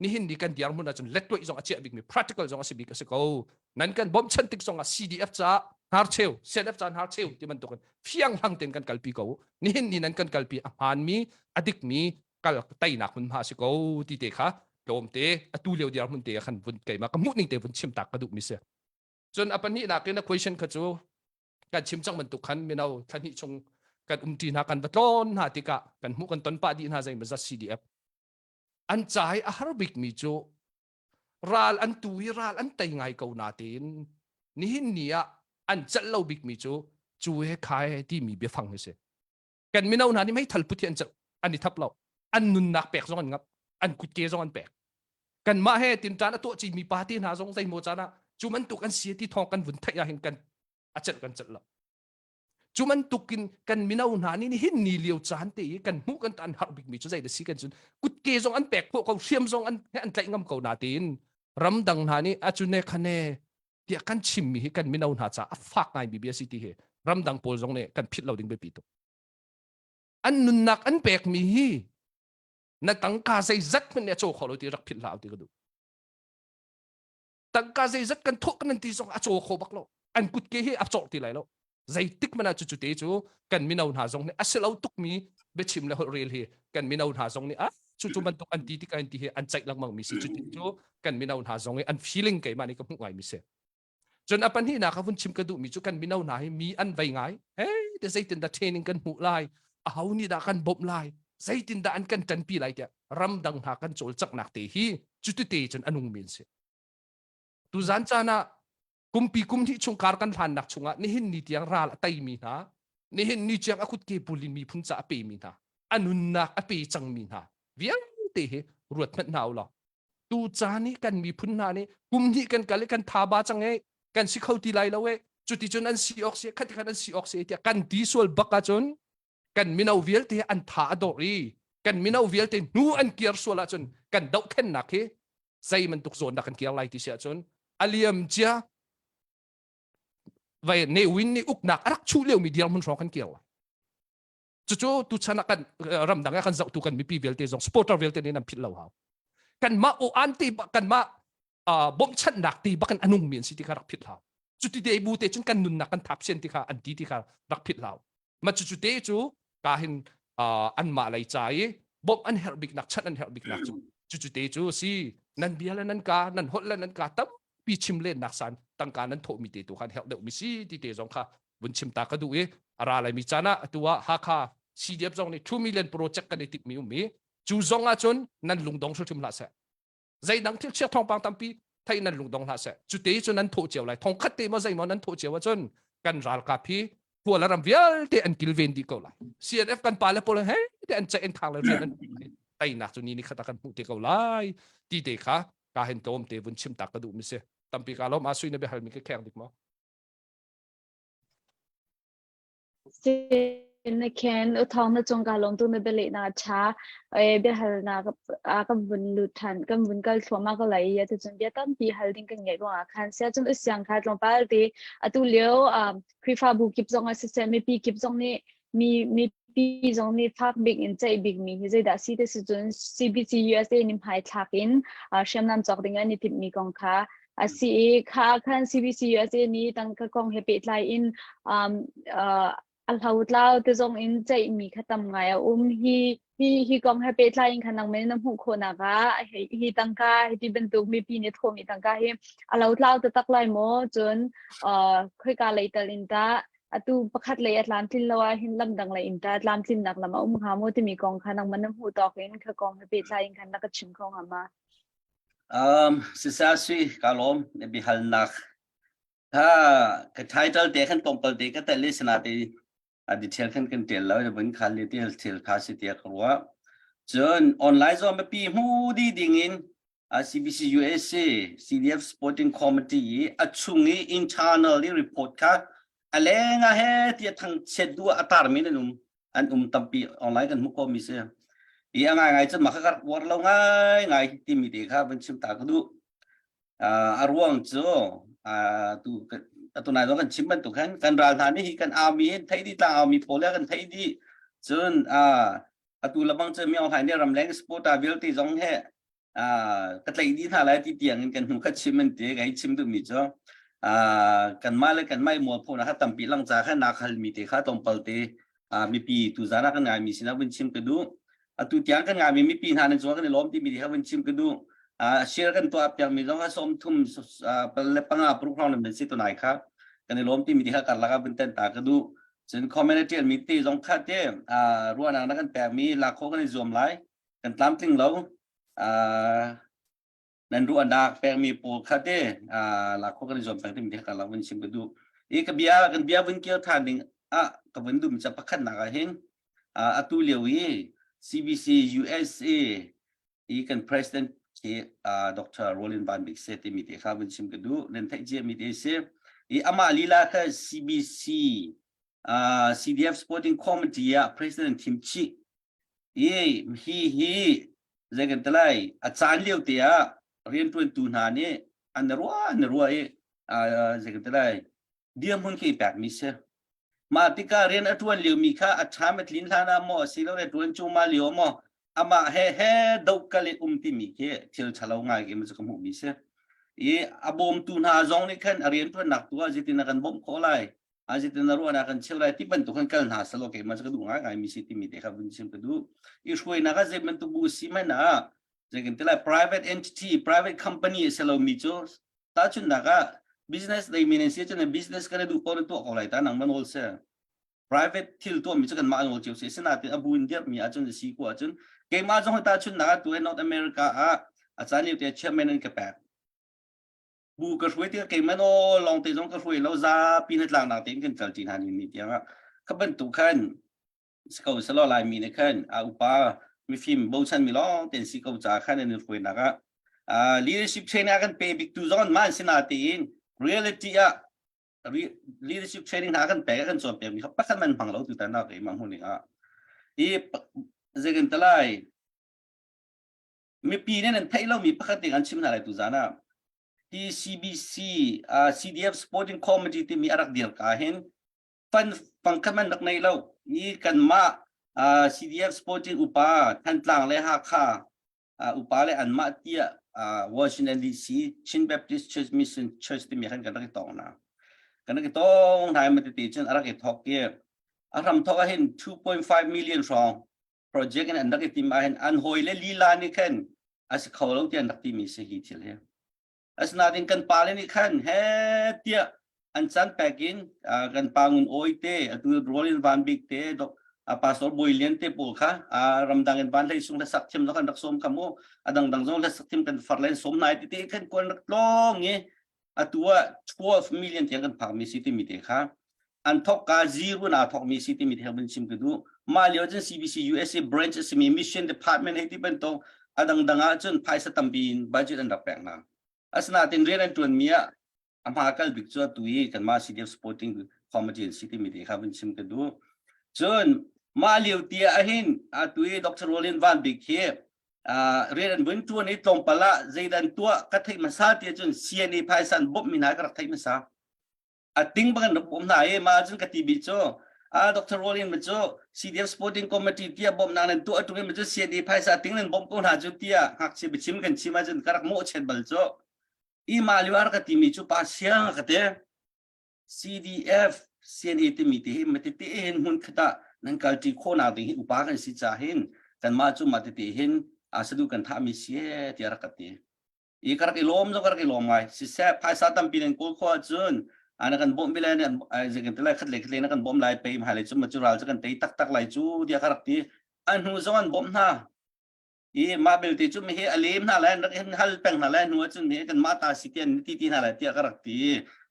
Nihin ni kan dirhmun ahcun lettuaih zong a chiah bik mi practical zong a si bik a si ko. Nan kan bawmchan tik zong ah CDF ca hnarcheu CNF ca hnarcheu ti bantukin fiang hlang tein kan kalpi ko. Nihin ni nan kan kalpi a hmaan mi a dik mi kal teinak hmunhma a si ko ti te kha tlawmte atu lio dirhmun te ah khan vun keimah ka hmuh ning te vun chim tak ka duh mi si. Cun a pahnihnak in a question kha cu kan chim cang bantuk khan mino thla hnih chung kan umṭi hna kan va tlawn hna tikah kan hmuh kan ton pah dih hna zeimawzat CDF an ca i a har bikmi cu ral an tu i ral an tei ngai ko natein nihin ni ah an celh lo bikmi cu cu he kha he timi biafang hi si. Kan mino hna nih meithal put hi an celh an i thap lo. An nunnak pek zong an ngap. An kutke zong an pek. Kanmah he tinṭan a tuah cimi pa te hna zong zeimaw caan ah cu bantuk an si ti thawng kan vun theih ahhin kan a celh kan celh lo. Cu bantuk in kan mino hna nih nihin ni lio caan te i kan hmuh kan an harh bikmi cu zei da si kan cun kutke zong an pek khawh ko hriam zong an an tlaih ngam ko natein ramdang hna nih a cu ne khane tiah kan chimmi hi kan mino hna caah a fak ngaimi bia si ti hi ramdang pawl zong nih kan philh lo ding biapi tuk. An nunnak an pekmi hi na tangka zeizat hmanh nih a caw kho lo ti rak philh hlah ti ka duh. Tangka zeizat kan thawh kan ti zong a caw kho bak lo. An kutke hi a cawh ti lai lo. Zeitik hmanh ah cucu te cu kan mino hna zong nih a si lo tukmi biachim le holh rel hi kan mino hna zong nih ah cucu bantuk an ti tik an ti hi an ceih lengmang mi si cuti cu kan mino hna zong i an feeling keimah nih ka hmuh ngai mi si. Cun a pahnihnak a vun chim ka duhmi cu kan mino hna hi mi an vei ngai. Hey, te zeitin dah training kan hmuh lai? Aho nih dah kan bawmh lai? Zeitin dah an kan ṭanpi lai tiah ramdang hna kan cawlcanghnak te hi cuti cun a nungmi an si. Tuzan caan ah kumpi kum hnih chung kar kan hlannak chungah nihin ni tiang ral a teimi hna, nihin ni tiang a kutke pul in miphun ca a pemi hna, a nunnak a pe cangmi hna vialte hi ruat hmanh hna u law tu caan i kan miphun hna nih kum hnih kan kal i kan tha ba cang e kan si kho ti lai lo e cuti cun an si awk si khati khan an si awk si tiah kan ti sual bak ahcun kan mino vialte an tha a dor i kan mino vialte hnu an kiar sual ahcun kan dohthlennak hi zei bantuk zawn dah kan kiar lai ti si ahcun a liam cia vai Ne Win nih uknak a rak chuh liomi dirhmun hrawng kan kir lai Cucu tuchan ah kan ramdang ah kan zohtu kan mipi vialte zong supporter vialte nih nan philh lo hau. Kanmah aw an te kanmah bawmchanhnak te bak in a nungmi an si ti kha rak philh hau. Cuti te bu te cun kan nunnak kan thap sian ti kha an ti ti kha rak philh hau. Ma cucu te cu ka hin anmah lei ca i bawmh an herh biknak chanh an herh biknak cu cucu te cu si nan bia le nan ka nan holh le nan ka tampi chim lennak san tangka nan thawhmi te tu khan herh deuhmi si ti te zong kha vun chim ta ka duh i a ra laimi caan ah atu ah Hakha CDF zong nih 2 million project kan i timhmi um i cu zong ah cun nan lungdong hrimhrim hlah seh zeidang thil chia thawngpang tampi thei nan lungdong hlah seh cu te cu nan thawh cio lai thong khat te maw zei maw nan thawh cio ahcun kan ralkap hi khua le ram vialte an kilven dih ko lai CNF kan pa le pawl he te an ceih an khang le rian an teinak cu ni ni khat ah kan hmuh te ko lai ti te kha ka hen tlawm te vun chim tak ka duh mi si tampi ka lawm a sui na biahal mi ka kheng dik maw Na khen uthawng na cung ka lawm tu na bialeh na ṭha e biahalnak a kan vun lut ṭhan kan vun kal thluahmah ko lai i atucun bia tampi hal ding kan ngeih ruangah khan sia cun usiang kha tlawmpal te atu lio Khrihfabu kip zong ah siseh mipi kip zong nih mi mipi zong nih fak bik in ceih bik mi hi zeidah si te si cun CBC USA nih hmai thlak in hriamnam cawk ding an i timhmi kong kha A si i kha khan CBC USA nih tangka kong he pehtlai in um, uh, a hlotlau te zong in ceihmi kha tam ngai a um. Hi hi hi kong he pehtlai in khan nangmah na hmuh khawhnak ah hi, hi tangka hi ti bantuk mipi nih thawhmi tangka hi a lotlau taktak lai maw? Cun uh, khoika lei tal in tah atu pakhat lei a tlamtlin lo ah hin lam dang lei in tah tlamtlinnak lam a um hnga maw timi kong kha nangmah na hmuh tawk in kha kong he pehtlai in khan na ka chim kho hnga ma? Um, sisa sui ka lawm na bihalnak. Ha ka title te khan tlawmpal te ka tel i sana te a detail khan kan tel lo vun khal li til thil kha si tia ka ruah. Cun online zong mipi hmu di ding in CBC USA CDF Sporting Committee i a chung i internal i report kha A leng ah he tiah thangchiat duh ah a tarmi an um an um tampi online kan hmuh khawhmi si. I a ngaingai cun mah kha ka rak uar lo ngaingai timi te kha vun chim ta ka duh. A ruang cu tu atu nai zong kan chim bantuk khan kan ral hna nih hi kan aumi hin thei dih tlang aumi pawl le kan thei dih cun atu lebang cu Myo Hlaing nih ramleng supporter vialte zong he ka tlaih dih hna lai ti tiang in kan hnu kha chim an ti ka hei chim duhmi cu kanmah le kanmah i mualphonak kha tampi lang ca kha nak halmi te kha tlawmpal te mipi tuzaan ah kan ngaimi sinah vun chim ka duh. Atu tiang kan ngaimi mipi hna nan cungah kan i lawm timi te kha vun chim ka duh. Share kan tuah piakmi zong kha sawm thum pal le panga paruk hrawng nan si tunai kha kan i lawm timi te kha karlak ah vun ten ta ka duh. Cun comment a ṭialmi te zong kha te ruahnak na kan pekmi lak khawh kan i zuam lai. Kan tlamtling lo. Nan ruahnak pekmi pawl kha te lak khawh kan i zuam peng timi te kha karlak vun chim ka duh. I ka bia kan bia vun kir ṭhan ding ah ka vun duhmi ca pakhatnak ah hin atu lio i CBC USA i kan president khi Dr. Roland Van Bik se timi te kha vun chim ka duh. Nan theih cia mi te si. I amah lila kha CBC CDF Sporting Committee ah president thim chih. I hi hi zei kan ti lai a caan lio te ah rianṭuantu hna nih an ruah an ruah i zei kan ti lai dirhmun khi pekmi si. Mah tikah rian a ṭuan liomi kha a ṭham a tlin hlan ah maw asilole ṭuan cuahmah lio maw amah he he dohkal i um timi khi thil ṭhalo ngai khi cu ka hmuhmi si. I a bawmtu hna zong nih khan a rianṭuannak tu ah zeitin a kan bawmh khawh lai, a zeitin a ruahnak kan cheu lai ti bantuk khan kal hna selaw keimah cu ka duh ngaingaimi si timi te kha vun chim ka duh. I hruainak ah zei bantuk bu si hmanh ah zei kan ti lai private entity, private company a si lomi cu tahchunhnak ah business lei mi nan si ahcun business kan i duh paoh na tuah ko lai ta nangmah nawl si. Private thil tuahmi cu kanmah nawl cio si. Asinain a bu in dirhmi ahcun a si ko ahcun keimah zong hi tahchunhnak ah tu hi North America ah a caan lio te chairman an ka pek. Bu ka hruai tikah keimah nawl lawng te zong ka hruai lo zapi hnatlaknak tein kan kal ṭi hna ni ni tiang ah kha bantuk khan si ko selaw Laimi nih khan a upa mifim bochan mi lawng ten si ko ca khan an i hruainak ah leadership training a kan pe bik tu zong an mah an si na tiin reality ah leadership training hna kan pek kan cawnpiak mi kha pakhat man hmang lo tu tan na keimah hmuh ning ah i zei kan talai mipi nih nan theih lomi pakhat ding an chim hna lai tu zan ah hi CBC uh, CDF Sporting Committee timi a rak dir ka hin fan fangkhat man rak nei lo i kanmah uh, CDF Sporting upa Thantlang le Hakha uh, upa le anmah tiah uh, Washington DC Chin Baptist Church Mission Church timi khan kan rak i tong hna kan rak i tong hna i tete cun a rak i thok i a hram thok ah hin 2.5 million hrawng project in an rak i tim ah hin an hawi le lila nih khan a si kho lo tiah an rak timi si hi thil hi asinain kan pale nih khan he tiah an can pek in kan pa ngun oi te atu Rolin Van Bik te dok pastor Boi Lian te pawl kha ramdang in van hlei sung le sak thiam zong kan rak som kha mu adang dang zong le sak thiam kan far len som nai ti te khan kuan rak tlong i atu ah 12 million tiang kan phak mi si timi te kha an thok ka zero na thok mi si timi thil vun chim ka duh mah lio cun CBC USA branch a simi mission department hei ti bantuk adang dang ah cun phaisa tampi in budget an rak pek hna asinain rian an tuan mi ah a hma kal bik cu atu i kanmah CDF supporting committee an si timi te kha vun chim ka duh cun mah lio ti ah hin atu i Dr. Roland Van Bik hi rian an vun tuan i tlawmpal ah zeidan tuah ka theih hmasa ti cun CNA phaisa an bawmh mi hna ka rak theih hmasa a ting bang an rak bawm hna i mah cun ka ti bi cu a Dr. Rolin ma cu CDF Sporting Committee tiah bawmhnak nan tuah ṭung in ma cu CNA phaisa ting nan bawmh ko hna cu tiah ngakchia biachim kan chim ahcun ka rak mawhchiat bal cu i mah lio ah ka timi cu pa siang ka ti CDF CNA timi te hi matete hin hmun khat ah nan kalṭi khawhnak ding hi upa kan si ca hin kanmah cu matete hin a sadu kan thahmi si tiah rak ka ti i ka rak i lawm zong ka rak i lawm ngai siseh phaisa tampi nan kawl khawh ahcun ana kan bawmh bile zei kan ti lai khat le khat le na kan bawmh lai pei hmai lei cu ma cu ral cu kan tei taktak lai cu tiah ka rak ti a hnu zong an bawmh hna i mah belte cu mi hi a lem hna lai an rak hin hal peng hna lai hnu ahcun hi kan mah ta si tian ti ti hna lai tiah ka rak ti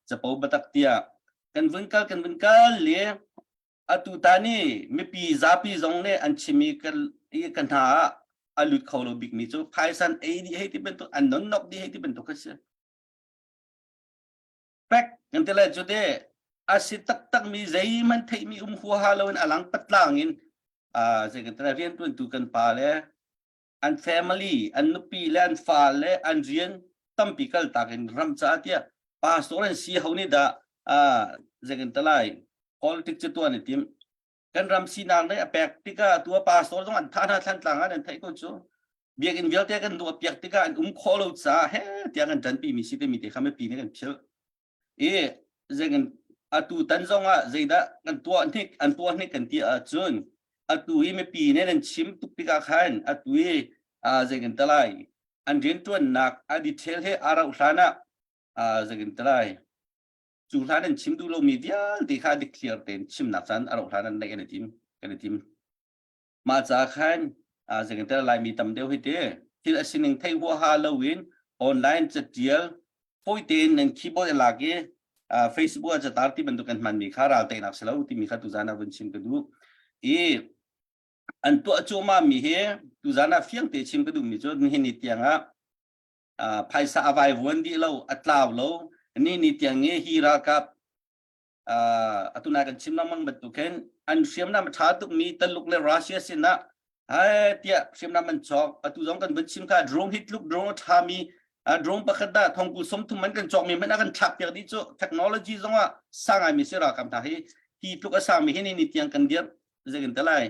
capo batak tiah kan vun kal kan vun kal le atu ta ni mipi zapi zong nih an chim i kan i ka hna ah a lut kho lo bikmi cu phaisan ei dih hei ti bantuk an nonnok dih hei ti bantuk kha si pek kan ti lai cu te. A si taktakmi zeihmanh theihmi um huaha loin a lang patlang in zei kan ti riantuantu kan pa le an family, an nupi le an fa le an rian tampi kaltak in ram caah tiah pastor an si ho nih dah zei kan ti lai politics cu tuan i tim kan ram sinak le a pek tikah tua pastor zong an thah hna thlantlang ah nan theih ko cu biakinn vialte kan duah piak tikah an um khawh lo caah he tiah kan ṭanpi mi si timi te kha mipi nih kan philh i zeikan atu tan zong ah zeidah kan tuah hnik an tuah hnik kan ti ahcun atu i mipi nih nan chim tuk tikah khan atu i zei kan ti lai an rianṭuannak a detail he a rauh hlan ah zei kan ti lai cu hlan an chim duh lomi vialte kha dik clear tein chimnak caan a rauh hlan an neih an i tim kan i tim Mah ca khan zeitintiah Laimi tam deuh hi ti thil a sining thei huaha loin online catial fawi tein nan keyboard a lak i Facebook ah catar ti bantuk kan hmanmi kha ral teinak si lo timi kha tuzan ah vun chim ka duh. I an tuah cuahmah mi hi tuzan ah fiang te chim ka duhmi cu nihin ni tiang ah phaisa a vaivuan dih lo a tlau lo ni ni tiang i hi ralkap atu na kan chim lengmang bantuk hin an hriamnam a ṭha tukmi Taluk le Russia sinah hai tiah hriamnam an cawk atu zong kan vun chim kha drone hi tluk drone a ṭhami drone pakhat dah thongkul 30 man kan cawkmi hmanh a kan thlak piak dih cu technology zong ah sang ngaimi si ralkap hna hi hi tluk a sangmi hi ni ni tiang kan dir zeitin te lai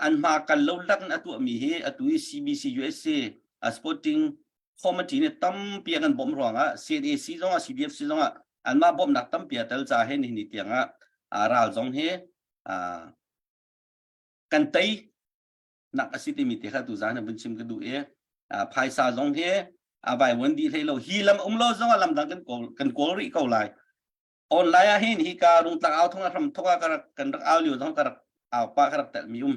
an hma kal lo lak in a tuahmi hi atu i CBC USA sporting committee nih tampi a kan bawmh ruangah CNAC zong ah CDFC zong ah anmah bawmhnak tampi a tel ca he nihin ni tiang ah ral zong hi kan tei nak a si timi te kha tu zan vun chim ka duh i phaisa zong hi a vaivuan dih hlei lo hi lam um lo zong ah lam dang kan kawl kan kawl rih ko lai online ah hin hi ka rungtlang au thong a hram thok ah kan rak au lio zong ka rak au pa ka rak telh mi um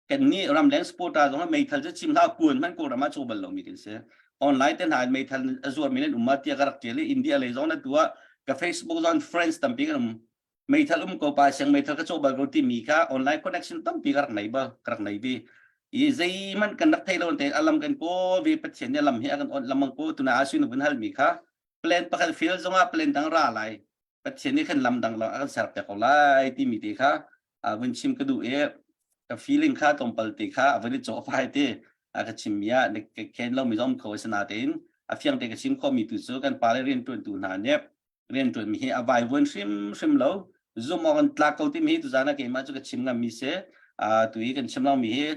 kan nih ramleng supporter zong meithal cu chim hlah kuan hman kawlram ah chaw bal lomi kan si online te hna meithal a zuar mi nan um ma tiah ka rak tial i India lei zong na tu ah ka Facebook zong friends tampi kan um meithal um ko pa siang meithal ka chaw bal ko ti mi kha online connection tampi ka rak nei ba ka rak nei bi i zeihmanh kan rak thei lo te alam kan ko ve pathian nih lam hi a kan on lamang ko tuna asu nu vun hal mi kha plan pakhat fail zongah plan dang ra lai Pathian nih khan lam dang a kan ser piak ko lai timi te kha vun chim ka duh i ka feeling kha tlawmpal te kha a vun i cawh fai te a ka chim mi ah ka khen lo mi zong kho a si natein a fiang te ka chim khawh mi tu cu kan pa le riantuan tu hna nih riantuan mi hi a vaivuan hrim hrim lo zum awk an tlak ko timi hi tuzan ah keimah cu ka chim ngam mi si tu hi kan chim lo mi hi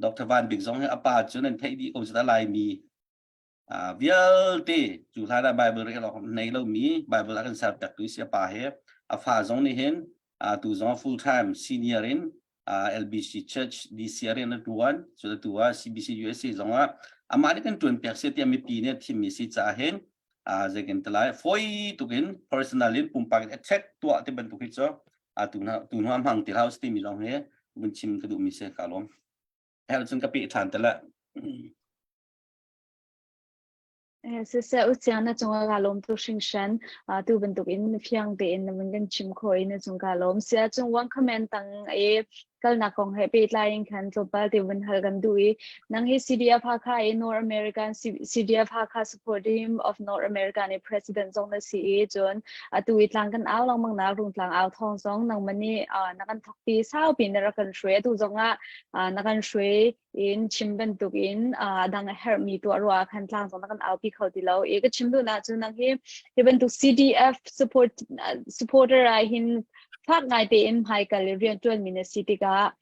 Dr. Van Bik zong hi a pa cu nan theih dih ko cu ta Laimi vialte cu hlan ah Bible rel awk nei lomi Bible a kan ser piaktu si a pa he a fa zong nih hin tu zong full time senior in LBC Church DC rian a tuan cu tu ah CBC USA zong ah amah nih kan tuan piak si tiah mipi nih thimmi si caah hin zeikin te lai foi tukin personal in pumpak in attack tuah ti bantuk hi cu tu hna tu hna hmang ti hlah timi zong hi vun chim ka duhmi si ka lawm hel cun ka pe ṭhan te la Siseh usiang na cungah kaa lawm tuk hringhran. Tu bantuk in fiang tein na vun kan chim khawh i na cung kaa lawm. Si ahcun one comment tang i kalnak kong he pehtlai in khan tlawmpal te vun hal kan duh i nang hi CDF Hakha i North American CDF Hakha Support Team of North America nih president zong na si i cun atu i tlang kan au lengmang nak rungtlang au thawng zong nangmah nih na kan thawkpi saupi na rak kan hruai atu zong ah na kan hruai in chim bantuk in a dang a herhmi tuah ruah ah khan tlang zong na kan aupi kho ti lo i ka chim duhnak cu nang hi hi bantuk CDF support supporter ah hin fak ngai tein hmaikal i rian ṭuanmi na si tikah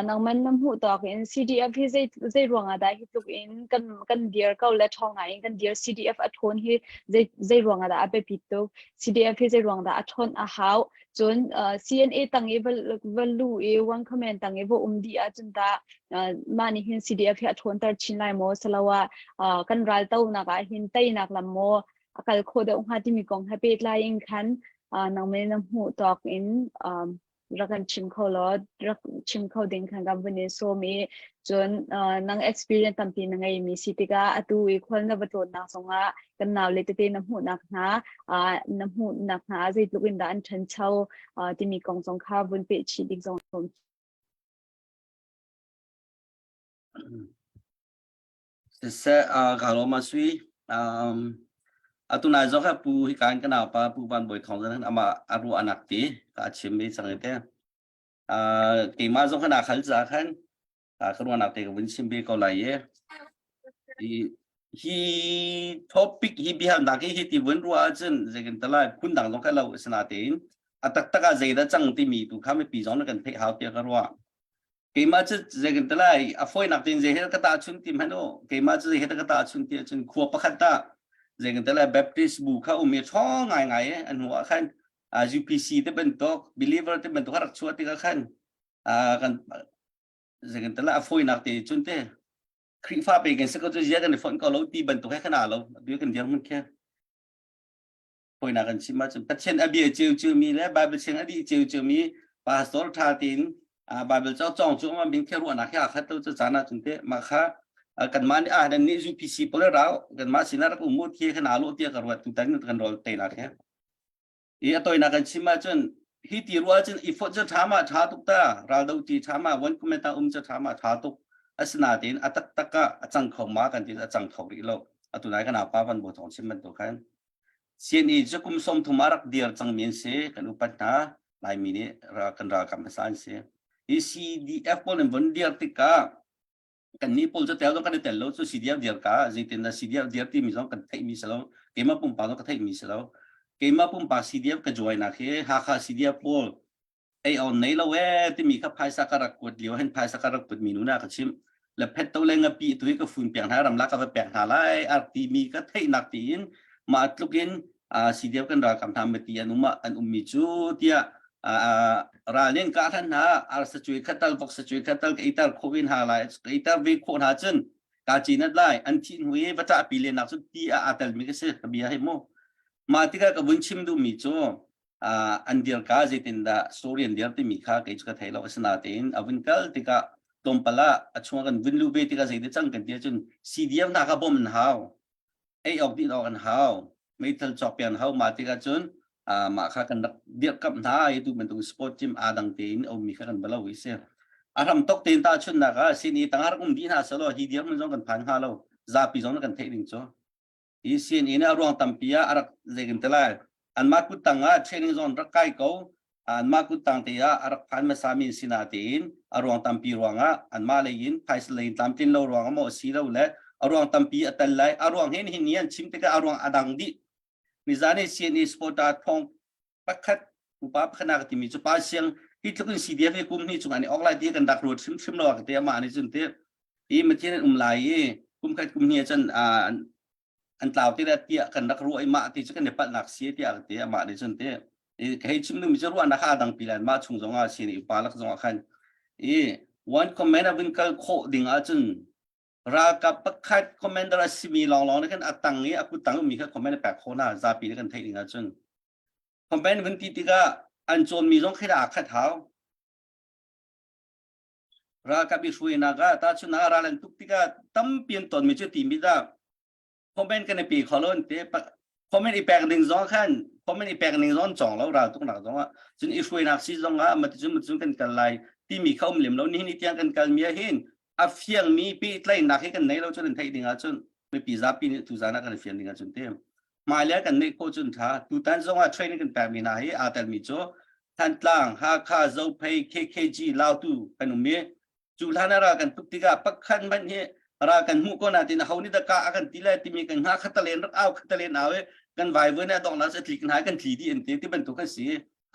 nangman na hmuh tawk in CDF hi zei zei ruangah dah hi tluk in kan kan dir ko le ṭhawng ngai in kan dir CDF a ṭhawn hi zei zei ruangah dah a biapit tuk CDF hi zei ruang dah a ṭhawn a hau cun CNA tang i va lu i one command tang i va um dih ahcun tah mah nih hin CDF hi a ṭhawnter chin lai maw siloah kan ral tonak ah hin teinak lam maw a kal khawh deuh hnga timi kong he pehtlai in khan nangmah na hmuh tawk in rak kan chim kho law rak chim kho ding khan kan vun in sawm i cun nang experience tampi na ngeimi si tikah atu i khual na va tlawnnak zongah kan nau le tete na hmuhnak hna na hmuhnak hna zeitluk in dah an ṭhancho timi kong zong kha vun peh chih ding zong sawm Siseh, uh, ka lawm a sui. Um, Atu nai zong kha pu hi kan ka naupa pu Van Bawi Thawng zong ama a ruahnak ti ka chim mi sang te. Keimah zong khan aa khal ca khan ka ruahnak te ka vun chim ve ko lai i. Hi topic hi biahalnak hi hi ti vun ruah ahcun zeikan talai phun dang zong kha lo asinain a taktak ah zeidah cang timi tu kha mipi zong na kan theih hau tiah ka ruah. Keimah cu zeikan talai a fawinak tein zei he ka tahchun ti hmanh u keimah cu zei he ka tahchun ti ahcun khua pakhat ah zeikan talai Baptist bu kha um i ṭhawng ngaingai i an hnu ah khan UPC te bantuk believer te bantuk a rak chuah tikah khan kan zeikan talai a fawinak te cun te Khrihfa pe kan si ko cu zia kan i fonh ko lo ti bantuk he khan aa lo atu kan dirhmun khi Hawinak kan chim ahcun Pathian a bia ciocio mi le Bible cheng a dih ciocio mi pastor tha tein Bible cawng cawng cu ma min khe ruahnak he aa khat lo cu caan ahcun te mah kha kanmah nih ah nan nih UPC pawl rau kanmah sinah rak um u thi khan aa lawh tiah ka ruat tutan kan rol te nak he i a toinak kan chim ahcun hi ti ruah cun i fawt cu ṭha ma ṭha tuk ta ral do ti ṭha ma one comment ah um cu ṭha ma ṭha tuk asinain a taktak ah a cang kho ma kan ti a cang kho rih lo atu nai kan apa van bo thong chim bantuk khan CNA cu kum 30 a rak dir cangmi an si kan upat hna Laimi nih kan ralkap hmasa an si hi CDF pawl in von dir tikah kannih pawl cu tel zong kan i tel lo cu CDF dir ka zeitin dah CDF dir timi zong kan theihmi si lo keimah pumpak zong ka theihmi si lo keimah pumpak CDF ka join nak hi Hakha CDF pawl ei on nei lo e timi kha phaisa ka rak kuat lio hin phaisa ka rak put mi nu na ka chim le phet to le ngapi tu hi ka fun piak hna ramla ka va pek hna lai ar timi ka theihnak tiin ma tluk in CDF kan ralkap hna mati an um an ummi cu tiah ral nin ka hlan hna ar sa cui khatal vok sa cui khatal ka itar kho in ha lai ka itar ve kho hna cun ka chinat lai an thi hnu i va ṭah pi le nak cun ti a atel mi ka si ka bia hi mu ma tikah ka vun chim duh mi cu an dir ka zeitindah story an dir timi kha kei cu ka thei lo asinain a vun kal tikah tlawmpal ah a chung kan vun lu ve tikah zeidah cang kan ti ahcun CDF hna kha bawm an hau ei awk dih awk an hau meithal cawk pian hau ma tikah cun mah kha kan rak dirhkamh hna i tu bantuk sport gym aa dang tein a ummi kha kan balo i si a hram tok tein tahchunhnak ah sin i tangah rak um dih hna selaw hi dirhmun zong kan phan hnga lo zapi zong kan theih ding cu Hi CNA nih a ruang tampi ah a rak zeitin te lai anmah kuttang ah training zone rak kai ko anmah kuttang te ah a rak phan hmasa mi si natein a ruang tampi ruangah anmah lei in phaisa lei in tlamtlin lo ruangah maw si lo le a ruang tampi a tel lai a ruang hin hin ni an chim tikah a ruang a dang dih nizan i CNA supporter thong pakhat upa pakhat ka timi cu pa siang hi tluk in CDF hi kum hnih chung an i ok lai ti kan rak ruat hrimhrim lo ka ti amah nih cun ti i Pathian an um lai i kum khat kum hnih cun an tlau te tiah kan rak ruah i mah ti cu kan i palhnak si tiah ka ti amah nih cun ti i hei chim dingmi cu ruahnak kha a dang pi lan mah chung zong ah sin i upa lak zong ah khan i one command a vun kal khawh ding ahcun ralkap pakhat commander a simi lawnglawng nih khan a tang i a kut tang ummi kha command a pek khawh hna zapi nih kan theih ding ahcun command vun ti tikah an cawnmi zong khi aa khat hau Ralkap i hruainak ah tahchunhnak ah ral an tuk tikah tampi an tonmi cu timi dah comment kan i pe kho lo an ti. Comment i pek ding zong khan comment i pek ning zong cawng lo ral tuknak zong ah cun i hruainak si zong ah mati cun cun kan kal lai timi kha um lem lo nihin ni tiang kan kal mi ah hin a fiangmi pehtlaihnak hi kan nei lo cun an theih ding ahcun mipi zapi nih tuzan ah kan i fian ding ahcun ti hmailei kan neih khawh cun ṭha. Tutan zong ah training kan pekmi hna hi aa telmi cu Thantlang, Hakha, Zophei, KKG, Lautu kan um i cu hlan ah ral kan tuk tikah pakhat hmanh hi ral kan hmuh ko natin aho nih dah kah a kan ti lai timi kan hnga khatalen rak au khatalen au i kan vaivuan ah donghnak cu tlik hna kan tli dih an ti ti bantuk an si.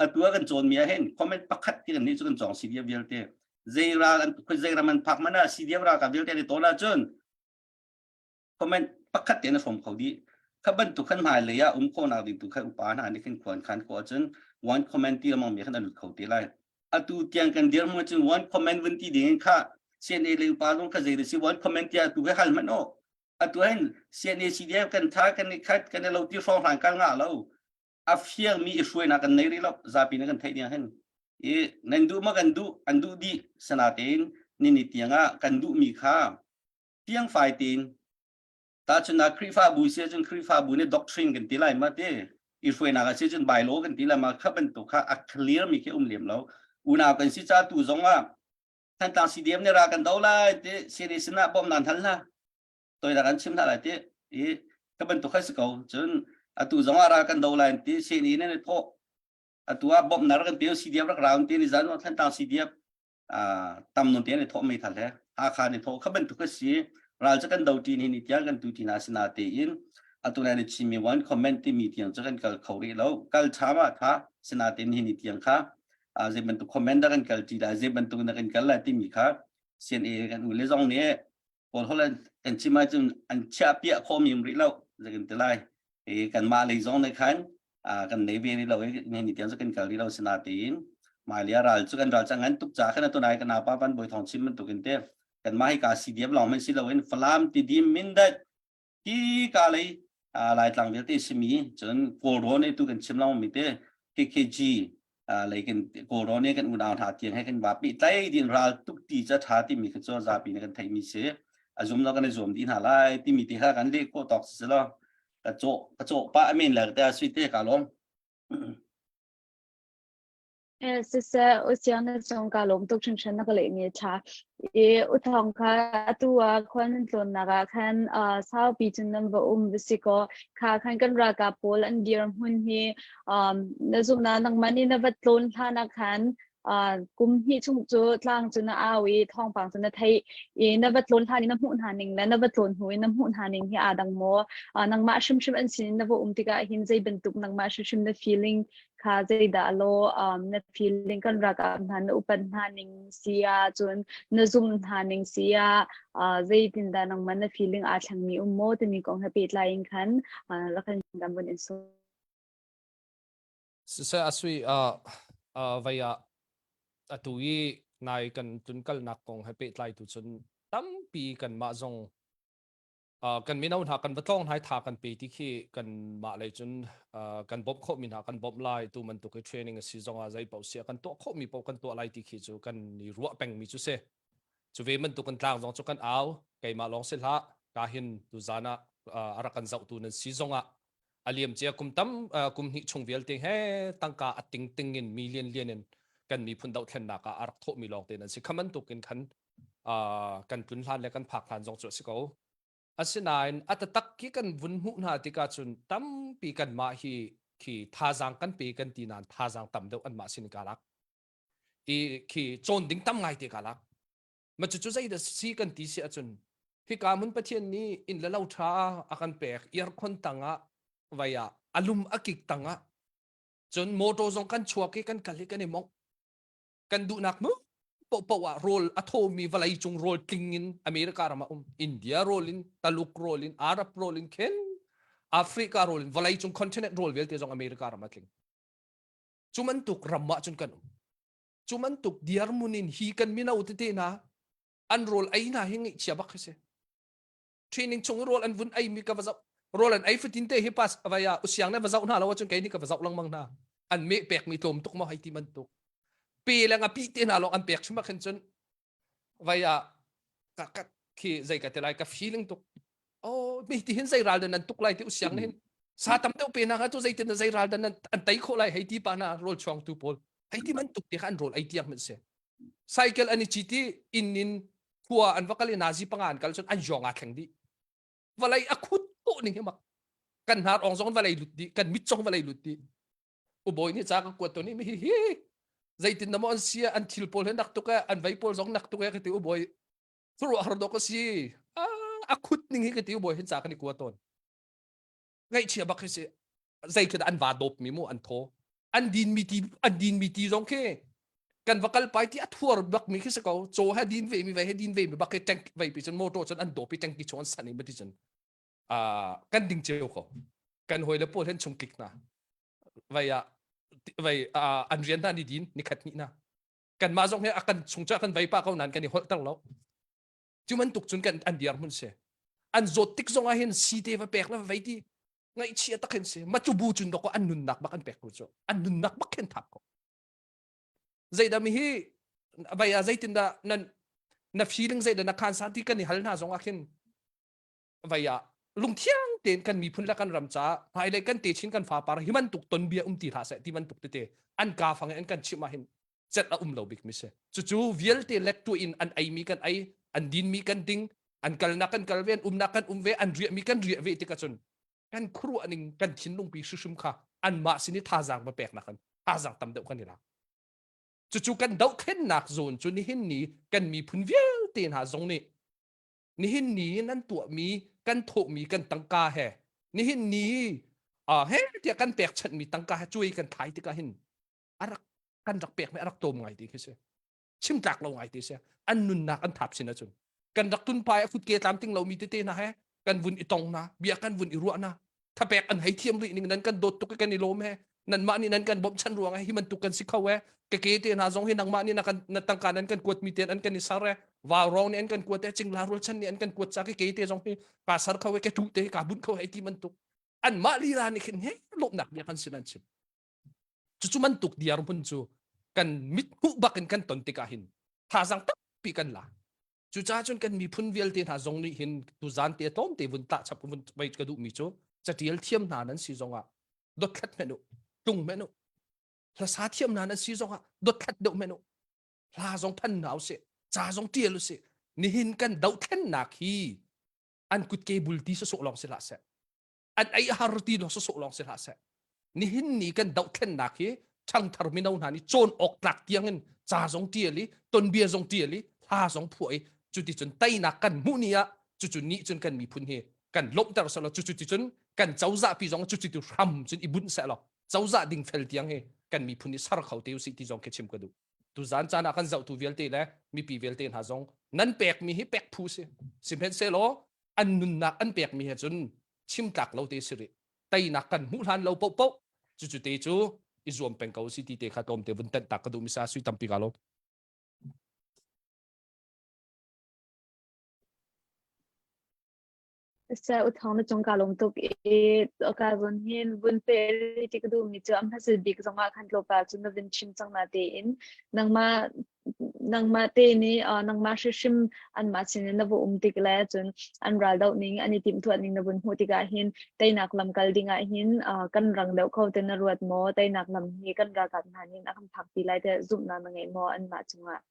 Atu ah kan cawnmi ah hin comment pakhat ti kan nih cu kan cawng CDF vialte. Zei ral an zei ram an phak man ah CDF ralkap vialte an i tawn ahcun comment pakhat te na hrawm kho dih kha bantuk khan hmai lei ah um khawhnak ding tu khan upa hna nih khin khuan khan ko ahcun one comment ti lamang mi khan an lut kho te lai atu tiang kan dir mu cun one comment vun ti ding kha CNA le upa zong kha zei si one comment tia tu he hal man o atu hin CNA CDF kan tha kan i khat kan i lo ti hrawng hran kal nga lo a fiang mi i hruainak kan nei rih lo zapi na kan theih ding hin i nan duh ma kan duh an duh dih sanatein ni ni tiang ah kan duh mi kha fiangfai tein tahchun ah Khrihfabu si ahcun Khrihfabu nih doctrine kan ti lai ma ti i hruainak ah si cun bylaw kan ti lai ma kha bantuk kha a clear mi khi um lem lo unau kan si ca tu zong ah Thantlang CDM nih ra kan do lai ti CNA sinah bawm nan hal hna toinak an chim hna lai ti i ka bantuk kha si ko cun. Atu zong ah ral kan do lai ti CNA nan i thawh. Atu ah bawmhnak rak kan pe CDF rak ra ti ni zan Thantlang CDF tam non te an i thawh meithal he Hakha ni thawh kha bantuk a si. Ral cu kan do ṭi ni ni tiang kan tu ti hna sina tein atu nai na chimmi one comment timi tiang cu kan kal kho rih lo. Kal ṭha ma tha sina tein hi ni tiang kha zei bantuk comment dah kan kal ṭi lai zei bantuk na kan kal lai timi kha CNA kan u le zong nih Kawl holh kan chim ahcun an chiah piah khawhmi um rih lo zei kan ti lai i kanmah lei zong nih khan kan nei ve rih lo i ni tiang cu kan kal rih lo sinatein Mailia ral cu kan ral cang ngan tuk ca khan atu nai kan apa van bawi thong chim bantuk in te kanmah hi ka CDF lawng men si loin Falam Tidim Mindat hi ka lei Laitlang vialte simi cun Kawlrawn tu kan chim lengmang mi te KKG lei kan Kawlrawn kan unau hna tiang he kan va pi tlai din ral tuk ti ca tha timi kha cu zapi nih kan theih mi si a zum lo kan i zuam dih hna lai timi te kha kan leh khawh tawk si lo ka cawh ka cawh pa amen le te sui te ka lawm Eh, siseh, u siang na cung ka lawm tuk hringhran na ka lehmi a ṭha. I u thawng kha atu ah khual nan tlawnnak ah khan uh, saupi cun nan va um va si kaw kha khan kan ralkap pawl an dirhmun hi um, na zumhnak nangmah nih na va tlawn hlan ah khan uh, kum hnih chung cu tlang cu na au i thawngpang cu na theih i na va tlawn hlan i na hmuh hna ning le na va tlawn hnu i na hmuh hna ning hi aa dang maw? Uh, nangmah hrimhrim an sin in na va um tikah hin zei bantuk nangmah hrimhrim na feeling kha zeidah law um, na feeling kan ralkap hna na upat hna ning si ah cun na zumh hna ning si ah uh, zeitindah nangmah na feeling aa thlengmi um maw timi kong he pehtlai in khan uh, rak kan kan vun in sawm. Siseh asui uh, uh, vai ah atu i nai kan tlunkalnak kong he pehtlai tu cun tampi kanmah zong kan mino hna kan va tlawng hna tha kan pe ti khi kan mah lei cun kan bawmh khawhmi hna kan bawmh lai tu bantuk i training a si zongah zei paoh si kan tuah khawhmi paoh kan tuah lai ti khi cu kan i ruah pengmi cu si cu ve bantuk kan tlang zong cu kan au keimah lawng si hlah ka hin tu zan ah a rak kan zohtu nan si zongah a liam cia kum tam kum hnih chung vialte he tangka a ting ting in mi lian lian in kan miphun dohthlennak ah a rak thawhmi lawng te nan si kha bantuk in khan kan tlun hlan le kan phak hlan zong cu a si ko. Asinain a tatak khi kan vun hmuh hna tikah cun tampi kanmah hi khi thazaang kan pe kan ti nain thazaang tam deuh anmah sin ka lak. I khi cawn ding tam ngai te ka lak. Ma cucu zeidah si kan ti si ahcun hika hmun Pathian nih inn le lo ṭha a kan pek aircon tangah vai ah a lum a kik tangah cun motor zong kan chuak i kan kal i kan i mongh kan duhnak mu poah ah rawl a thawmi vawlei cung rawl tling in America ram ah um India rawl in Taluk rawl in Arab rawl in khin Africa rawl in vawlei cung continent rawl vialte zong America ram ah tling cu bantuk ram ah cun kan um cu bantuk dirmun in hi kan mino tete hna an rawl ei hna hi ngaihchia bak khi si training chung rawl an vun ei mi ka va zoh rawl an ei fatin te hi pas avaya usiang ne va zoh hna lo ahcun kei nih ka va zoh lengmang hna an me pek mi tlawm tuk maw hei ti bantuk pe le nga pi te hna lawng an pek chuma khin cun vaya ka ka khi zei ka te lai ka feeling tuk oh mi ti hin zei ral dan an tuk lai ti usiang ne hin sa tam deuh pe na ka tu zei tin zei ral dan an tei kho lai hei ti pa na rawl chuang tu pawl hei ti man tuk ti kha an rawl ei tiang men se cycle an i cit i inn in khua an va kal i nazi panga an kal cun an yong aa thleng dih vawlei a khut tawh ning hi mak kan hnar ong zong vawlei lut dih kan mit zong vawlei lut dih ubawi nih ca ka kuat to nih mi hi hi zeitin na maw an sia an thil pawl he nak tuk e an vei pawl zong nak tuk e ka ti ubawi thuru har dok a si a khut ning hi ka ti ubawi hin ca kan i kua tawn ngaihchia bak hi si zei khi dah an va dawp mi mu an thaw an din mi ti an din mi ti zong khi kan va kal pai ti a thuar bak mi khi si ko chaw he din ve mi ve he din ve mi bak khi tank vei pi cun motor cun an dawp i tanki chung an san i ma ti cun kan ding ceu ko kan hoi le pawl hen chung klik na vai ah vai an rian hna ni din ni khat ni na kan mah zong he a kan chung cha kan vei pa ko nan kan i holh ter lo cu bantuk cun kan an diar mun si an zawt tik zong ah hin si te va pek la va vei ti ngaihchia tak hin si ma cu bu cun dok an nunnak bak an pek ko cu an nunnak bak khin thap ko zeidah mi hi vai ah zeitindah nan na feeling zeidah na khan sa ti kan i hal hna zong ah khin vai ah lungthiang tein kan miphun le kan ram caah hmailei kan techin kan fapar hi bantuk ton bia um ti hlah seh ti bantuk tete an ka fang in an kan chimh ah hin celh a um lo bik mi si cucu vialte let tu in an ei mi kan ei an din mi kan ding an kalnak kan kal ve an umnak kan um ve an riah mi kan riah ve tikah cun. Kan khuaruah ning kan thinlung pi hrimhrim kha anmah sin i thazaang va pek nak in thazaang tam deuh kan i lak. Cucu kan dohthlennak zawn cu nihin ni kan miphun vialte hna zong nih nihin ni nan tuahmi kan thawhmi kan tangka he nihin ni uh, he tiah kan pekchanhmi tangka he cuai kan thai tikah hin a rak kan rak pekmi a rak tlawm ngai ti khi si. Chim tlak lo ngai ti si. An nunnak an thap sin ahcun kan rak tunpai a futke tlamting lomi tete hna he kan vun i tong na bia kan vun i ruah na thapek an hei thiam rih ning nan kan dawt tuk i kan i lawm he nanmah nih nan kan bawmhchanh ruang hi bantuk kan si kho e ka ke te hna zong hi nangmah nih na kan na tangka nan kan kuat mi ten an kan i sar e vau rong nih an kan kuat e cingla rual chan nih an kan kuat ca ke ke te zong hi ka sar kho e ke tu te ka bunh kho hei ti bantuk anmah lila nih khin he lawmhnak bia kan sin an chim cucu mantuk diar hmun cu kan mit hmuh bak in kan ton tikah hin thazang tampi kan la Cucaah cun kan miphun vialte hna zong nih hin tuzan te tlawmte vun tah chap vun vei ka duhmi cu catial thiam hna nan si zongah dothlat hmenh u tlung hmenh u hlasa thiam hna nan si zongah dothlat deuh hmenh u hla zong phan hna usih ca zong tial usih nihin kan dohthlennak hi an kutke bul ti sawsawh lawng si hlah seh an ei har ti lawng sawsawh lawng si hlah seh nihin ni kan dohthlennak hi ṭhangthar mino hna nih cawn awk tlak tiang in ca zong ṭial i tonbia zong ṭial i hla zong phuah i cuticun teinak kan hmuh ni ah cucu ni cun kan miphun hi kan lawmhter selaw cucu ticun kan cozah pi zong cucu tu hram cun i bunh sehlaw cozah dingfel tiang hi kan miphun hi ser kho te usih ti zong khi chim ka duh tuzan caan ah kan zohtu vialte le mipi vialte hna zong nan pekmi hi pek phu si sihmanhsehlaw an nunnak an pekmi he cun chim tlak lo te si rih teinak kan hmuh hlan lo paohpaoh cucu te cu i zuam peng ko si ti te kha tlawmte vun tenh tak ka duh misa sui tampi ka lo. Sa u thong na cung ka lawm tuk i ka zon hin vun pe ti ka duh mi cu am hmasat bik zongah khan tlawmpal cu na vun chim cang na tein nangmah nangmah te nih uh, nangmah hrimhrim anmah sin in na va um tik le cun an ral doh ning an i timhtuah ning na vun hmuh tikah hin teinak lam kal ding ah hin uh, kan rang deuh kho te na ruat maw teinak lam hi kan ralkap hna nih a kan phak ti lai te zumhnak na ngei maw anmah cungah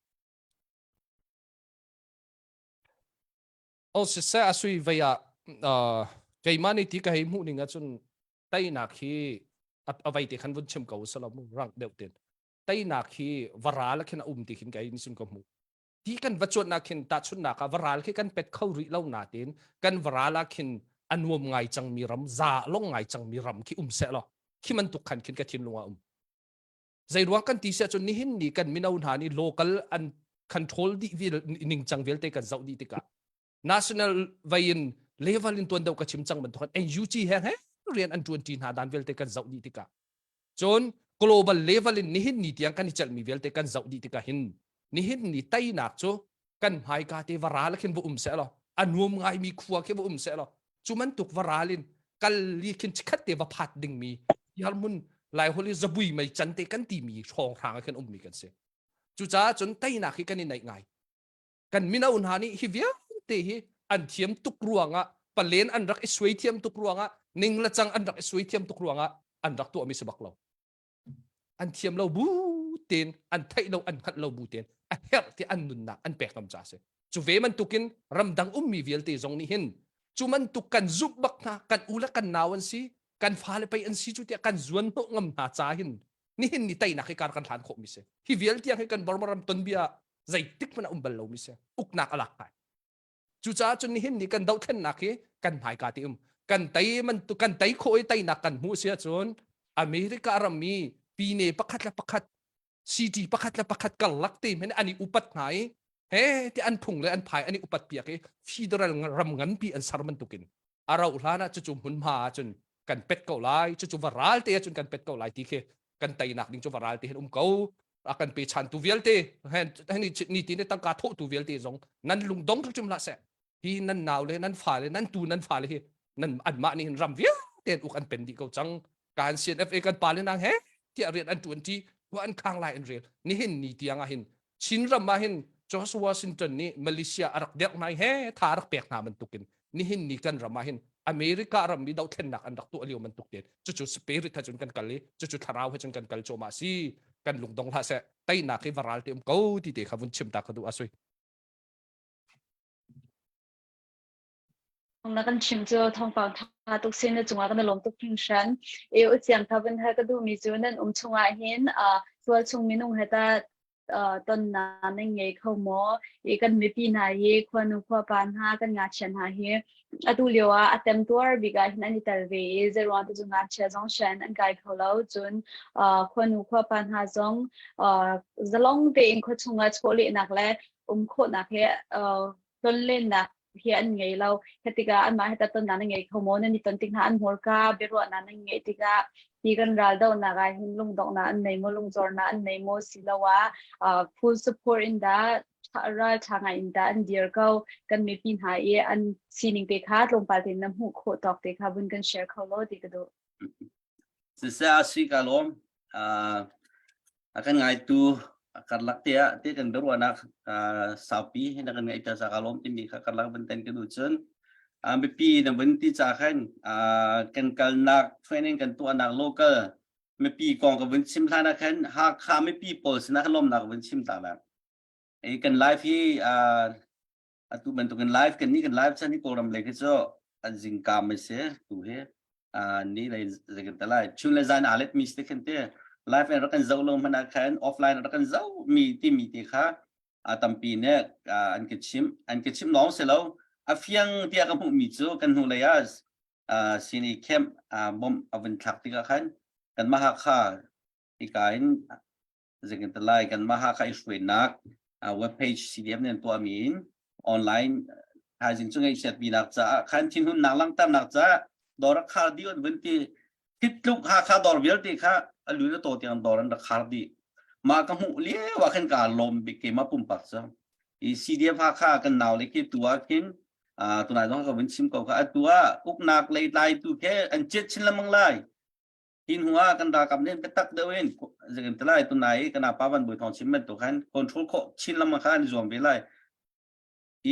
Oh siseh a sui vei ah uh, keimah nih ti ka hei hmuh ning ahcun teinak hi a vei te khan vun chim ko usalaw mu rank deuh tin teinak hi varal khin a um ti khin kei nisun ka hmuh ti kan va cuannak khin tahchunnak ah varal khi kan pet kho rih lo natin kan varal ah khin a nuam ngai cangmi ram za long ngai cangmi ram khi um seh law khi man tuk khan khin ka thinlung ah um zei ruang kan ti sia cun nihin ni kan mino hna nih local an control dih vil ningcang vialte kan zoh dih tikah national vein level in tuan deuh ka chim cang bantuk NUG he he rian an tuan ti hna dan vialte kan zoh dih tikah cun global level in nihin ni tiang kan i celhmi vialte kan zoh dih tikah hin nihin ni teinak cu kan hmaika te varal khin va um seh law a nuam ngaimi khua khi va um seh law cu bantuk varal in kal li khin chikhat te va phat dingmi yarmun lai holi zabui mei can te kan timi hrawng hrang ah khin ummi kan si cucaah cun teinak hi kan i naih ngai kan mino hna nih hi vialte hi an thiam tuk ruangah palen an rak i suai thiam tuk ruangah ning le cang an rak i suai thiam tuk ruangah an rak tuahmi si bak lo an thiam lo bu tein an theih lo an hngalh lo bu tein a herh ti an nunnak an pek ngam ca si cu ve bantukin ramdang ummi vialte zong nih hin cu bantuk kan zumh bak hna kan u le kan nau an si kan fale pei an si cu tiah kan zuan hnawh ngam hna ca hin nihin ni teinak hi kar kan hlan khawh mi si hi vial tiang hi kan Burma ram tonbia zeitik hmanh a um bal lo mi si uknak a lak kai Cucaah cun nihin ni kan dohthlennak hi kan hmaika ti um. Kan tei man kan tei khawh i teinak kan hmuh si ahcun America ram i pine pakhat le pakhat city pakhat le pakhat karlak te hmanh an i upat hna i he ti an phung le an phai an i upat piak i federal ram nganpi an ser bantukin a rauh hlan ah cucu hmunhma ahcun kan pet ko lai cucu va ral te ahcun kan pet ko lai ti khi kan teinak ding cu va ral te hin um ko a kan pe chantu vialte ni ti ne tangka thawhtu vialte zong nan lungdong hrim hlah seh hi nan nau le nan fa le nan tu nan fa le hi nan anmah nih hin ram vialte uk an pen dih ko cang kan CNFA kan pa le nang he tiah rian an tuan ti wa an khang lai an rel nihin ni tiang ah hin Chin ram ah hin George Washington nih Malaysia a rak derh hna he tha rak pek hna bantukin nihin ni kan ram ah hin America ram mi dohthlennak an rak tuah lio bantuk tein cucu spirit he cun kan kal i cucu thlarau he cun kan kal cuahmah si kan lungdong hlah seh teinak hi varal te um ko ti te kha vun chim ta ka duh asui. Na kan chim cu thawngpang tha tuk sin na cungah kan i lawm tuk hringhran. E u ciang kha vun hal ka duhmi cu nan um chungah hin tual chung minung he ta tonnak nan ngei kho maw? I kan mipi hna hi khuanu khuapa hna kan ngakchia hna hi atu lio ah a temtuar bik ah hin an i tel ve i zeiruang ti cu ngakchia zong shan an kai kho lo cun khuanu khuapa hna zong zalong tein khua chungah chawlehnak le um khawhnak he tlonlennak hi an ngei lo. Hi tikah anmah he tonnak nan ngei kho maw? Nan i ton tik hna an hmurka biaruahnak nan ngeih tikah hi kan ral dohnak ah hin lungdonghnak an nei maw, lungzornak an nei maw siloah uh, full support in dah ral ṭha ngai in dah an dir ko kan mipi hna i an sining te kha tlawmpal tein na hmuh khawh tawk te kha vun kan share kho law ti ka duh. Siseh a si ka lawm. Uh, a kan ngaitu karlak te ah te kan biaruahnak saupi na kan ngaih ta ca ka lawm timi kha karlak van ten ka duh cun mipi na vun ti ca khan kan kalnak training kan tuahnak local mipi kong ka vun chim hlan ah khan Hakha mipi pawl sinah kan lawmnak vun chim ta la ei kan live hi atu bantukin live kan ni kan live chan hi Kawlram lei khi cu an zingka mai si tu hi ni lei zeikan te lai chun le zan aa let mi si khan te live in rak kan zoh lo hmanh ah khan offline rak kan zoh mi ti mi te kha a tampi ne an ka chim an ka chim lawng si lo a fiang tiah ka hmuh mi cu kan hnu lei ah sini camp bom a vun thlak tikah khan kan mah Hakha hika in zeitintilai kanmah Hakha i hruainak web page CDF nih an tuahmi in online thaizing cu ngaihchiatpinak caah khan thinhunnak langhternak caah dawr a khar dih an vun ti hitluk Hakha dawr vialte kha a lu na taw tiang dawr an rak khar dih mah ka hmuh lio ah khan kaa lawm bik keimah pumpak cu i CDF Hakha kan nau le khi tu ah khin tunai zong ka vun chim ko kha atu ah uknak lei tlaitu khi an chiat chin lengmang lai Hi hnu ah kan ralkap nih biatak deuh in zeitin ti lai tunai i kan apa van bui thawng chim bantuk khan control khawh chin lengmang kha an i zuam ve lai.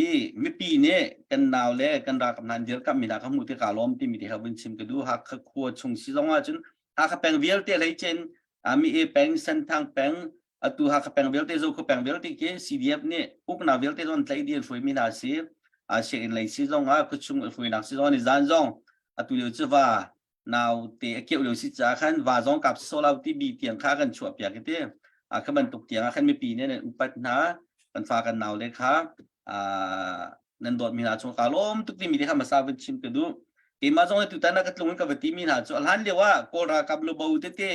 I mipi nih kan nau le kan ralkap hna an dirkamh mi hna kha hmuh tikah lawm timi te kha vun chim ka duh. Hakha khua chung si zong ahcun Hakha peng vialte hlei chin mi e peng Senthang peng atu Hakha peng vialte Zokhua peng vialte khi CDF nih uknak vialte zong tlaih dih an hruai mi hna si. Sianginn lei si zong ah khuachung hruainak si zong ni zan zong atu lio cu va naute a keuh lio si caah khan va zong kap solo ti bi tiang kha kan chuah piak ti a kha bantuk tiang ah khan mipi nih nan upat hna kan fa kan nau le kha nan dawt mi hna chung ka lawm tuk timi te kha masa vun chim ka duh keimah zong tutan ah ka tlung in ka va ti mi hna cu a hlan lio ah kawl ralkap lubo tete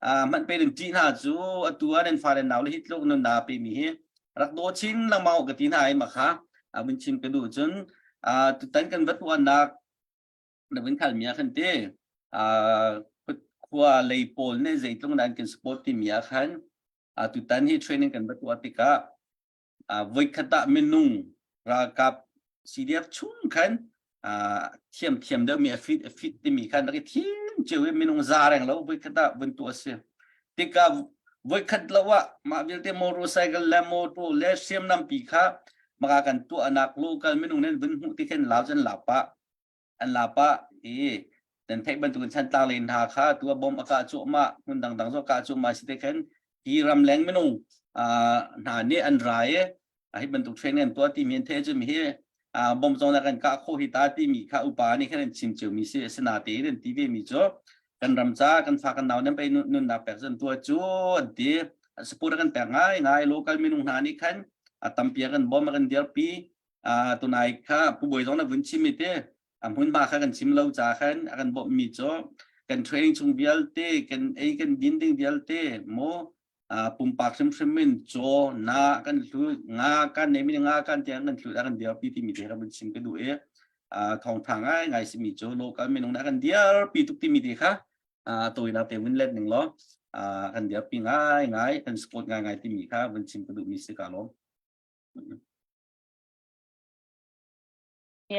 hmanh pe nan ṭih hna cu atu ah nan fa le nau le hi tluk nun na pe mi hi rak daw chin lengmang ka ti hna ai ma kha vun chim ka duh cun tutan kan va tuahnak na vun khalmi ah khan te khua lei pawl nih zeitlung dah an kan support timi ah khan tutan hi training kan va tuah tikah voikhat ah minung ralkap CDF chung khan thiam thiam deuh mi a fit a fit timi khan rak i thim cio i minung za reng lo voikhat ah vun tuah si tikah voikhat lo ah mah vialte motorcycle le motor le hriamnam pi kha maka kan tuahnak local minung nen vun hmuh ti khin lau cun lapa an lapa i nan theih bantukin chantlang len hna kha tu a bom a kah cuahmah hmun dangdang zong kah cuahmah si te khan hi ramleng minung hna nih an ra i hi bantuk training an tuah timi an theih cun hi bom zong kan kah khawh hi ta timi kha upa nih khan an chim cio mi si asinatein an ti ve mi cu kan ram ca kan fa kan nau nan pei nunnak pek cun tuah cu an ti support kan pek ngai ngai local minung hna nih khan a tampi kan bom kan dirpi tunai kha pu bawi zong na vun chim i te a hmunhma kha kan chim lo ca khan a kan bawmh mi cu kan training chung vialte kan ei kan din ding vialte mo pumpak hrimhrim in caw na kan hlu nga kan nei mi nga kan tiang kan hlu kan dirpi ti mi te kan chim ka duh i thawngtha ngai ngai simi cu local minung na kan dirpi tuk timi te kha tawinak te vun let ning law kan dirpi ngai ngai kan support ngai ngai timi kha vun chim ka duh mi si ka lawm.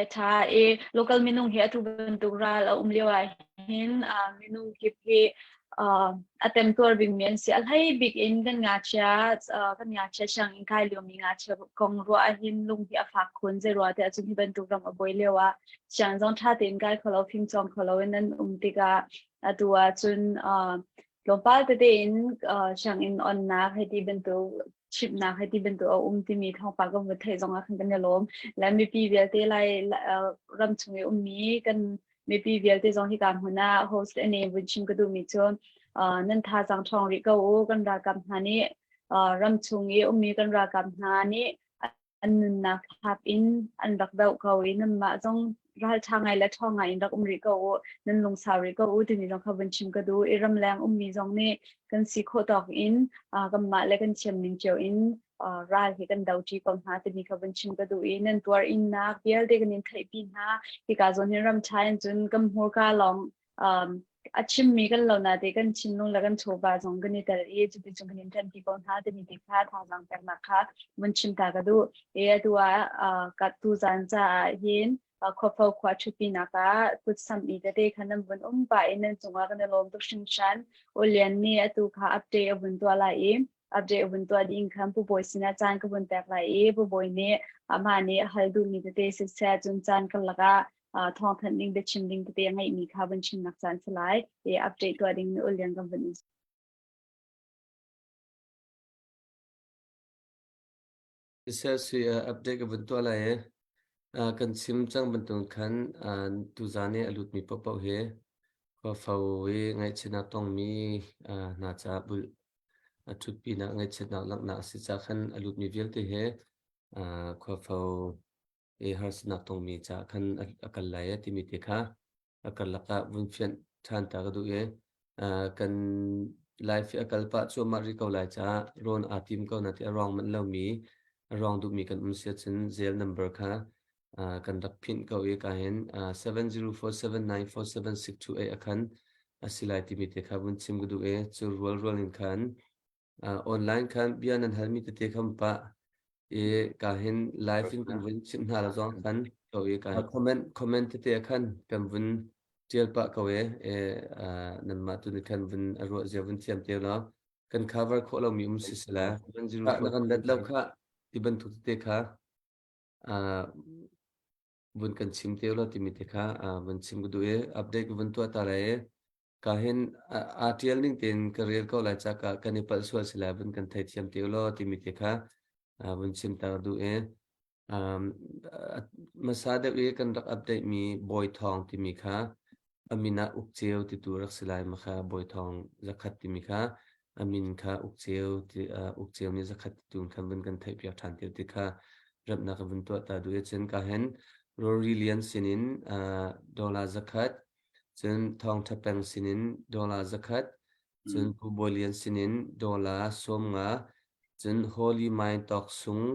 A ṭha i local minung hi atu bantuk ral a um lio ah hin minung kip hi a temtuar bikmi an si. A hlei bik in kan ngakchia kan ngakchia sianginn kai liomi ngakchia kong ruah ahhin lung hi a fak khun. Zei ruah tiah cun hi bantuk ram a buai lio ah siang zong ṭha tein kai kho lo, fimcawng kho lo in an um tikah atu ah cun tlawmpal tete in sianginn onnak hei ti bantuk. chimhnak hei ti bantuk a um timi thawngpang kan vun theih zong ah khan kan i lawm. Le mipi vialte lai ram chung i ummi kan mipi vialte zong hika hmun ah host ane vun chim ka duhmi cu nan thazaang ṭhawng rih ko u kan ralkap hna nih ram chung i ummi kan ralkap hna nih an nunnak thap in an rak doh ko i nanmah zong ralṭha ngai le ṭhawng ngai in rak um rih ko u nan lungsau rih ko u timi zong kha vun chim ka duh i ramleng ummi zong nih kan si khawh tawk in kanmah le kan thiam ning cio in ral hi kan do ṭi ko hna timi kha vun chim ka duh i nan tuar innak vialte kan in theihpi hna hika zawn hin ram ṭha in cun kan hmurka lawng um, a chimmi kan lo na te kan thinlung le kan chawva zong kan i tel i cuticun kan in ṭanpi ko hna timi te kha thazaang peknak kha vun chim ta ka duh. E atu ah ka tu zan caah hin khuafo khua ṭhutpinak ah kut sam i tete kha nan vun um pah i nan cungah kan i lawm tuk hringhran. Ulian nih atu kha update a vun tuah lai i update a vun tuah ding khan Pu Bawi sinah caan ka vun pek lai i Pu Bawi nih amah nih hal duhmi tete siseh cun caan karlak ah thawngthanh ding biachim ding tete a ngeihmi kha vun chimnak caan si lai i update tuah ding ulian kan vun in. Siseh sui update ka vun tuah lai i kan chim cang bantuk khan tuzaan i a lutmi paohpaoh hi khuafo i ngaihchiatnak tongmi hna caah bulh a ṭhutpinak ngaihchiatnak langhnak a si caah khan a lutmi vialte hi khuafo i harsatnak tongmi caah khan a kal lai e timi te kha a karlak ah vun fianh ṭhan ta ka duh i kan life hi a kal pah cuahmah rih ko lai caah rawn aa tim ko na ti a ruang manh lomi a ruang duhmi kan um si ahcun zel number kha kan rak phinh ko i ka hin 7047947628 a khan a si lai timi te kha vun chim ka duh i cu rual rual in khan online khan bia nan halmi tete kha pah i ka hin live in kan vun chimh hna lo zong khan ko i ka comment comment tete khan kan vun tial pah ko e nanmah tu nih khan vun a ruah zia vun thiam te law kan cover khawh lomi um si sela na kan let lo kha ti bantuk tete kha vun kan chim te law timi te kha vun chim ka duh i update ka vun tuah ta lai i Ka hin aa ṭial ning tein ka rel ko lai cakah kan i palh sual si lai vun kan theithiam te ulaw timi te kha vun chim ta duh i hmasa deuh i kan rak update mi Bawi Thawng timi kha a min ah Uk Ceu ti tu rak si lai ma kha Bawi Thawng zakhat timi kha a min kha Uk Ceu ti Uk Ceu nih zakhat ti tu khan vun kan theih piak ṭhan te ti kha remnak ka vun tuah ta duh i cun ka hin Rory Lian sinin dollar zakhat Cun Thawngṭha Peng sinin dollar 100, cun Pu Bawi Lian sinin dollar 50, cun Holy Mai Tawk Sung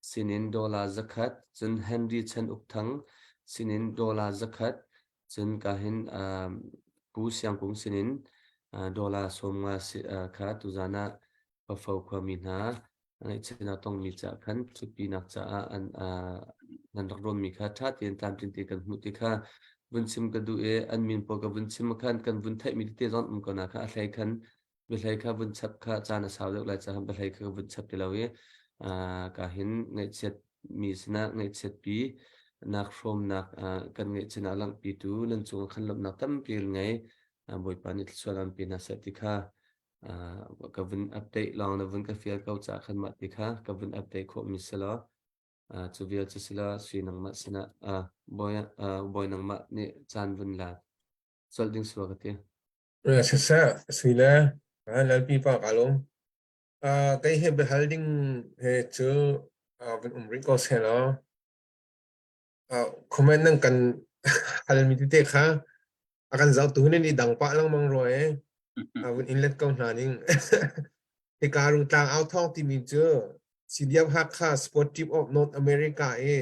sinin dollar 100, cun Henry Chan Uk Thang sinin dollar 100, cun ka hin Pu Siang Kung sinin dollar 50 kha tuzaan ah Pafo khuami hna Ngaihchiatnak tongmi caah khan ṭhutpinak caah an nan rak rawnmi kha ṭha tein tlamtling tein kan hmuh ti kha vun chim ka duh i an min pawl ka vun chim khan kan vun theihmi tete zong um ko na kha a hlei khan biahlei kha vun chap kha caan a sau deuh lai caah biahlei kha ka vun chap ti lo i ka hin ngaihchiat mi sinah ngaihchiatpi nak hrawmnak kan ngaihchiatnak langhpitu nan cungah khan lawmhnak tampi ngei Bawipa nih thluachuah an pe hna seh ti kha ka vun update lawng na vun ka fial ko caah khan mah ti kha ka vun update khawhmi si law cu vial cu si law sui nangmah sinah bawi bawi nangmah nih caan vun la colh ding sua ka ti. Siseh sui le lalpi pa ka lawm. Kei he biahal ding he cu vun um rih ko seh law comment nan kan halmi tete kha a kan zohtu nan i dang pah lengmang rua e. A vun in let ko hna ning. Hika Rungtlang au thawng timi cu CDF Hakha Sport Team of North America i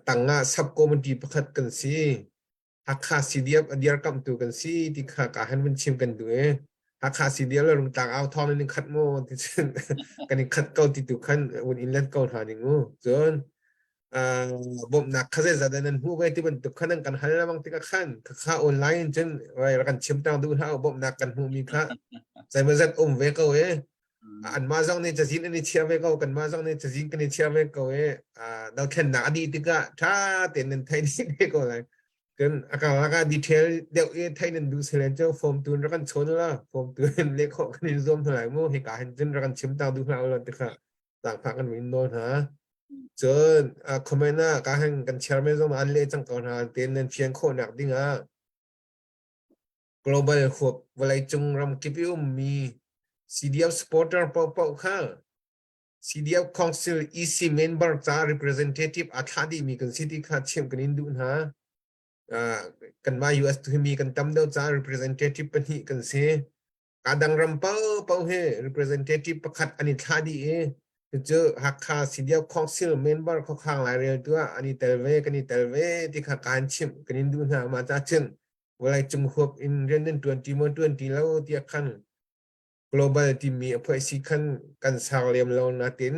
tangah sub committee pakhat kan si. Hakha CDF a dirkamhtu kan si ti kha ka han vun chim kan duh i Hakha CDF le Rungtlang au thawng nan in khat maw ti cun kan in khat ko ti tu khan vun in let ko hna ning u. Cun bawmhnak kha zeizat dah nan hmuh ve ti bantuk kha nan kan hal lengmang tikah khan khakha online in cun rak kan chim tang duh hlah u bawmhnak kan hmuhmi kha zeimawzat um ve ko e anmah zong nih cazin an i chia ve ko kanmah zong nih cazin kan i chia ve ko e dothlennak a dih tikah ṭha tein nan theih dih ve ko lai. Cun a karlak ah detail deuh i theih nan duh selen cu form tu in rak kan chawn la form tu in leh khawh kan in zuam hna lai mu hika hin cun rak kan chim ta duh hlah u law ti kha zaangfah kan in nawl hna. Cun comment ah ka hin kan chairman zong an leh cang ko hna tein nan fian khawhnak ding ah global huap vawleicung ram kip i ummi CDF supporter paohpaoh kha CDF Council EC member ca representative a thlah dihmi kan si ti kha chimh kan in duh hna. Uh, kanmah US tu mi kan tam deuh ca representative pahnih kan si. Ka dang ram paohpaoh hi representative pakhat an i thlah dih i cucu Hakha CDF Council member khuakhang lairel tu ah an i tel ve kan i tel ve ti kha kaan chimh kan in duh hna. Mah ca cun vawleicung huap in rian nan ṭuan ṭi maw ṭuan ṭi lo tiah khan global timi a phuaisi khan kan sang lem lo natin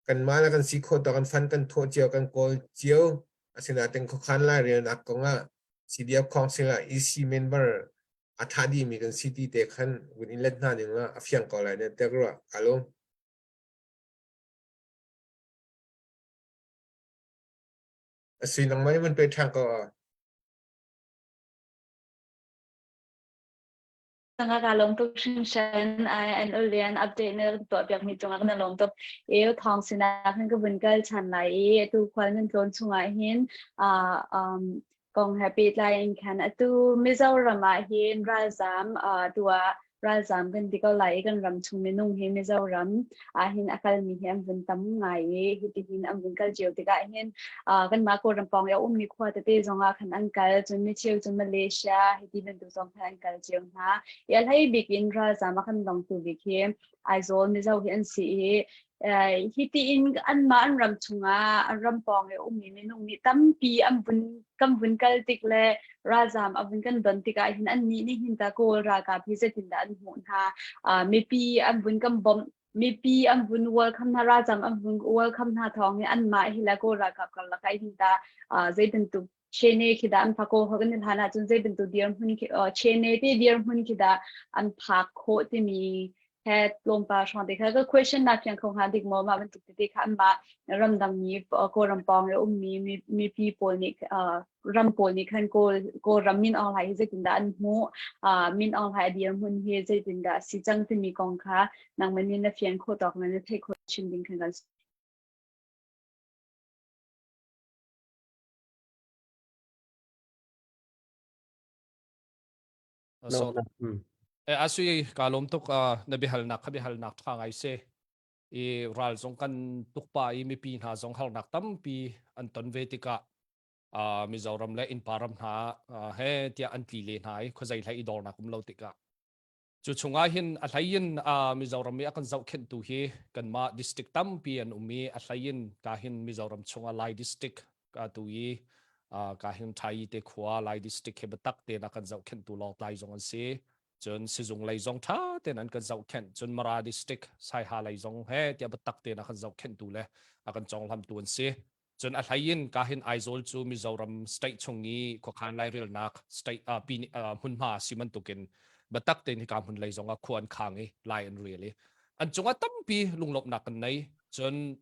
kanmah le kan si khawh tawk kan fan kan thawh cio kan kawl cio asinain khuakhan lairelnak kong ah CDF Council ah EC member a tha dihmi kan si ti te khan vun in let hna ning la a fiang ko lai ne tiah ka ruah alo asi nangmah nih vun pe ṭhan ko ah Sanga ka lawm tuk hringhran ai an ulian update na tuah piak mi cungah na lawm tuk eu thawng sinak hin ka vun kal chan lai i atu khual nan tlawn chungah hin uh, um, kong he pehtlai in khan atu Mizoram ah hin ralzam uh, tu ah ralzam kan ti ko lai i kan ram chung minung hi Mizoram ah hin a kalmi hi an vun tam ngai i hitihin an vun kal cio tikah hin uh, kanmah Kawlram pawng i a ummi khua tete zongah khan an kal cun micheu cu Malaysia hiti bantuk zong khan an kal cio hna i a hlei bik in ralzam a kan dongtu bik hi Aizawl Mizo hi an si i hiti in anmah an ram chungah an ram pawng i ummi minung nih tampi an vun kan vun kal tik le ralzam a vun kan don tikah hin annih nih hin ta Kawl ralkap hi zeitindah an hmuh hna mipi an vun kan bawmh mipi an vun welcome hna ralzam an vun welcome hna thawng hi anmah hi le Kawl ralkap karlak ah hin ta zei bantuk chene khi dah an phak ko kan hlan ahcun zei bantuk dirhmun khi chene te dirhmun khi dah an phak khawh timi he tlawmpal hrawng te kha ka question na fiang kho hnga dik maw mah bantuk tete kha anmah ramdang mi Kawlram pawng i ummi mipi pawl nih ram pawl nih khan Kawl Kawlram Min Aung Hlaing hi zeitindah an hmuh Min Aung Hlaing a dirhmun hi zeitindah a si cang timi kong kha nangmah nih na fian khawh tawk na theih khawh chin ding khan kan So, eh asui ka lawm tuk na biahalnak kha biahalnak tha ngai se i ral zong kan tuk pa i mipi hna zong harnak tampi an ton ve tikah Mizoram le innpa ram hna he tiah an tli le hna i khuazei hlei i dornak um lo tikah Cu chungah hin a hlei in Mizoram i a kan zohkhenhtu hi kanmah district tampi an um i a hlei in ka hin Mizoram chungah Lai district ka tu i ka hin Thai te khua Lai district hi biatak tein a kan zohkhenhtu Lawngtlai zong an si. Cun sizung lei zong ṭha tein an kan zohkhenh. Cun Mara district Saiha lei zong he tiah biatak tein a kan zohkhenhtu le a kan conghlamtu an si. Cun a hlei in ka hin Aizawl cu Mizoram state chung i khuakhan lairelnak state uh, pin, uh, hmunhma a si bantukin biatak tein hika hmun lei zong ah khua an khang i lai an rel i an cungah tampi lunglawmhnak kan nei. Cun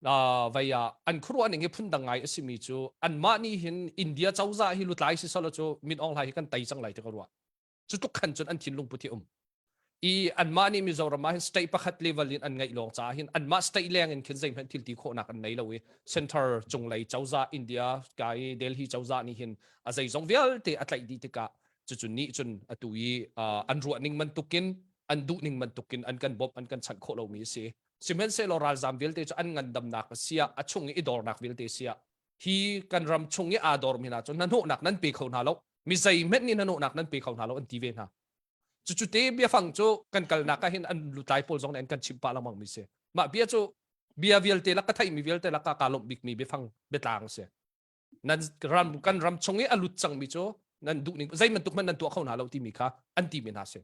uh, vei ah an khuaruah ning hi phundang ngai a simi cu anmah nih hin India cozah hi lutlai si solo cu Min Aung Hlaing hi kan tei cang lai ti ka ruah. Cu tluk khan cun an thinlung put hi um. I anmah nih Mizoram ah hin state pakhat level in an ngeih lawng caah hin anmah state leng in khin zeihmanh thil ti khawhnak an nei lo i center cunglei cozah India ka i Delhi cozah nih hin a zeizong vialte a tlaih dih tikah cucu nih cun atu i an ruah ning bantukin an duh ning bantukin an kan bawmh an kan chanh khawh lomi a si. Sihmanhsehlaw ralzam vialte cu an ngandamnak a siah a chung i i dornak vialte siah hi kan ram chung i aa dormi hna cu hnahnawhnak nan pe kho hna lo mi zeihmanh nih hnahnawhnak nan pe kho hna lo an ti ve hna cucu te biafang cu kan kalnak ah hin an lutlai pawl zong nih an kan chimh pah lengmang mi si mah bia cu bia vialte lak ka theihmi vialte lak ka lawmh bikmi biafang biatlang si nan ram kan ram chung i a lut cangmi cu nan duh ning zei bantuk hmanh nan tuah kho hna lo timi kha an ti mi hna si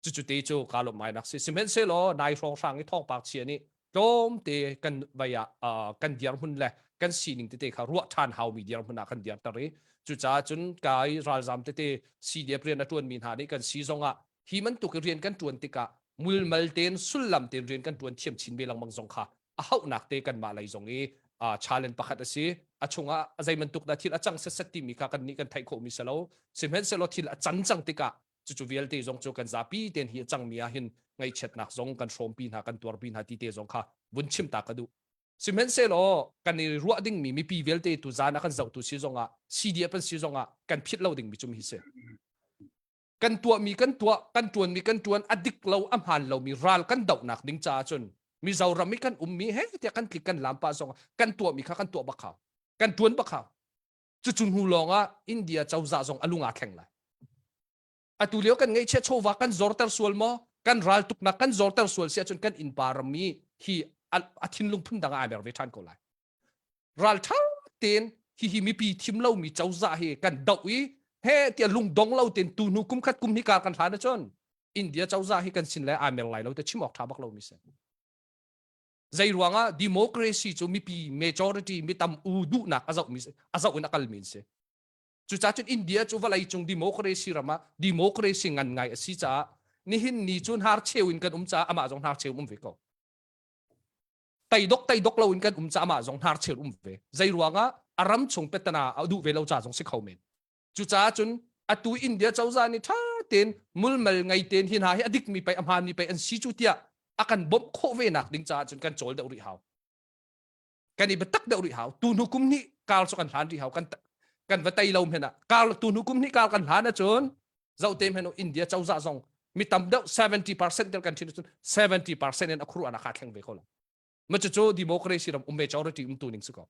cucu te cu kaa lawmh ngai nak si sihmanhsehlaw nai hrawnghrang i thawngpang chia nih tlawmte kan vai ah kan dirhmun le kan sining tete kha ruah ṭhan haumi dirhmun ah kan dirter i cucaah cun kai ralzam tete CDF rian a ṭuanmi hna nih kan si zongah hi bantuk i rian kan ṭuan tikah mulmal tein sullam tein rian kan ṭuan thiam chin ve lengmang zong kha a hauhnak te kanmah lei zong i. challenge pakhat a si. A chungah zei bantuk dah thil a cang setset timi kha kan nih kan theih khawhmi si lo. Sihmanhsehlaw thil a can cang tikah cucu vialte zong cu kan zapi ten hi a cangmi ah hin ngaihchiatnak zong kan hrawmpi hna kan tuarpi hna ti te zong kha vun chim ta ka duh. Sihmanhsehlaw kan i ruah dingmi mipi vialte tu zan a kan zohtu si zongah CDF an si zongah kan philh lo dingmi cu hi si. Kan tuahmi kan tuah, kan ṭuanmi kan ṭuan, a dik lo, a hmaan lomi ral kan dohnak ding caah cun Mizoram i kan ummi he tiah kan tlik kan lam pah zongah kan tuahmi kha kan tuah bak hau. Kan ṭuan bak hau. Cucu hnu lawngah India cozah zong a lung aa thleng lai. Atu lio kan ngeihchiah chawva kan zorter sual maw? Kan raltuknak kan zorter sual si ahcun kan innpa ram i hi a thinlung phundang ah ai mer ve ṭhan ko lai. Ralṭha tein hihi mipi thim lomi cozah hi kan doh i he tiah lungdong lo tein tu hnu kum khat kum hnih kar kan hlan ahcun India cozah hi kan sin le ai mer lai lo te chim awk ṭha bak lomi si. Zei ruangah democracy cu mipi majority mi tam u duhnak a zohmi a zoh in a kalmi an si. Cucaah cun India cu vawleicung democracy ram ah democracy ngan ngai a si caah nihin ni cu hnarcheu in kan um caah amah zong hnarcheu um ve ko. Teidok teidok lo in kan um caah amah zong hnarcheu um ve. Zei ruangah a ram chung petana a duh ve lo ca zong si kho men. Cucaah cun atu India cozah nih ṭha tein mulmal ngei tein hi hna hi a dikmi pei a hmaanmi pei an si cu tiah a kan bawmh khawh ve nak ding caah cun kan cawl deuh rih hau. Kan i biatak deuh rih hau tu hnu kum hnih kar cu kan hlan rih hau kan kan va tei lo men ah kar tu hnu kum hnih kar kan hlan ahcun zoh te men India cozah zong mi tam deuh 70% tel kan thin cun 70% in a khuru ana kha thleng ve ko la ma cu cu democracy ram um majority um tu ning su ko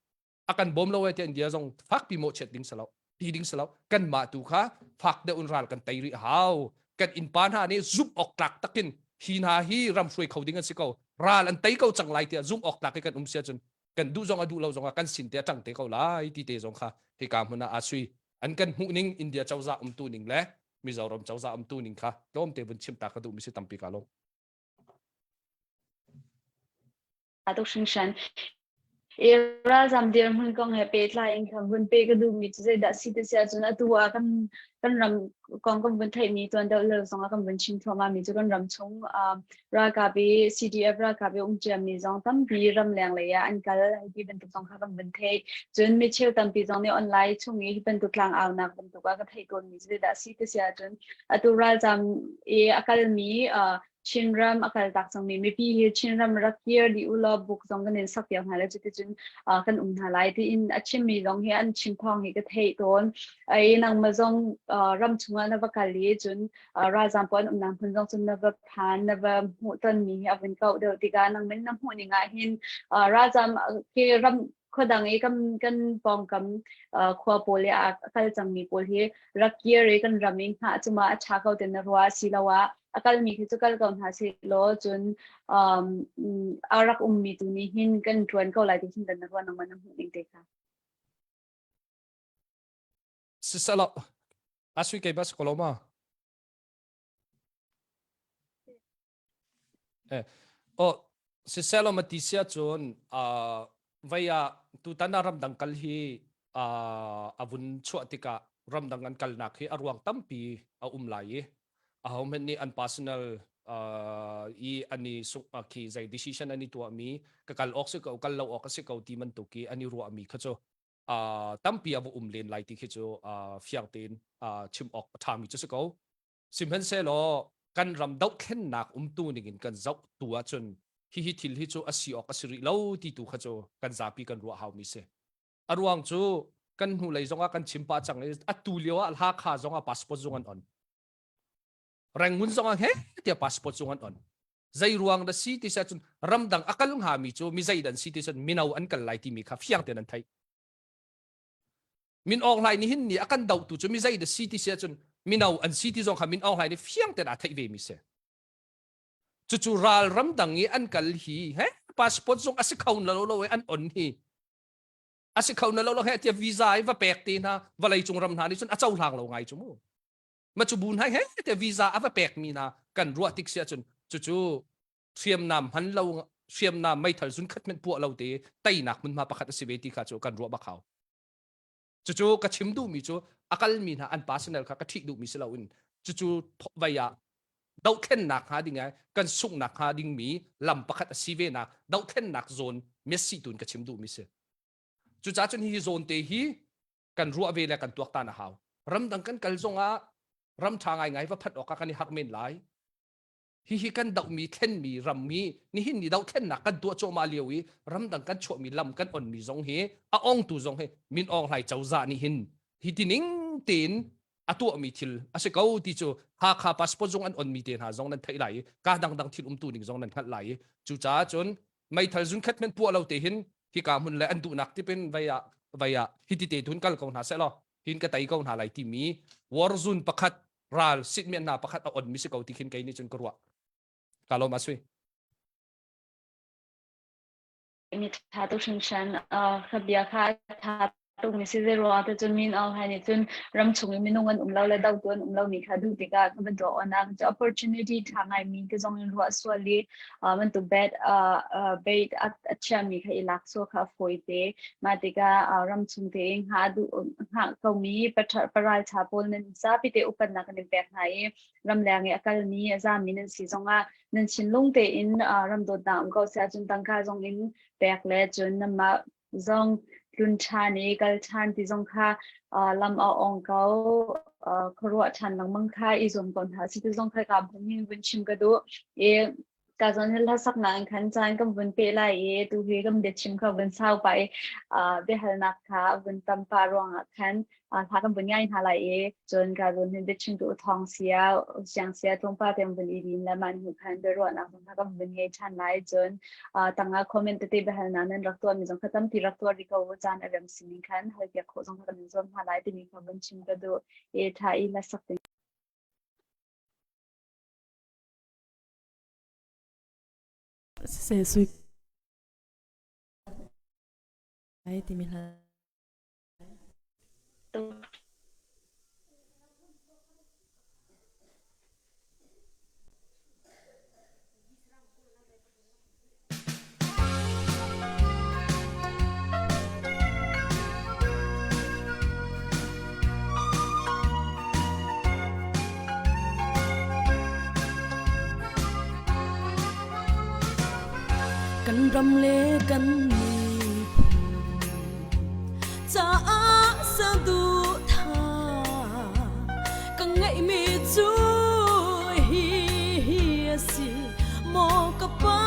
a kan bawm lo ai te India zong fakpi mo chet ding salo ti ding salo kan mah tu kha fak deuh in ral kan tei rih hau kan innpa hna nih zumh awk tlak takin hi hna hi ram hruai kho ding an si ko ral an tei ko cang lai tiah zumh awk tlak i kan um sia cun kan duh zong a duh lo zong ah kan sin te a tang te ko lai ti te zong kha hika hmun ah aa sui an kan hmuh ning India cozah umtu ning le Mizoram cozah umtu ning kha tlawmte vun chim ta ka duh mi si tampi ka lawm. Tuk hringhran. I ralzam dirhmun kong he pehtlai in khan vun pe ka duhmi cu zeidah si ti si ahcun atu ah kan kan ram kong kan vun theihmi tuan deuh lio zongah kan vun chim thluahmah mi cu kan ram chung um, ralkap i CDF ralkap i um ciami zong tampi ramleng lei ah an kal hei ti bantuk zong kha kan vun theih. Cun micheu tampi zong nih online chung i hi bantuk tlangaunak bantuk ah ka theih tawnmi cu zeidah si ti si ahcun atu ralzam i a kalmi uh, Chinram a kaltak cangmi mipi hi Chinram rak kir dih u law buk zong kan in sak piak hna lai cuticun uh, kan um hna lai tiin a chimmi zong hi an chim thawng hi ka theih tawn. Ai nangmah zong uh, ram chungah na va kal i cun uh, ralzaam pawl an umnak hmun zong cun na va phan na va hmuh tonmi hi a vun kauh deuh tikah nangmah na hmuh ning ah hin uh, ralzaam ke ram khuadang i kan kan pawngkam khua pawl i a kal cangmi pawl hi rak kir i kan ram i hngah cu ma a ṭha ko ten na ruah asiloah a kalmi khi cu kal ko hna seh law cun um, a rak ummi tu nih hin kan ṭuan ko lai ti hin dan na ruah nangmah na hmuh ning te kha. Sisalo asui kei bas koloma. Eh, oh, siselaw mati sia cun uh, vei ah tutan ah ramdang kal hi uh, a vun chuah tikah ramdang an kalnak hi a ruang tampi a um lai i ahohmanh nih an personal uh, i an i suk uh, khi zei decision an i tuahmi ka kal awk si ko kal lo awk a si ko ti bantuk i an i ruahmi kha cu uh, tampi a va um len lai ti khi cu uh, fiang tein uh, chim awk a ṭhami cu si ko. Sihmanhsehlaw kan ram dohthlennak umtu ning in kan zoh tu ahcun hihi thil hi cu a si awk a si rih lo ti tu kha cu kan zapi kan ruah haumi si. A ruang cu kan hnulei zongah kan chim pah cang i atu lio ah Hakha zongah passport zung an on. Rangoon zongah he tiah passport zung an on. Zei ruang dah si ti cun ramdang a kal hngami cu mi zei dan si ti cun mino an kal lai timi kha fiang tein an theih. Min Aung Hlaing nih hin ni a kan dohtu cu mi zei dah si ti si ahcun mino an si ti zong kha Min Aung Hlaing nih fiang tein aa theih ve mi si. Cucu ral ramdang i an kal hi he passport zong a si kho na lo lo i an on hi a si kho na lo lo he tiah visa i va pek te hna vawlei cung ram hna nih cun a cohlang lo ngai cu mu. Ma cu bu hna he tiah visa a va pek mi hna kan ruah tik si ahcun cucu hriamnam hman lo hriamnam meithal zun khat hmanh puah lo te teinak hmunhma pakhat a si ve ti kha cu kan ruah bak hau. Cucu ka chim duhmi cu a kalmi hna an personal kha ka ṭhih duhmi si loin cucu vei ah dohthlennak hnga ding kan sunghnak hnga dingmi lam pakhat a si ve nak dohthlennak zawn Messi tu in ka chim duhmi si. Cucaah cun hi zawn te hi kan ruah ve le kan tuaktan a hau. Ramdang kan kal zongah ram ṭha ngaingai va phanh awkah kan i harh men lai. Hihi kan dohmi thlenmi rammi nihin ni dohthlennak kan tuah cuahmah lio i ramdang kan chuahmi lam kan onmi zong hi a ongtu zong hi Min Aung Hlaing cozah nih hin hi ti ning tein a tuahmi thil a si ko ti cu Hakha passport zung an onmi te hna zong nan theih lai i ka dangdang thil umtu ning zong nan hngalh lai i cucaah cun meithal zun khat hmanh puah lo te hin hika hmun le an duhnak tipin vei ah vei ah hiti te tun kal ko hna seh law hin ka tei ko hna lai timi war zone pakhat ral sitmian hna pakhat a on mi si ko ti khin kei nih cun ka ruah ka lawm asui Mi tha tuk hringhran. Ka bia kha tha tuk mi si zei ruang te cun Min Aung Hlaing nih cun ram chung i minung an um lo le dotu an um lo mi kha duh tikah ka bantuk onak cu opportunity tha ngai mi te zong in ruah sual i bantuk bad bait a chia mi kha i lak sual kha a fawi te. Mah tikah ram chung te i hngah duh hngah ko mi paral tha pawl nan zapi te upatnak kan in pek hna i ramleng i a kalmi a zami nan si zongah nan thinlung tein ram dawtnak um ko seh ahcun tangka zong in pek le cun nanmah zong tlun ṭhan i kal ṭhan ti zong kha lam a ong ko khuaruah ṭhan lengmang kha i zuam ko hna si ti zong kha ka hmun hin vun chim ka duh i Ka zawn hi hlasaknak in khan caan kan vun peh lai i tu hi kan biachim kha vun sau pah i biahalnak kha vun tam pah ruangah khan hla kan vun ngai hna lai i cun ka zawn hi biachimtu u thawng sia siang sia tlawmpal te vun i din le mah hnu khan biaruahnak zong kha kan vun ngei ṭhan lai cun tangah comment tete biahalnak nan rak tuahmi zong kha tampi rak tuah rih ko u caan a rem sining khan halpiak khawh zong kha kan in zuam hna lai timi kha vun chim ka duh i ṭha i hlasak ding. Siseh sui ai timi hla. Kan ram le kan miphun caah saduhthah ka ngeihmi cu hi hi a si maw ka pa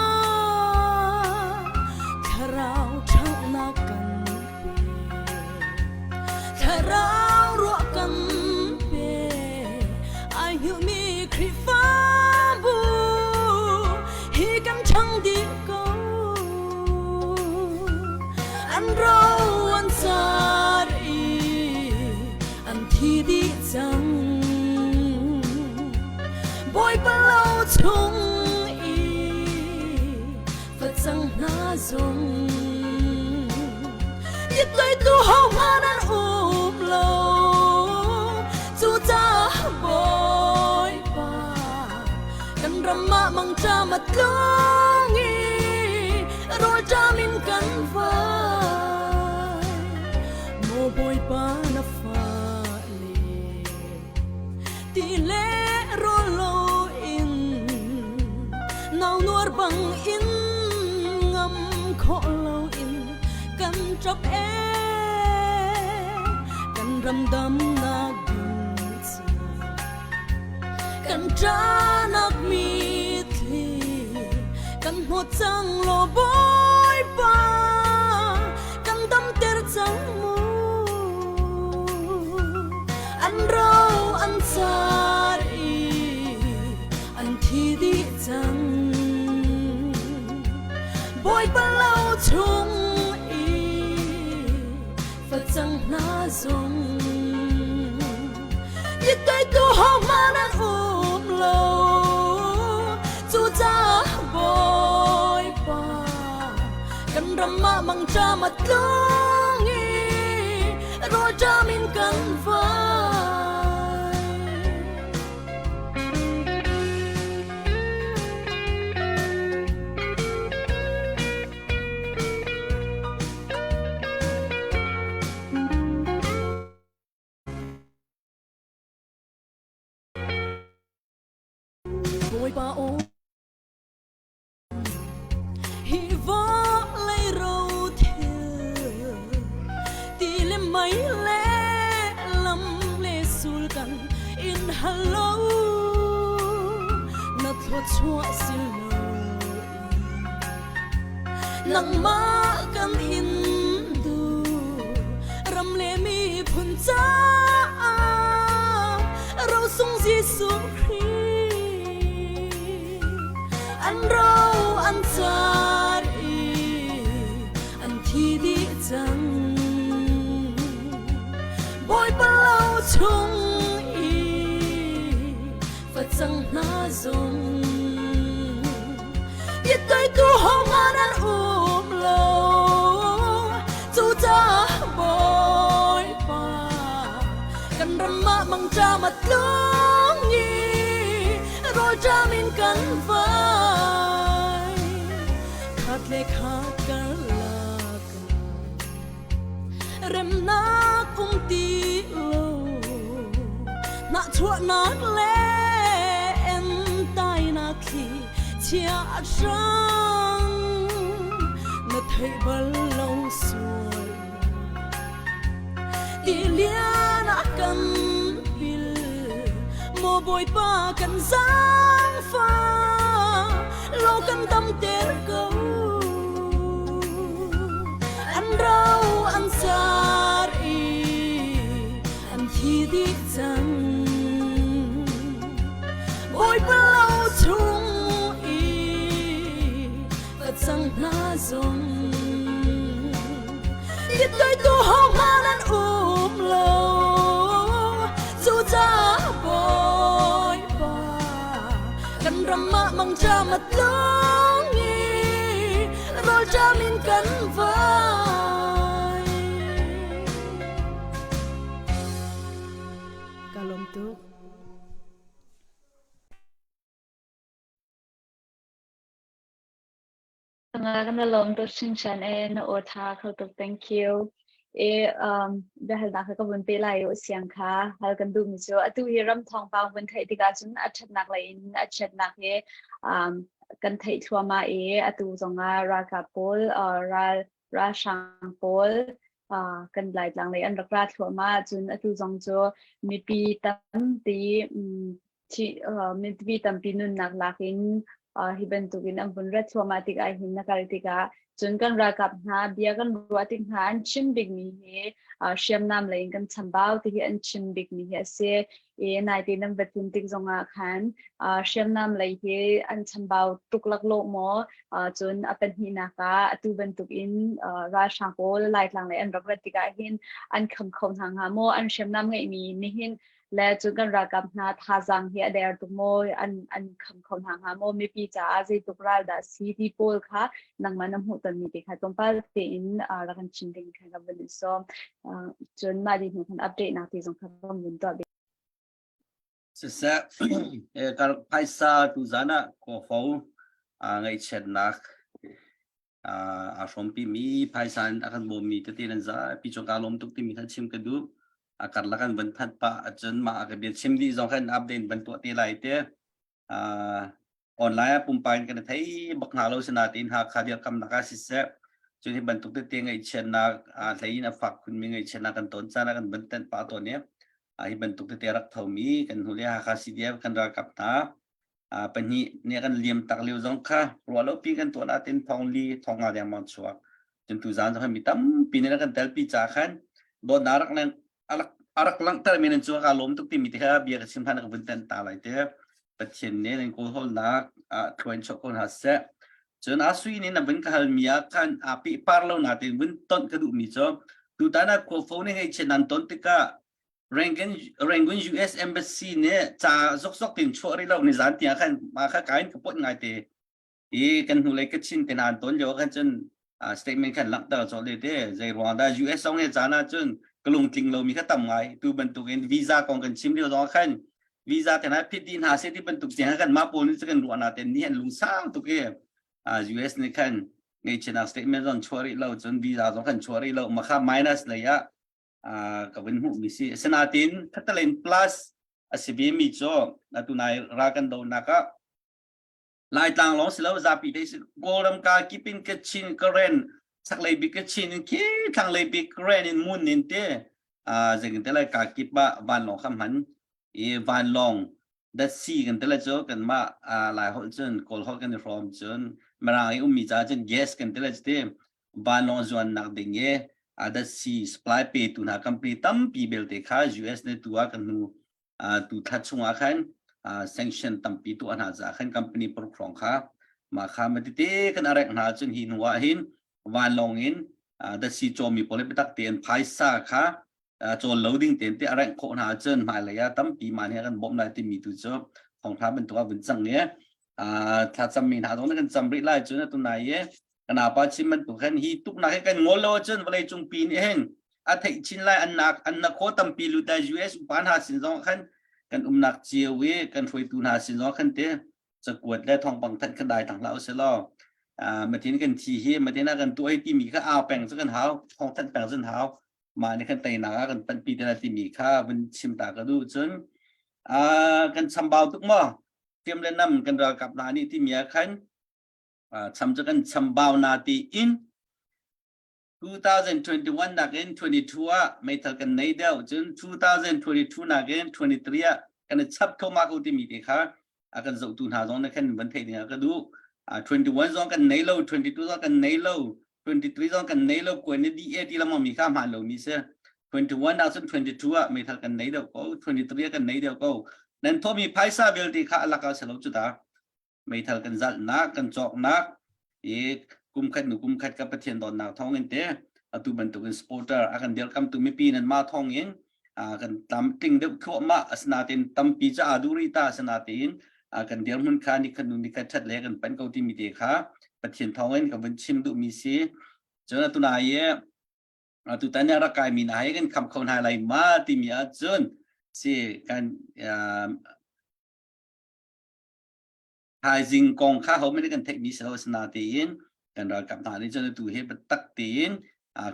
thlarau ṭhanghnak kan Thlarau ruah kan pe ai hngilhmi Khrihfabu hi kan ṭhang dih ko an ro an car i an thi dih cang Bawipa lo chung i facang hna zong tu ho hmanh an um lo cucaah Bawipa kan ram ah mangṭam a tlung i rawlṭam in kan vai maw Bawipa na fale ti le rawl loin nau nuar bang in ngam khawh loin kan ṭap e kan ram damnak ding kan ṭanak mitthli kan hnawt cang law Bawipa kan damter cang mu an ro an car i an thi dih cang Bawipa lo chung i facang hna zong tu ho hmanh an um lo cucaah Bawipa kan ram ah mangṭam a tlung i rawlṭam in kan vai. Bawipa aw hi vawlei ro thil. Mei le lam le sul kan in hal lo na thluachuah si lo nangmah kan in duh ram le miphun caah rosung Jesuh Khrih an ro an car i an thi dih cang Bawipa lo chung i facang hna zong Biaceihtu hohmanh an um lo cucaah Bawipa kan ram ah mangṭam a tlung i rawlṭam in kan vai khat le khat karlak ah remnak um ti lo nahchuahnak le entainak thli chia a hrang na theih bal lo sual ti lian a kan pil maw bawipa kan zaangfah lo kan damter ko an ro an sar i an thi dih cang Bawipa lo chung i facang hna zong Biaceihtu hohmanh an um lo cucaah Bawipa kan ram ah mangṭam a tlung i rawlṭam in kan vai. Ka lawm tuk. Kan lawm tuk hringhran e na aw tha kho tuk thank you. E um biahalnak kha ka vun pe lai u siang kha hal kan duh mi cu atu hi ram thawngpang vun theih tikah cun a ṭhatnak lei in a chiatnak hi um kan theih thluahmah i atu zongah ralkap pawl uh, ral ralhrang pawl uh, kan Laitlang lei an rak ra thluahmah cun atu zong cu mipi tampi um, mipi tampi nunnak lak in hi bantukin an vun rat thluahmah tikah hin na kal tikah cun kan ralkap hna bia kan ruah tik hna an chim bikmi hi hriamnam lei in kan chambau ti hi an chim bikmi hi a si i naite nan va tlun tik zongah khan hriamnam lei hi an chambau tuk laklawh maw cun a pahnihnak ah atu bantukin ralhrang pawl Laitlang lei an rak rat tikah hin an kham kho hna hnga maw an hriamnam ngeihmi nihin le cun kan ralkap hna thazaang hi a der tuk maw an an kham kho hna hnga maw mipi caah zeitluk ral dah si ti pawl kha nangmah na hmuh tonmi te kha tlawmpal tein rak kan chim ding kha ka vun in sawm cun mah di hnu khan update nak ti zong kha kan vun tuah Siseh, kar phaisa tu zan ah khuafo ngaihchiatnak aa hrawmpimi phaisa in a kan bawmmi tete nan zapi cung kaa lawm tuk timi kha chim ka duh. A karlak an van that pah ahcun mah a ka bia chim dih zong khan update van tuah te lai te. Online ah pumpak in kan i thei bak hna lo sinain Hakha dirkamnak ah siseh cun hi bantuk tete ngaihchiatnak hlei in a fak khunmi ngaihchiatnak kan ton caan ah kan van tenh pah tawn i hi bantuk tete rak thomi kan hnu le Hakha CDF kan ralkap hna pahnih nih kan liam tak lio zong kha ruah lo pi kan tuah natin thong li thong nga dengmang chuak cun tu zan zong mi tampi nih kan telpi ca khan dawtnak rak leng a rak langhter mi nan cu ka lawm tuk timi te kha bia ka chim hlan ka vun ten ta lai te Pathian nih nan kawlhawlnak ah thluain chuah ko hna seh cun a sui nih na vun ka hal mi ah khan a peh par lo na tein vun tonh ka duh mi cu tutan ah khuafo nih hei chiat nan ton tikah Rangoon, Rangoon US Embassy nih ca zokzok tin chuah rih lo ni zan tiang khan ma kha ka in ka pot ngai te i kan hnulei Kachin te hna an ton lio khan cun statement khan langhter cawh le te zei ruang dah US zong he caan ah cun ka lungtling lomi kha tam ngai tu bantukin visa kong kan chim lio zong khan visa te hna phit dih hna se ti bantuk tiang kan mah pawl nih kan ruah na te ni an lungsau tuk i US nih khan ngeihchiatnak statement zong chuah rih lo cun visa zong kan chuah rih lo makha minus lei ah ka vun hmuh mi si asinain khattelei plus a si ve mi cu atu nai ra kan donak ah Laitlang lawng si lo zapi te si Kawlram ka kipin Kachin Karen. Chaklei bik ka Chin in khi thlanglei bik Ren in Mun in te zeitin te lai ka kip ah vanlawng kha hman i vanlawng datsi kan te lai cu kanmah Lai holh cun Kawl holh kan i hrawm cun Mirang i ummi caah cun gas kan te lai cu ti vanlawng zuannak ding i datsi supply petu hna company tampi belte kha US ne tu ah kan hnu tu thla chungah khan sanction tampi tuah hna caah khan company paruk hrawng kha mah kha matete kan arek hna cun hi hnu ah hin vanlawng in datsi cawmi pawl biatak tein phaisa kha cawl lo ding tein te arek khawh hna cun hmailei ah tampi man he kan bawmh lai timi tu cu thawngtha bantuk ah vun cang i thlacammi hna zong kan cam rih lai cun atu nai i kana pa chim bantuk khan hi tuknak hi kan ngol lo cun vawlei cung pi nih hin a theih chin lai an nak an na khaw tampi lut lai US upa hna sin zong khan kan umnak cio i kan hruaitu hna sin zong khan te cakuat le thawngpang thanh kha dai thang hlah usih matin kan thi hi matin ah kan tuah hi timi kha au peng cu kan hau thawng thanh peng cun hau mah nih kan teinak ah kan panhpi te lai timi kha vun chim ta ka duh cun kan chambau tuk maw hriam le nam kan ralkap hna nih timi ah khan cham cu kan chambau na ti in 2021 nakin 22 ah meithal kan nei deuh cun 2022 nakin 23 ah kan i chap thoma ko timi te kha a kan zohtu hna zong na khan van theih ding ah ka duh 21 zong kan nei lo 22 zong kan nei lo 23 zong kan nei lo kuan ni di ti lamang mi kha hmaan lo mi si 21 ah cun 22 ah meithal kan nei deuh ko 23 ah kan nei deuh ko nan thomi phaisa vialte kha alak ah selo cu ta meithal kan zalhnak kan cawknak i kum khat nu kum khat ka Pathian dawtnak thawng in te atu bantukin supporter a kan dirkamtu mipi nan ma thawng in kan tam tling deuh thluahmah asinain tampi ca aa duh rih ta asinain kan dirhmun kha ni khat nu ni khat ṭhat le kan pan ko timi te kha Pathian thawng in ka vun chim duhmi si cun atu nai i atutan rak kaimi hna hi kan kham kho hna lai ma timi ahcun si kan thaizing kong kha ho men kan theihmi si lo asinain kan ralkap hna nih cun atu hi biatak tein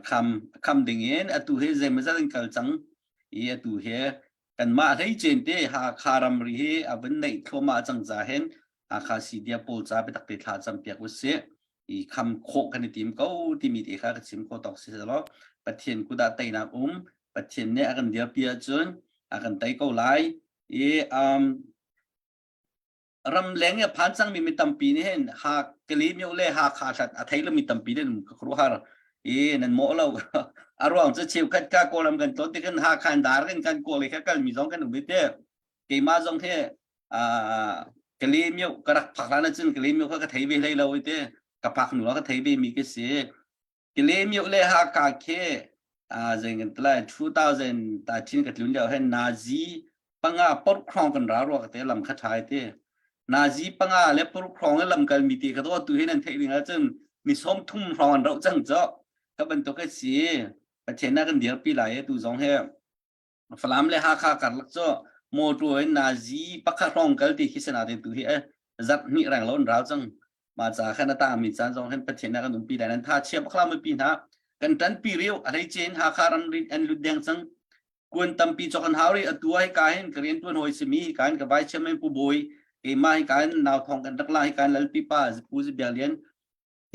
kham kham ding in atu hi zeimawzat an kal cang i atu hi kanmah hleicen te Hakha ramri hi a vun neih thluahmah cang ca hin Hakha CDF pawl ca biatak te thla cam piak usih i kham khawh kan i tim ko timi te kha ka chim kho tawk si lo Pathian kudah teinak um Pathian nih a kan dirpi ahcun a kan tei ko lai i um, ramleng i a phan cangmi mi tampi nih hin ha Kalaymyo le Hakha hlat a thei lomi tampi nih ka khuaruahhar i nan mawh lo a ruang cu cheukhat ka Kawlram kan tlawn tikin Hakha in dar in kan kawl i kha kalmi zong kan um i te keimah zong hi Kalaymyo ka rak phak hlan ahcun Kalaymyo kha ka thei ve hlei lo i te ka phak hnu ah ka thei ve mi ka si Kalaymyo le Hakha khi zei kan ti lai 2000 ta thin ka tlun lio hin nazi panga porkhrawng kan ra rua ka te lam kha thai te nazi panga le porkhrawng le lam kal mi te ka do tu hin an theih ding ahcun mi som thum hrawng an rauh cang cho ka bantuk a si Pathian na kan dirpi lai e tu zong he Falam le Hakha karlak cu motor in nazi pakhat hrawng kal ti khi sanatin tu hi zarh hnih reng lo an rau cang ma ca khan a ta mi caan zong hin Pathian na kan umpi lai nan tha chia bakla mi pi hna kan tan pi riu a hlei chen Hakha ram rin an lut deng cang kuan tampi chok an hau ri atu ai ka hin ka rian tuan hoi simi ka hin ka vai chairman pu boi keimah hi ka hin nau thong kan rak la hi ka hin lalpi pa pu zi bia lian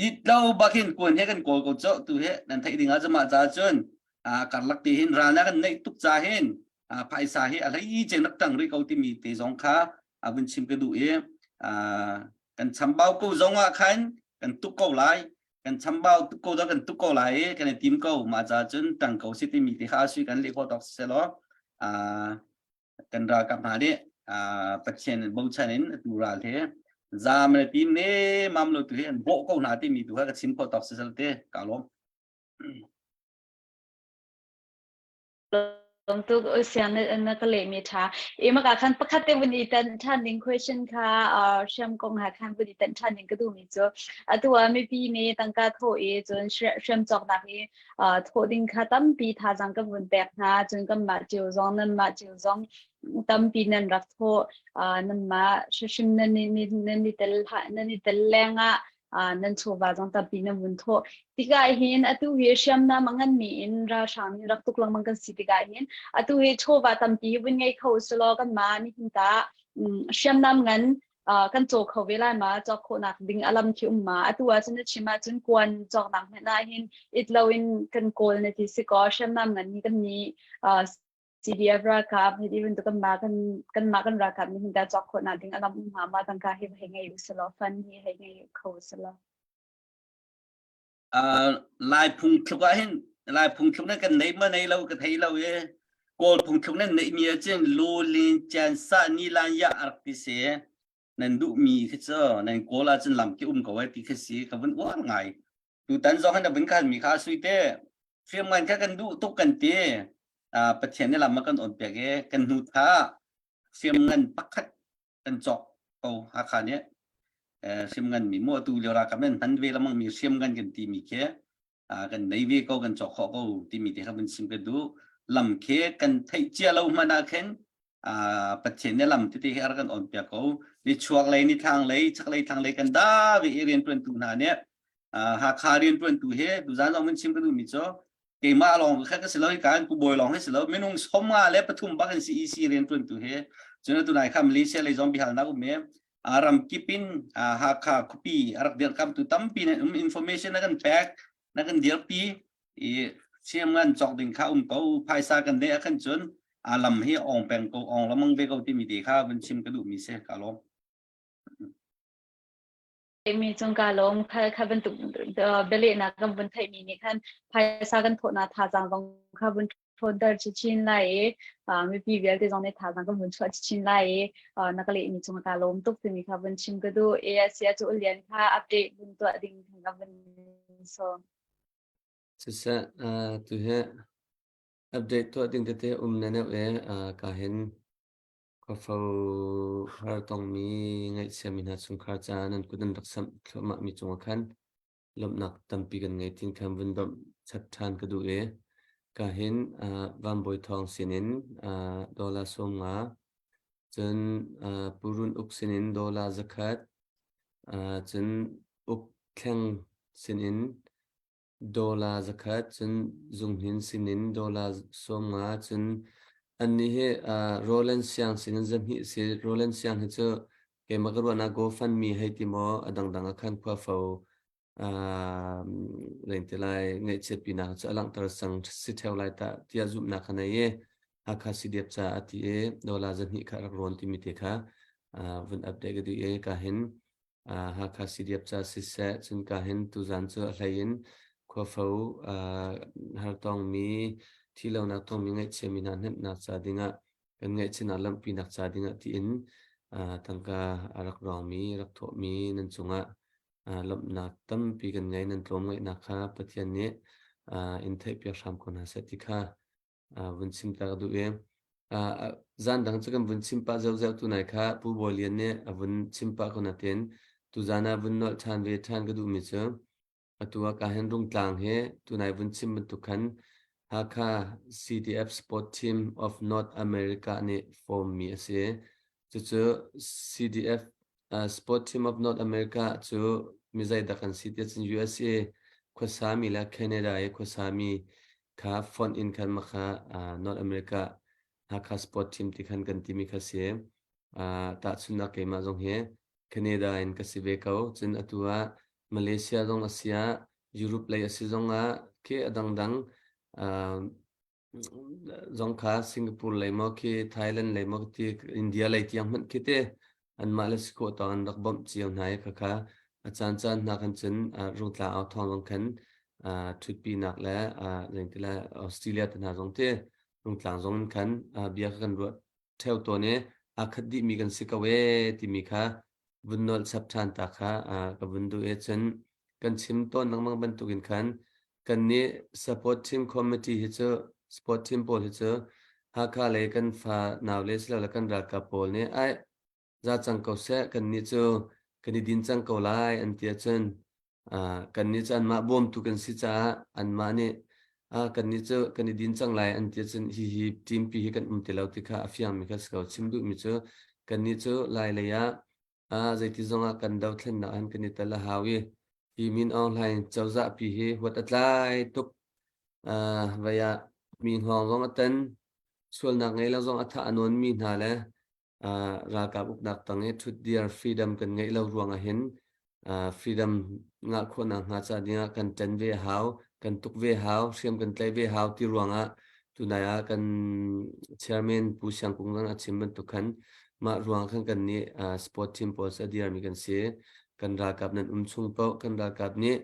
it lo bakin kuan he kan kawl ko cho tu he nan theih ding ah cuma ca cun karlak ti hin ral na kan neih tuk ca hin phaisa hi a hlei chen rak tang ri ko timi te zong kha a vun chim ka duh i kan chambau ko zong ah khan kan tuk ko lai kan chambau tuk ko kan tuk ko lai i kan i tim ko mah ca cun tang ko si timi te kha sui kan leh khawh tawk si law kan ralkap hna nih Pathian bochan in atu ral he zam le tim ne mam lo tu hi an bawh ko hna timi tu kha ka chim khawh tawk si sal te ka lawm. Tuk siang na ka leh mi tha i maka khan pakhat te vun i tan than ding question kha hriam kong ha khan vun i tan than ding ka duh mi cu atu ah mipi nih tangka tho i cun hriam cawknak i thawh ding kha tampi thazaang kan vun pek hna cun kanmah cio zong nanmah cio zong tampi nan rak thawh nanmah hrimhrim nan nan i tel nan i tel lengah nan chawva zong tampi nan vun thawh tikah hin atu hi hriamnam a nganmi in ralhrang nih rak tuk lengmang kan si tikah hin atu hi chawva tampi vun ngei kho usulaw kanmah nihin ta hriamnam ngan. Kan caw kho ve lai ma? Cawk khawhnak ding a lam khi um ma? Atu ahcun na chim ahcun kuan cawknak hmanh ah hin it loin kan kawl na ti si kaw hriamnam ngan hi kan nih CDF ralkap hi even tu kan mah kan kan mah kan ralkap nih hin ta cawk khawhnak ding a lam um hnga ma? Tangka hi hei ngei usalaw, fund hi hei ngei kho usalaw. Lai phungthluk ah hin Lai phungthluk nan kan nei ma nei lo ka thei lo i Kawl phungthluk nan neih mi ahcun lu lin chan sa ni lan ya rak ti si nan duh mi khi cu nan kawl ahcun lam ki um ko ai ti khi si ka vun uar ngai tutan zong hin na vun khan mi kha sui te hriamngan kha kan duh tuk kan ti Pathian nih lam a kan on piak i kan hnu tha hriamngan pakhat kan cawk ko Hakha nih hriamngan mi mu atu lio ralkap nan hman ve lamang mi hriamngan kan ti mi khi kan nei ve ko kan cawk khawh ko timi te kha vun chim ka duh lam khi kan theih cia lo hmanh ah khin Pathian nih lam tete hi a rak kan on piak ko ni chuak lei ni thlang lei chak lei thlang lei kan da ve i riantuan tu hna nih Hakha riantuan tu hi tuzan zong vun chim ka duh mi cu keimah lawng kha ka si lo kan pu bawi lawng hi si lo minung somnga le pathum bak in CEC rian tuan tu hi cun atu nai kha Malaysia lei zong bihalnak um i ram kip in Hakha khuapi a rak dirhkamtu tampi na um information na kan pek na kan dirpi i siam ngan cawk ding kha um ko phaisa kan ne a khan cun a lam hi ong peng ko ong lamang ve ko timi te kha vun chim ka duh mi se ka lawm. Mi cung ka lawm. Kha kha bantuk bialehnak kan vun theihmi nih khan phaisa kan thawhnak thazaang zong kha vun ṭhawnter chinchin lai i mipi vialte zong nih thazaang kan vun chuah chinchin lai i na ka lehmi cung ka lawm tuk timi kha vun chim ka duh. ASC cu Ulian kha update vun tuah ding khan ka vun sawm. Siseh, tu hi update tuah ding tete um na neuh e ka hin Khuafo har tongmi ngaihchiami hna chungkhar caah nan kut an rak samh thluahmahmi cungah khan lawmhnak tampi kan ngei tin khan vun bawmh chap ṭhan ka duh i ka hin Van Bawi Thawng sinin dollar 50, cun Pu Run Uk sinin dollar 100, cun Uk Thleng sinin Dollar 100 cun zunghnin sinin dollar 50 cun annih hi Roland Siang sinin 200 si. Roland Siang hi cu keimah ka ruahnak GoFundMe hei ti maw a dangdang ah khan khuafo reng ti lai ngaihchiatpinak cu a langhter cang si ṭheo lai tah tiah zumhnak ka nei i Hakha CDF caah a ti i dollar 200 kha a rak rawn timi te kha vun update ka duh i ka hin Hakha CDF ca siseh, cun ka hin tuzan cu a hlei in khuafo hartongmi, thilonak tongmi ngaihchiami hna hnemhnak ca dingah kan ngaihchiatnak lamhpinak ca dingah tiin tangka a rak rawngmi, rak thawhmi nan cungah lawmhnak tampi kan ngei. Nan tlawmngaihnak kha Pathian nih in theihpiak hram ko hna seh ti kha vun chim ta ka duh i zan dang cu kan vun chim pah zohzoh tu nai kha Pu Bawi Lian nih a vun chim pah ko natin tuzan ah vun nolh ṭhan ve ṭhan ka duhmi cu atu ah ka hin Rungtlang hi tunai vun chim bantuk khan Hakha CDF Sport Team of North America nih form mi a si. Cucu CDF Sport Team of North America cu mi zeidah kan si tiah cun USA khuasami le Canada i khuasami kha fonh in khan makha North America Hakha Sport Team ti khan kan timi kha si. Tahchunhnak keimah zong hi Canada in ka si ve ko. Cun atu ah Malaysia zong a si ah Europe lei a si zong ah khi a dangdang zong kha Singapore lei maw khi Thailand lei maw ti India lei tiang hmanh khi te anmah le si khawh tawk an rak bawmh cio hna i khakha a caan caan hna khan cun Rungtla au thawng zong khan ṭhutpinak le zeiti le Australia te hna zong ti Rungtlang zong in khan bia kha kan ruah ṭheo tawn i aa khat dihmi kan si ko ee timi kha vun nolh chap ṭhan ta kha ka vun duh i cun kan chim tawn lengmang bantukin khan kannih support team committee hi cu sport team pawl hi cu Hakha lei kan fa nau le silole kan ralkap pawl nih ai za cang ko seh kannih cu kan i din cang ko lai an ti ahcun kannih cu anmah bawmtu kan si caah anmah nih kannih cu kan i din cang lai an ti ahcun hihi team pi hi kan um ti lo ti kha a fiangmi kha si ko. Chim duhmi cu kannih cu Lai lei ah zeiti zongah kan dothlennak han kan i tel a hau i hi Min Aung Hlaing cozah pi hi huat a tlai tuk. Vai ah mi hngawng zong a tan, sualnak ngei lo zong a thah a nawnmi hna le. Ralkap uknak tang i ṭhutdir freedom kan ngeih lo ruang ah hin freedom ngah khawhnak hnga ca dingah kan ṭan ve a hau, kan tuk ve hau, hriam kan tlaih ve hau ti ruangah tunai ah kan chairman Pu Siang Kung zong a chim bantuk khan mah ruang khan kan nih sport team pawl cu a dirmi kan si. Kan ralkap nan um chung paoh kan ralkap nih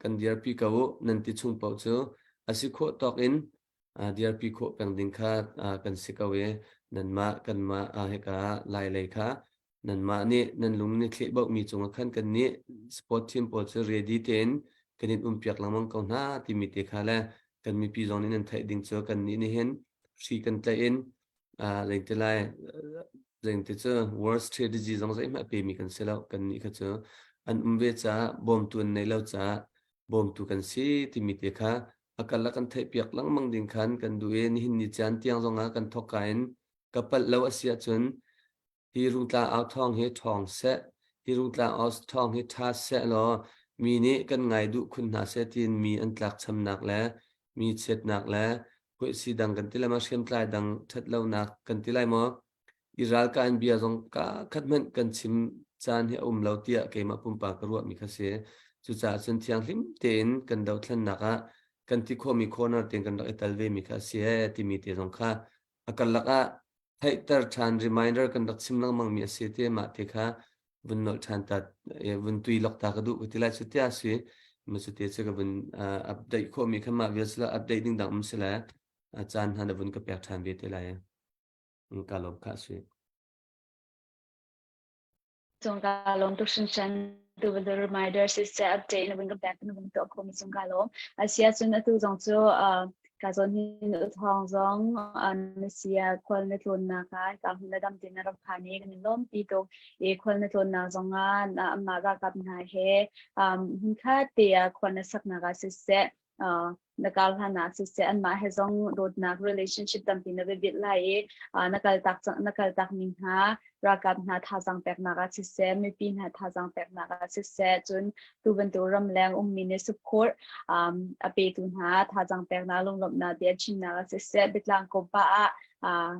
kan dirpi ko u nan ti chung paoh cu a si khawh tawk in dirpi khawh peng ding kha kan si ko i nanmah kanmah hika lai lei kha nanmah nih nan lung ni thleh bohmi cungah khan kan nih sport team pawl cu ready tein kan in umpiak lengmang ko hna timi te kha le kan mipi zong nih nan theih ding cu kan nih nih hin hri kan tlaih in zeiti lai zeiti cu world strategy zong zeihmanh a pemi kan si lo kan nih kha cu an um ve caah bawmtu an nei lo caah bawmtu kan si timi te kha a kal a kan theihpiak lengmang ding khan kan duh i nihin ni caan tiang zongah kan thawkka in ka palh lo a si ahcun hi rungtlang au thawng hi ṭhawng seh hi rungtlang au thawng hi ṭha seh law mi nih kan ngai duh khun hna seh tiin mi an tlakchamnak le mi chiatnak le huaisi dang kan ti lai maw hriamtlai dang ṭhat lonak kan ti lai maw i ralkah in bia zong ka khat hmanh kan chim caan hi a um lo tiah keimah pumpak ka ruahmi kha si. Cucaah cun thianghlim tein kan dothlennak ah kan ti khawhmi corner tein kan rak i tel vemi kha a si ee timi te zong kha a karlak ah theihter ṭhan reminder kan rak chim lengmangmi a si ti mah te kha vun nolh ṭhan ta vun tui lok ta ka duh ka ti lai cu tia si ma cu te cu ka vun update khawhmi kha mah vial sila update ding dang um sila caan hna na vun ka pek ṭhan ve te lai. Ka lawm kha si. Cung ka lawm tuk hringhran tu bantuk reminder siseh update na vun ka pek na vun tuah khomi cung ka lawm. Asia cun atu zong cu ka zawn hin uthawng zong na sia khual na tlawnnak ah ka hmun na dam tin na rak phan i kan in lawm pi tuk i khual na tlawnnak zong ah amah ralkap hna he hmunkhat te ah khual na saknak ah siseh na kal hlan ah siseh anmah he zong dawtnak relationship tampi na biabit lai i na kal tak na kal tak ning hna ralkap hna thazaang peknak ah siseh mipi hna thazaang peknak ah siseh cun tu bantuk ramleng ummi nih support um, a petu hna thazaang peknak lunglawmhnak bia chimnak ah siseh biatlang ko pa ah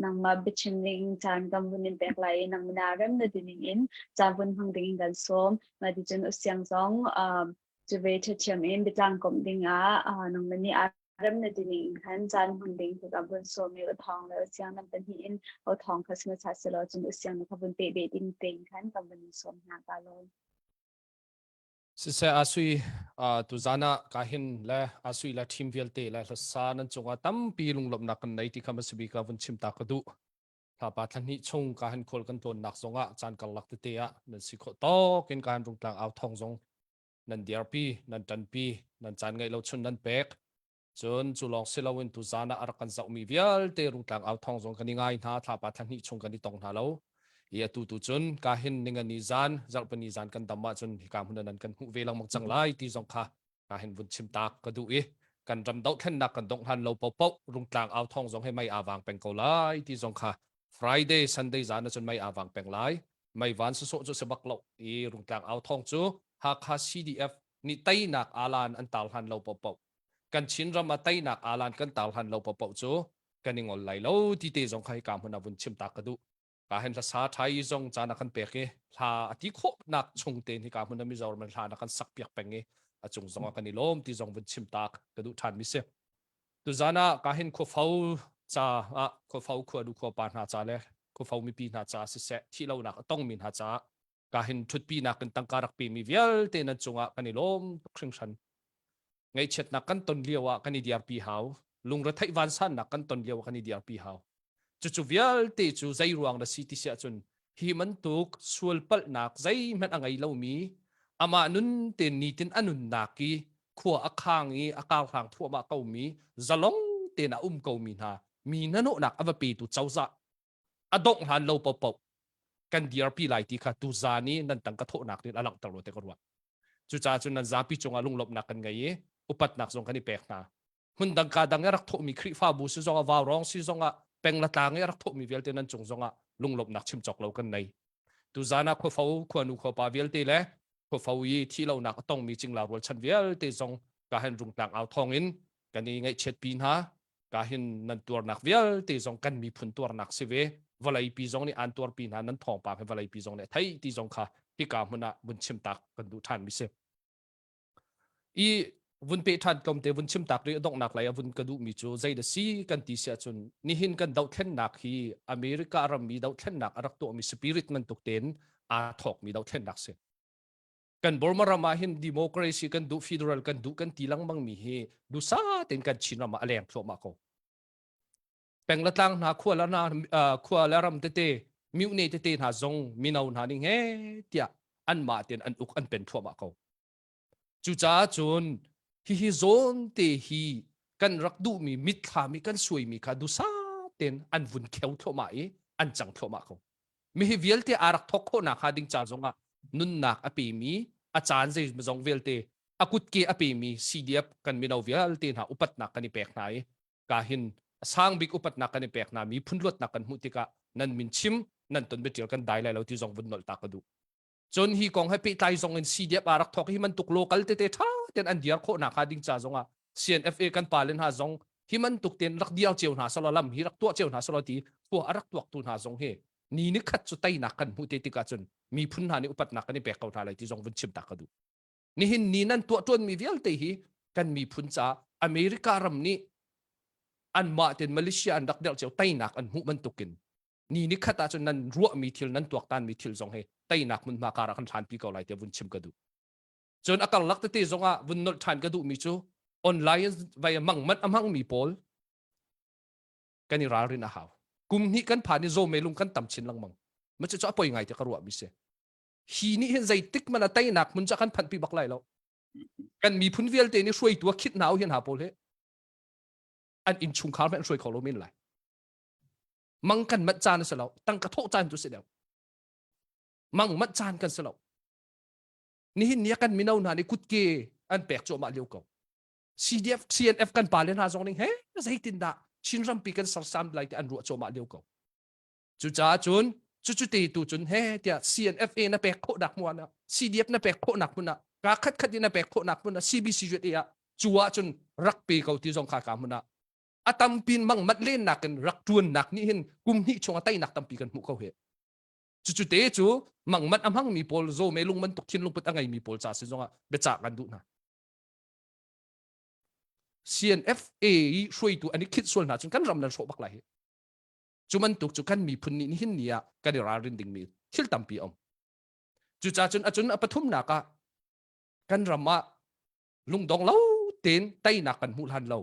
nangmah biachim ding caan kan vun in pek lai i nangmah na rem na ti ning in caan vun hmang ding in kan sawm ma ti cun usiang zong um, Cu ve ṭhiamṭhiam in biatlang komh dingah nangmah nih aa rem na ti ning in khan caan hman ding cu ka vun sawm i awthawng le awsiang nan pahnih in awthawng kha si hmasa selaw cun awsiang na kha vun peh beh ding tein khan kan vun in sawm hna ka lawm. Siseh Asui tuzan ah ka hin le Asui le team vialte le hlasa nan cungah tampi lunglawmhnak kan nei ti kha hmasabik ah vun chim ta ka duh. Thlapa thla hnih chung ka hin khual kan tlawnnak zongah caan karlak tete ah nan si khawh tawk in ka hin rungtlang au thawng zong nan dirpi nan ṭanpi nan caan ngeih lo chun nan pek cun cu lawng si loin tu zan ah a rak kan zohmi vialte rungtlang au thawng zong kan i ngai hna thlapa thla hnih chung kan i tong hna lo i atu tu cun ka hin ningani zan zarhpini zan kan dam ahcun hika hmun ah nan kan hmuh ve lengmang cang lai ti zong kha ka hin vun chim tak ka duh i kan ram dohthlennak kan dongh hlan lo popoh rungtlang au thawng zong he mei aa vang peng ko lai ti zong kha Friday Sunday zan ahcun mei aa vang peng lai mei van sawsawh cu si bak lo i rungtlang au thawng cu Hakha CDF nih teinak alan an tar hlan lo popoh kan Chin ram ah teinak alan kan tar hlan lo popoh cu kan i ngol lai lo ti te zong kha hika hmun ah vun chim ta ka duh ka hen hlasa thai zong caan a kan pek i hla a ti khawhnak chung tein hika hmun ah Mizoram in hla na kan sak piak peng i a cung zong ah kan i lawm ti zong vun chim tak ka duh ṭhan mi si tuzan ah ka hin khuafo ca ah khuafo khua du khua pa hna ca le khuafo mipi hna ca siseh thih lonak a tongmi hna ca ka hin ṭhutpi nak in tangka rak pe mi vialte nan cungah kan i lawm tuk hringhran ngaihchiatnak kan ton lio ah kan i diarpi hau lungretheih vansannak kan ton lio ah kan i diarpi hau cucu vialte cu zei ruang na si ti si ahcun hi bantuk sual palhnak zeihmanh a ngei lomi amah nun te nitin a nunnak i khua a khang i a karhlang thuahmah komi zalong tein a um komi hna mi hnahnawhnak a va petu cozah a dongh hlan lo paohpaoh kan dirpi lai ti kha tuzaan i nan tangka thawhnak nih a langhter lo te ka ruah. Cucaah cun nan zapi cungah lunglawmhnak kan ngei i upatnak zong kan i pek hna. Hmun dang ka dang i rak thawhmi Khrihfabu si zongah vaurawng si zongah peng le tlang i rak thawhmi vialte nan cung zongah lunglawmhnak chim cawk lo kan nei. Tuzaan ah khuafo khuanu khuapa vialte le khuafo i thihlonak a tongmi cingla rualchan vialte zong ka hen rungtlang au thawng in kan i ngaihchiatpi hna ka hin nan tuarnak vialte zong kan miphun tuarnak si ve. Vawleipi zong nih aan tuarpi hna nan thawngpang hi vawleipi zong nih a theih ti zong kha hika hmun ah vun chim tak kan duh ṭhan mi si. I vun pe ṭhan tlawmte vun chim tak rih donghnak lei a vun ka duhmi cu zei da si kan ti si ahcun nihin kan dohthlennak hi America rammi dohthlennak a rak tuahmi spirit bantuk tein aa thawkmi dohthlennak si. Kan Burma ram ah hin democracy kan duh federal kan duh kan ti lengmang mi hi dusa tein kan Chin ram ah a leng thluahmah ko. Peng le tlang hna khua le hna khua le ram tete myone tete hna zong mino hna ning he tiah anmah tein an uk an pen thluahmah ko. Cucaah cun hihi zawn te hi kan rak duhmi mitthlam i kan suaimi kha dusa tein an vun kheu thluahmah i an cang thluahmah ko. Mihi vialte aa rak thawk khawhnak hnga ding ca zongah nunnak a pemi a caan zei zong vialte a kutke a pemi CDF kan mino vialte hna upatnak kan i pek hna i ka hin a sang bik upatnak kan i pek hna miphun luatnak kan hmuh tikah nan min chim nan ton biatial kan dai lai lo ti zong vun nolh ta ka duh. Cun hi kong he pehtlai zong in CDF aa rak thawk hi bantuk local tete ṭha tein an diar khawh nakhnga ding ca zong ah CNFA kan pale hna zong hi bantuk tein rak diar cio hna selaw lam hi rak tuah cio hna selaw ti khua a rak tuaktu hna zong hi ni ni khat cu teinak kan hmuh te tikah cun miphun hna nih upatnak kan i pek ko hna lai ti zong vun chim ta ka duh. Nihin ni nan tuah ṭuanmi vialte hi kan miphun caah America ram nih anmah tein Malaysia an rak derh cio teinak an hmuh bantukin ni ni khat ahcun nan ruahmi thil nan tuaktanmi thil zong hi teinak hmunhma kar ah kan hlanpi ko lai tiah vun chim ka duh. Cun a karlak tete zong ah vun nolh ṭhan ka duhmi cu online vai mang manh a hmangmi pawl kan i ralrin a hau. Kum hnih kan phan i zawme lung kan tam chin lengmang. Ma cu a poi ngai ti ka ruahmi si. Hi nih hin zeitik man a teinak hmun ca kan phanhpi bak lai lo. Kan miphun vialte nih hruaitu a khit hna u hin ha pawl hi an innchungkhar hmanh an hruai kho lo men lai. Mang kan manh caan a si lo. Tangka thawh caan tu si deuh. Mang manh caan kan si lo. Nihin ni ah kan mino hna nih kutke an pek cuahmah lio ko. CDF, CNF kan pale hna zong ning he zeitindah Chin rampi kan sarsam lai ti an ruah cuahmah lio ko. Cucaah cun cucu te tu cun he tiah CNFA na pek khawhnak hmun ah CDF na pek khawhnak hmun ah ka khat khat in na pek khawhnak hmun ah CBC USA ah cu ah cun rak pe ko ti zong kha ka hmun ah a tampin mang mat lennak in rak ṭuannak nih hin kum hnih chung a teinak tampi kan hmuh ko hi. Cucu te cu mang mat a hmangmi pawl zawme lung bantuk thinlungput a ngeimi pawl ca si zongah biacah kan duh hna. CNFA i hruaitu an i khit sual hna cun kan ram nan hrawh bak lai hi. Cu bantuk cu kan miphun nih nihin ni ah kan i ralrin dingmi thil tampi a um. Cucaah cun acun a pathumnak ah kan ram ah lungdong lo tein teinak kan hmuh hlan lo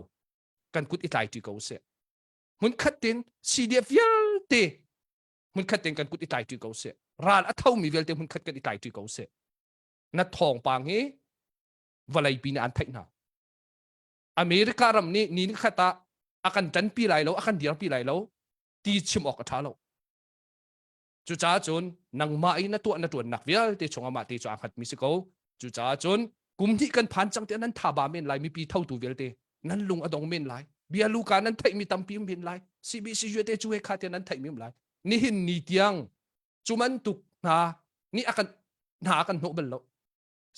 kan kut i tlai ṭi ko usih. Hmunkhat tein CDF vialte hmunkhat tein kan kut i tlai ṭi ko usih. Ral a thomi vialte hmunkhat kan i tlai ṭi ko usih. Na thawngpang hi vawleipi nih an theih hna. America ram nih ni nikhat ah a kan ṭanpi lai lo, a kan dirpi lai lo ti chim awk a ṭha lo. Cucaah cun nangmah i na tuah na ṭuannak vialte chungah mah te cu aa hngatmi si ko. Cucaah cun kum hnih kan phan cang tiah nan thaba men lai mipi thotu vialte nan lung a dong men lai. Bia luka nan theihmi tampi um men lai. CBC te cu he kha tiah nan theihmi um lai. Nihin ni tiang cu bantuk hna nih a kan hna a kan hnawh bal lo.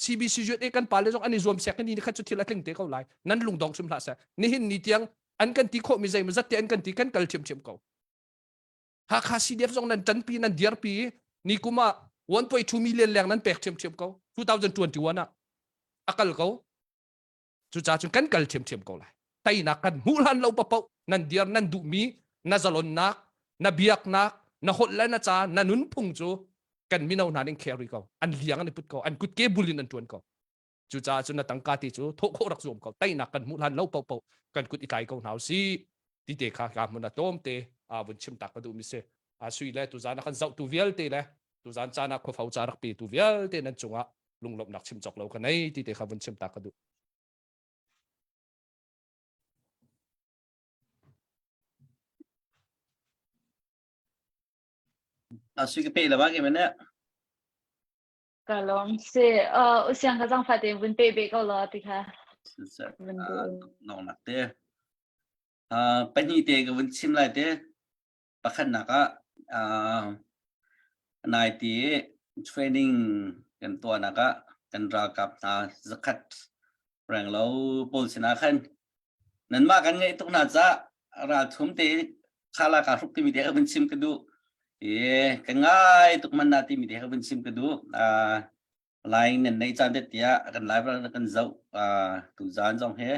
CBC USA kan pale zong an i zuam sek ni khat cu thil a tling te ko lai. Nan lung dong hrim hlah seh. Nihin ni tiang an kan ti khawhmi zei zat te an kan ti kan kal ṭhiamṭhiam ko. Hakha CDF zong nan ṭanpi nan dirpi ni kum ah 1.2 million leng nan pek ṭhiamṭhiam ko 2021 ah a kal ko cucaah cun kan kal ṭhiamṭhiam ko lai teinak kan hmuh hlan lo papoh nan dir nan duhmi na zalonnak na biaknak na holh le na ca na nunphung cu kan mino hna ning carry ko an liang an i put ko an kutke bul in an ṭuan ko Cucaah cun na tangka ti cu thawh khawh rak zuam ko. Teinak kan hmuh hlan lo paohpaoh kan kut i tlai ko hna usih. Ti te kha ka hmun a tlawm te a vun chim tak ka duh mi si. A sui le tuzan a kan zohtu vialte le tuzan caan ah khuafo ca rak petu vialte nan cungah lunglawmhnak chim cawk lo ka nei ti te kha vun chim tak ka duh. A sui ka pe la ba ke mene. Ka lawm si. Uh, usiang ka zangfah tein vun pe beh ko law ti kha. Vun duh. Nongnak te. Uh, pahnih te ka vun chim lai te. Pakhatnak ah uh, nai ti training kan tuahnak ah kan ralkap hna zakhat renglo pawl sinah khan nanmah kan ngeih tuk hna ca ralthum te khala ka hruk timi te ka vun chim ka duh. E ka ngai tuk man na timi te ka vun chim ka duh. Line nan nei caan te tiah kan live kan zoh tu zan zong he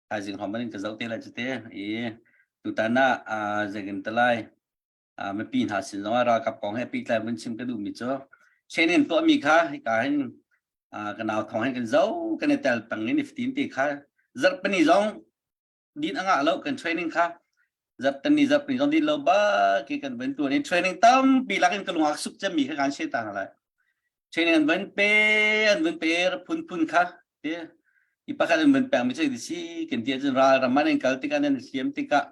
thaizing hom in ka zoh te lai cu te. I tutan ah zeikin te lai mipi hna sin zong ah ralkap kong he pehtlai vun chim ka duhmi cu training tuahmi kha hika hin ka nau thong hin kan zoh kan i tel peng in iftin te kha zarhpini zong din a ngah lo kan training kha zarhtani zarhpini zong din lo ba ki kan van tuan in training tampi lakin ka lungak suk cemmi kha kan she ta lai training an van pe an van pe phun phun kha ti i pakhat an van pek mi cu si kan ti ahcun ral ram an kal tikah nan hliam tikah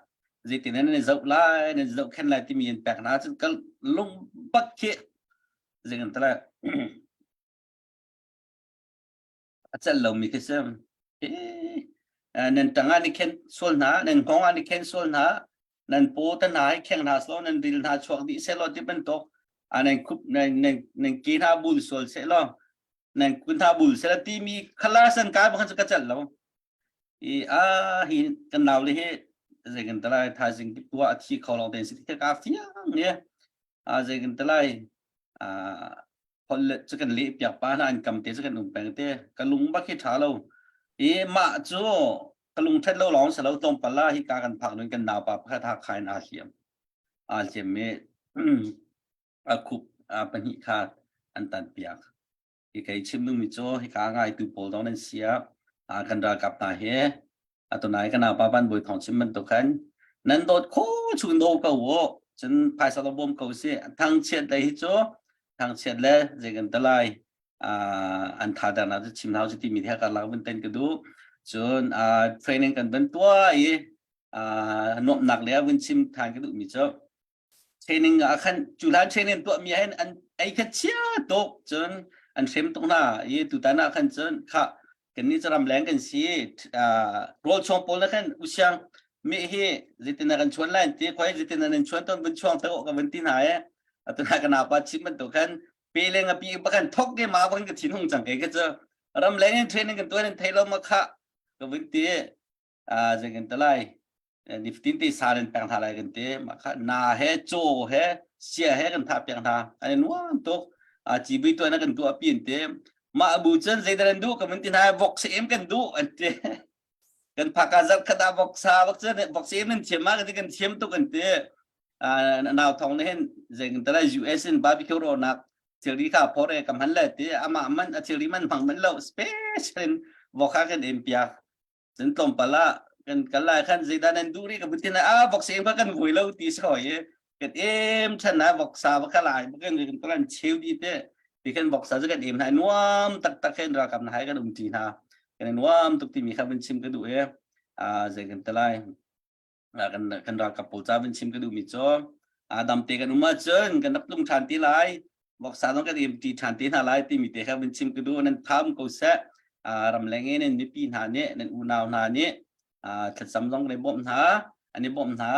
zeitin nan i zoh lai nan zoh khen lai timi an pek hna cun kal lung bak khi zei kan tala a cal lomi khi si nan tang ah ni khen sual hna nan hngawng ah ni khen sual hna nan paw ta hna hi kheng hna selaw nan ril hna chuak dih selaw ti bantuk nan khup nan nan nan ke hna bul sual selaw nan kun hna bul selaw timi khala san kai bang cu ka cal lo i a hi kan nau le hi zei kan talai thaizing tua a thi kho long ten si te ka fiang ne a zei kan talai a hol le cu kan leh piak pa hna an kam te cu kan um peng te ka lung bak hi tha lo i mah cu ka lung that lo lawng salo tlawmpal la hi ka kan phak nun kan nau pa pakhat ha khain aa hliam aa hliam me a khup a pahnih kha an tan piak hi kei chim dingmi cu hika ngaitu pawl dong nan si ah kan ralkap hna hi atunai kan pa ban bawi thong chim bantuk khan nan dawt kho chung do ko wo cun phaisa lo bawm ko si thangchiat le hi cu thangchiat le zei kan talai an tha dar na cu chim hau cu timi the ka lak vun ten ka du cun training kan ban tua i nuamnak le vun chim than ka duh mi cu training ah khan cu hlan training tuah mi hin an ei kha chia tuk cun an hrem tuk hna i tutan ah khan cun kha kan ni ram leng kan si rawl chuang pawl na khan usiang mi hi zeitin na kan chuan lai ti khoi zeitin na nan chuan ton vun chuang te ka vun ti hna e atuna kana pa chim bantuk khan pe le nga pi ba kan thok ke ma bang ka thin hung chang ke ke chu ram leng in training kan tuan in thei lo ma kha ka vun ti a zei kan talai nifatin te sa nan pek hna lai kan ti mah kha na he caw he sia he kan thah piak hna an i nuam tuk a civui tuah na kan tuah pi an ti mah bu cun zeidah nan duh ka mun ti hna vok se em kan duh an ti kan phaka zat khat ah vok sa vok cun vok se em nan thiam ma kan ti kan thiam tuk an ti nau thong ne hin zei kan talai US in barbecue ro nak thilri kha phor e kam han le ti ama man a thilri man hmang man lo special in vok kha kan em piak Cun tlawmpal ah kan kal lai khan zeidah nan duh rih ka vun ti na ah voksa em kha kan vui lo ti si hoi i kan em than na voksa va kha lai kan kan kan cheu di te ti kan voksa cu kan em hna nuam taktak khin ralkap na hai kan um ti hna kan nuam tuk timi kha vun chim ka duh i a zei kan te lai kan kan ralkap pawl ca vun chim ka duhmi cu dam te kan um ahcun kan rak tlung ṭhan ti lai voksa zong kan im ṭi ṭhan te hna lai timi te kha vun chim ka duh nan tham ko seh ramleng in nan mipi hna nih nan unau hna nih thlacam zong kan i bawmh hna an i bawmh hna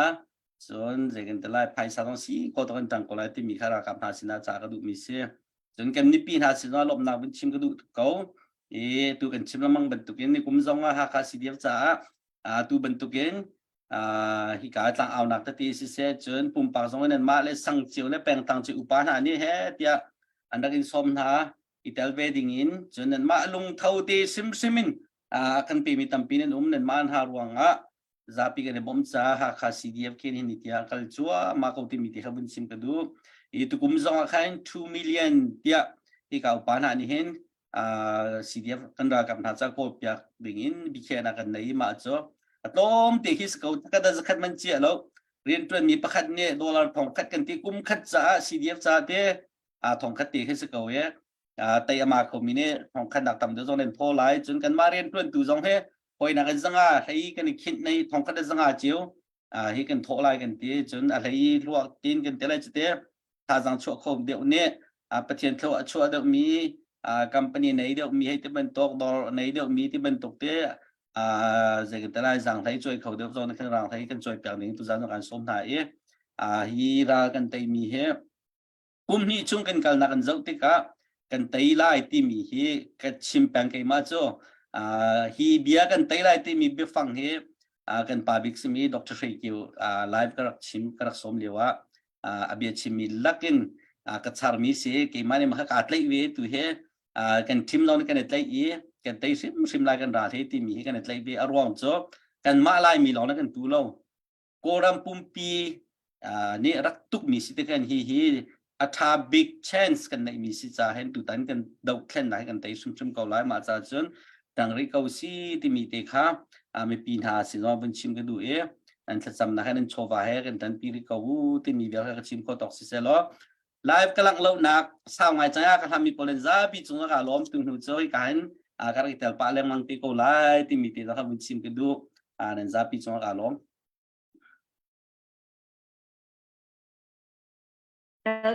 cun zei kan ti lai phaisa zong si ko to kan ṭang ko lai timi kha ralkap hna sinah ca ka duhmi si cun kan mipi hna sinah lawmhnak vun chim ka duh tuk ko i tu kan chim lengmang bantukin ni kum zong ah Hakha CDF caah tu bantukin hika tlang aunak tete siseh cun pumpak zong in mah le sang cio le pengtang cio upa hna nih he tiah an rak in sawm hna i tel ve ding in cun nan mah lungtho te hrimhrim in kan pemi tampi nan um nan mah hna ruangah zapi kan i bawmh ca Hakha CDF khin hin tiah kal cuahmah ko timi ti kha vun chim ka duh i tukum zong ah khan 2 million tiah hika upa hna nih hin CDF kan ralkap hna ca kawl piak ding in biakhiahnak kan nei mah cu a tlawm te khi si ko ka da zakhat man chia lo riantuan mi pakhat nih dollar thong khat kan ti kum khat caah CDF ca te a thong khat te khi si ko e tei ama kho mi nih thong khat nak tam deuh zong nan phaw lai cun kan mah riantuan tu zong he hoinak in zanga hlei kan i khinh nei thong khat zanga chiu hi kan thawh lai kan ti cun a hlei hluak tin kan te lai chu te thazang chuah kho deuh nih Pathian thlo a chuah deuh mi company nei deuh mi hei ti bantuk dawr nei deuh mi ti bantuk te zei kan te lai zang hlei cuai kho deuh zawn kan rang hlei kan cuai piak ning tu zan kan sawm hna i hi ral kan tei mi hi kum hnih chung kan kalnak kan zoh tikah kan tei lai timi hi ka chim peng keimah cu hi bia kan tei lai timi biafang hi kan pa bik simi Dr. Hrei Kio live ka rak chim ka rak sawm lio ah. A bia chimmi lakin ka charmi si keimah nih mah ka tlaih ve tu he kan team lawng kan i tlaih i kan tei hrimhrim lai kan ral he timi hi kan i tlaih ve a ruang cu kanmah Laimi lawng kan tu lo Kawlram pumpi nih rak tukmi si te kan hi hi a tha big chance kan neihmi si ca hen tutan kan dohthlen lai kan tei hrimhrim ko lai mah ca cun tang rih ko si timi te kha mipi hna sin zong vun chim ka duh i an thlacamnak he nan chawva he kan tanpi rih ko u timi vial kha ka chim kho tawk si seh law live ka langh lonak sau ngai cang ka hlam mi pawl zapi cung ah ka lawm tu hnu cu hika hin ka rak i tel pah lengmang te ko lai timi te kha vun chim ka duh nan zapi cung ah ka lawm.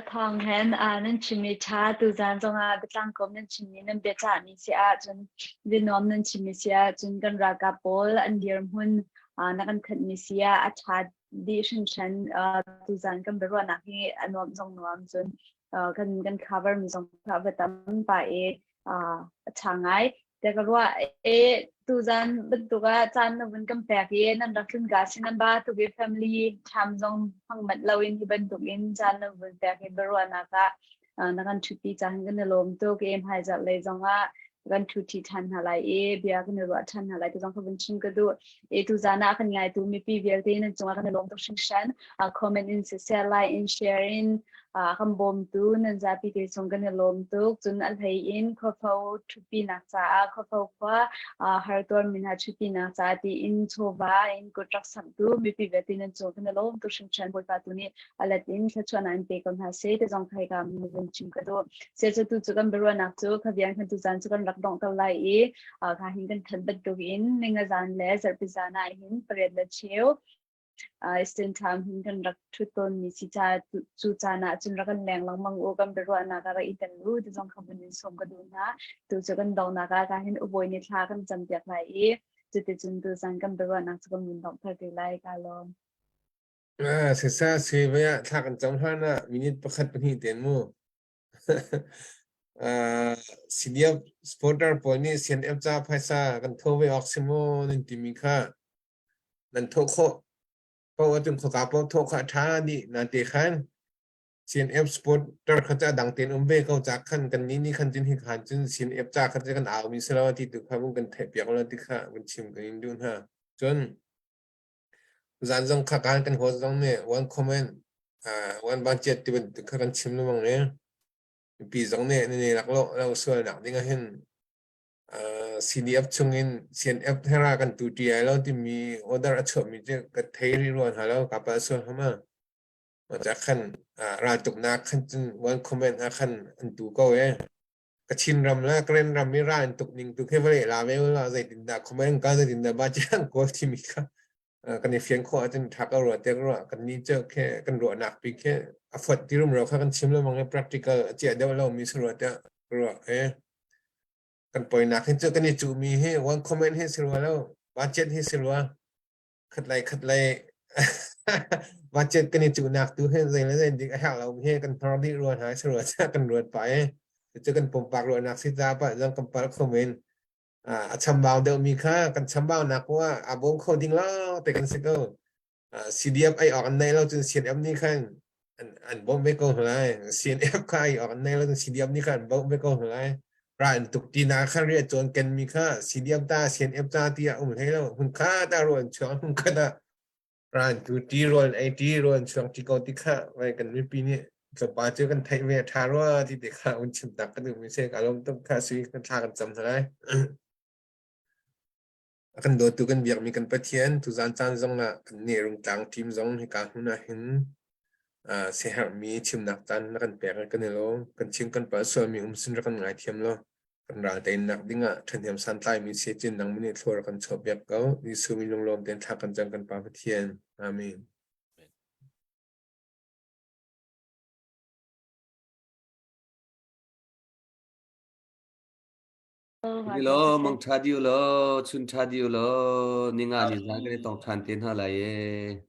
Thawng hen nan chimmi ṭha tuzaan zongah biatlang kom nan chimmi nan biacahmi si ahcun bianuam nan chimmi si ahcun kan ralkap pawl an dirhmun na kan thanhmi si ah a ṭha dih hringhran tuzaan kan biaruahnak hi a nuam zong nuam cun kan kan cover mi zong kha va tam pa i a ṭha ngai. Te ka ruah e tuzan bantuk ah caan na vun kan pek i nan rak tlun ka si nan ba tuk i family tham zong hmang manh lo in hi bantuk in caan na vun pek i biaruahnak ah na kan ṭhutti caan kan i lawm tuk i hmaizarh lei zong ah kan ṭhuṭhi ṭhan hna lai i bia kan i ruah ṭhan hna lai ti zong ka vun chim ka duh. I tuzan ah kan ngaitu mipi vialte nan cungah kan i lawm tuk hringhran. Comment in siseh, like in share in kan bawmtu nan zapi te chung kan i lawm tuk. Cun a hlei in khuafo ṭhutpinak caah khuafo khua hartuar mi hna ṭhutpinak caah tiin chawva in kut rak samhtu mipi vialte nan cung kan i lawm tuk hringhran. Bawipa tu nih a let in thluachuahnak in pe ko hna seh ti zong kha hika vun chim ka duh. Sia cu tu cu kan biaruahnak cu khavian kan tuzan cu kan rak donghter lai i kha hin kan thanh bantuk in ninga zan le zarhpi zan ah hin pariat le cheu Eastern time hin kan rak ṭhut tawnmi si ca cu caan ah cun rak kan leng lengmang u kan biaruahnak ah rak i tel u ti zong kha vun in sawm ka duh hna. Tu cu kan donghnak ah ka hin ubawi nih thla kan campiak lai i cuticun tuzan kan biaruahnak cu kan vun donghter te lai ka lawm. Ah, sisa si ve ah thla kan cam hlan ah minute pakhat pahnih ten mu. Uh, CDF supporter pawl nih CNF ca phaisa kan tho ve awk si mu nan timi kha nan thawh khawh paoh ahcun khoka paoh thawh kha a ṭha dih nate khan CNF supporter kha cu a dang tein um ve ko ca khan kan nih nih khan cun hi khan cun CNF ca kha cu kan au mi si lo ti tu kha vun kan theih piak lo ti kha vun chim kan in duh hna cun zan zong kha kan kan host zong nih one comment uh, one budget ti bantuk kha kan chim lengmang ne mipi zong nih nan i lak lo lo sual nak ding ah hin CDF chungin CNF hera kan tu ti ai lo timi order a chuahmi cu ka thei rih rua hna lo ka pa sual hama ma khan raltuknak khan cun one comment ah khan an tu ko e Kachin ram le Karen ram i ra an tuk ning tu khi vale la ve la zeitin dah comment ka zeitin dah ba chiang ko timi kha kan i fian khawh ahcun tha ka ruah te ruah kan ni cu khe kan ruahnak pi khi a fot ti rum ro kha kan chim lengmang i practical a chiah deuh lo mi si rua tiah ruah e kan poinak hi cu kan i cuh mi hi one comment hi si rua lo budget hi si rua khat lai khat lai budget kan i cuhnak tu hi zei le zei dik a herh lo mi hi kan hnor dih rua hna si rua tiah kan ruat pah e cu kan pumpak ruahnak si ta pa zong kan palh kho men a chambau deuhmi kha kan chambaunak ko ah aa bawm kho ding lo te kan si ko. CDF ai awk an nei lo cun CNF nih khan an an bawmh ve ko hna lai. CNF kha ai awk an nei lo cun CDF nih khan an bawmh ve ko hna lai. Ra an tuk ti na kha ria cawn ken mi kha CDF ta CNF ta ti ah um hlei lo. Hun kha ta ro an chuang hun kha ta ran tu ti rawl ei ti rawl chuang ti ko ti kha vai kan mipi nih tlawmpa cu kan theih ve tha rua ti te kha un chim tak kan um se ka lom tuk kha sui kan thla kan cam hna a kan dawtu kan biakmi kan Pathian tuzan caan zong ah kan nih rungtlang team zong hika hmun ah hin siaherhmi chimnak caan na kan pek kan i lawm kan chim kan palh sualmi um sin rak kan ngaithiam lo Kan ral teinak dingah ṭhahnem santlaimi siacin nangmah nih thlua rak kan chuahpiak ko. Jesuh min lunglawm tein thla kan cam kan Pa Pathian. Amen. Lo mang ṭha diu lo chun ṭha diu lo ninga ni zan kan i tong ṭhan te hna lai e.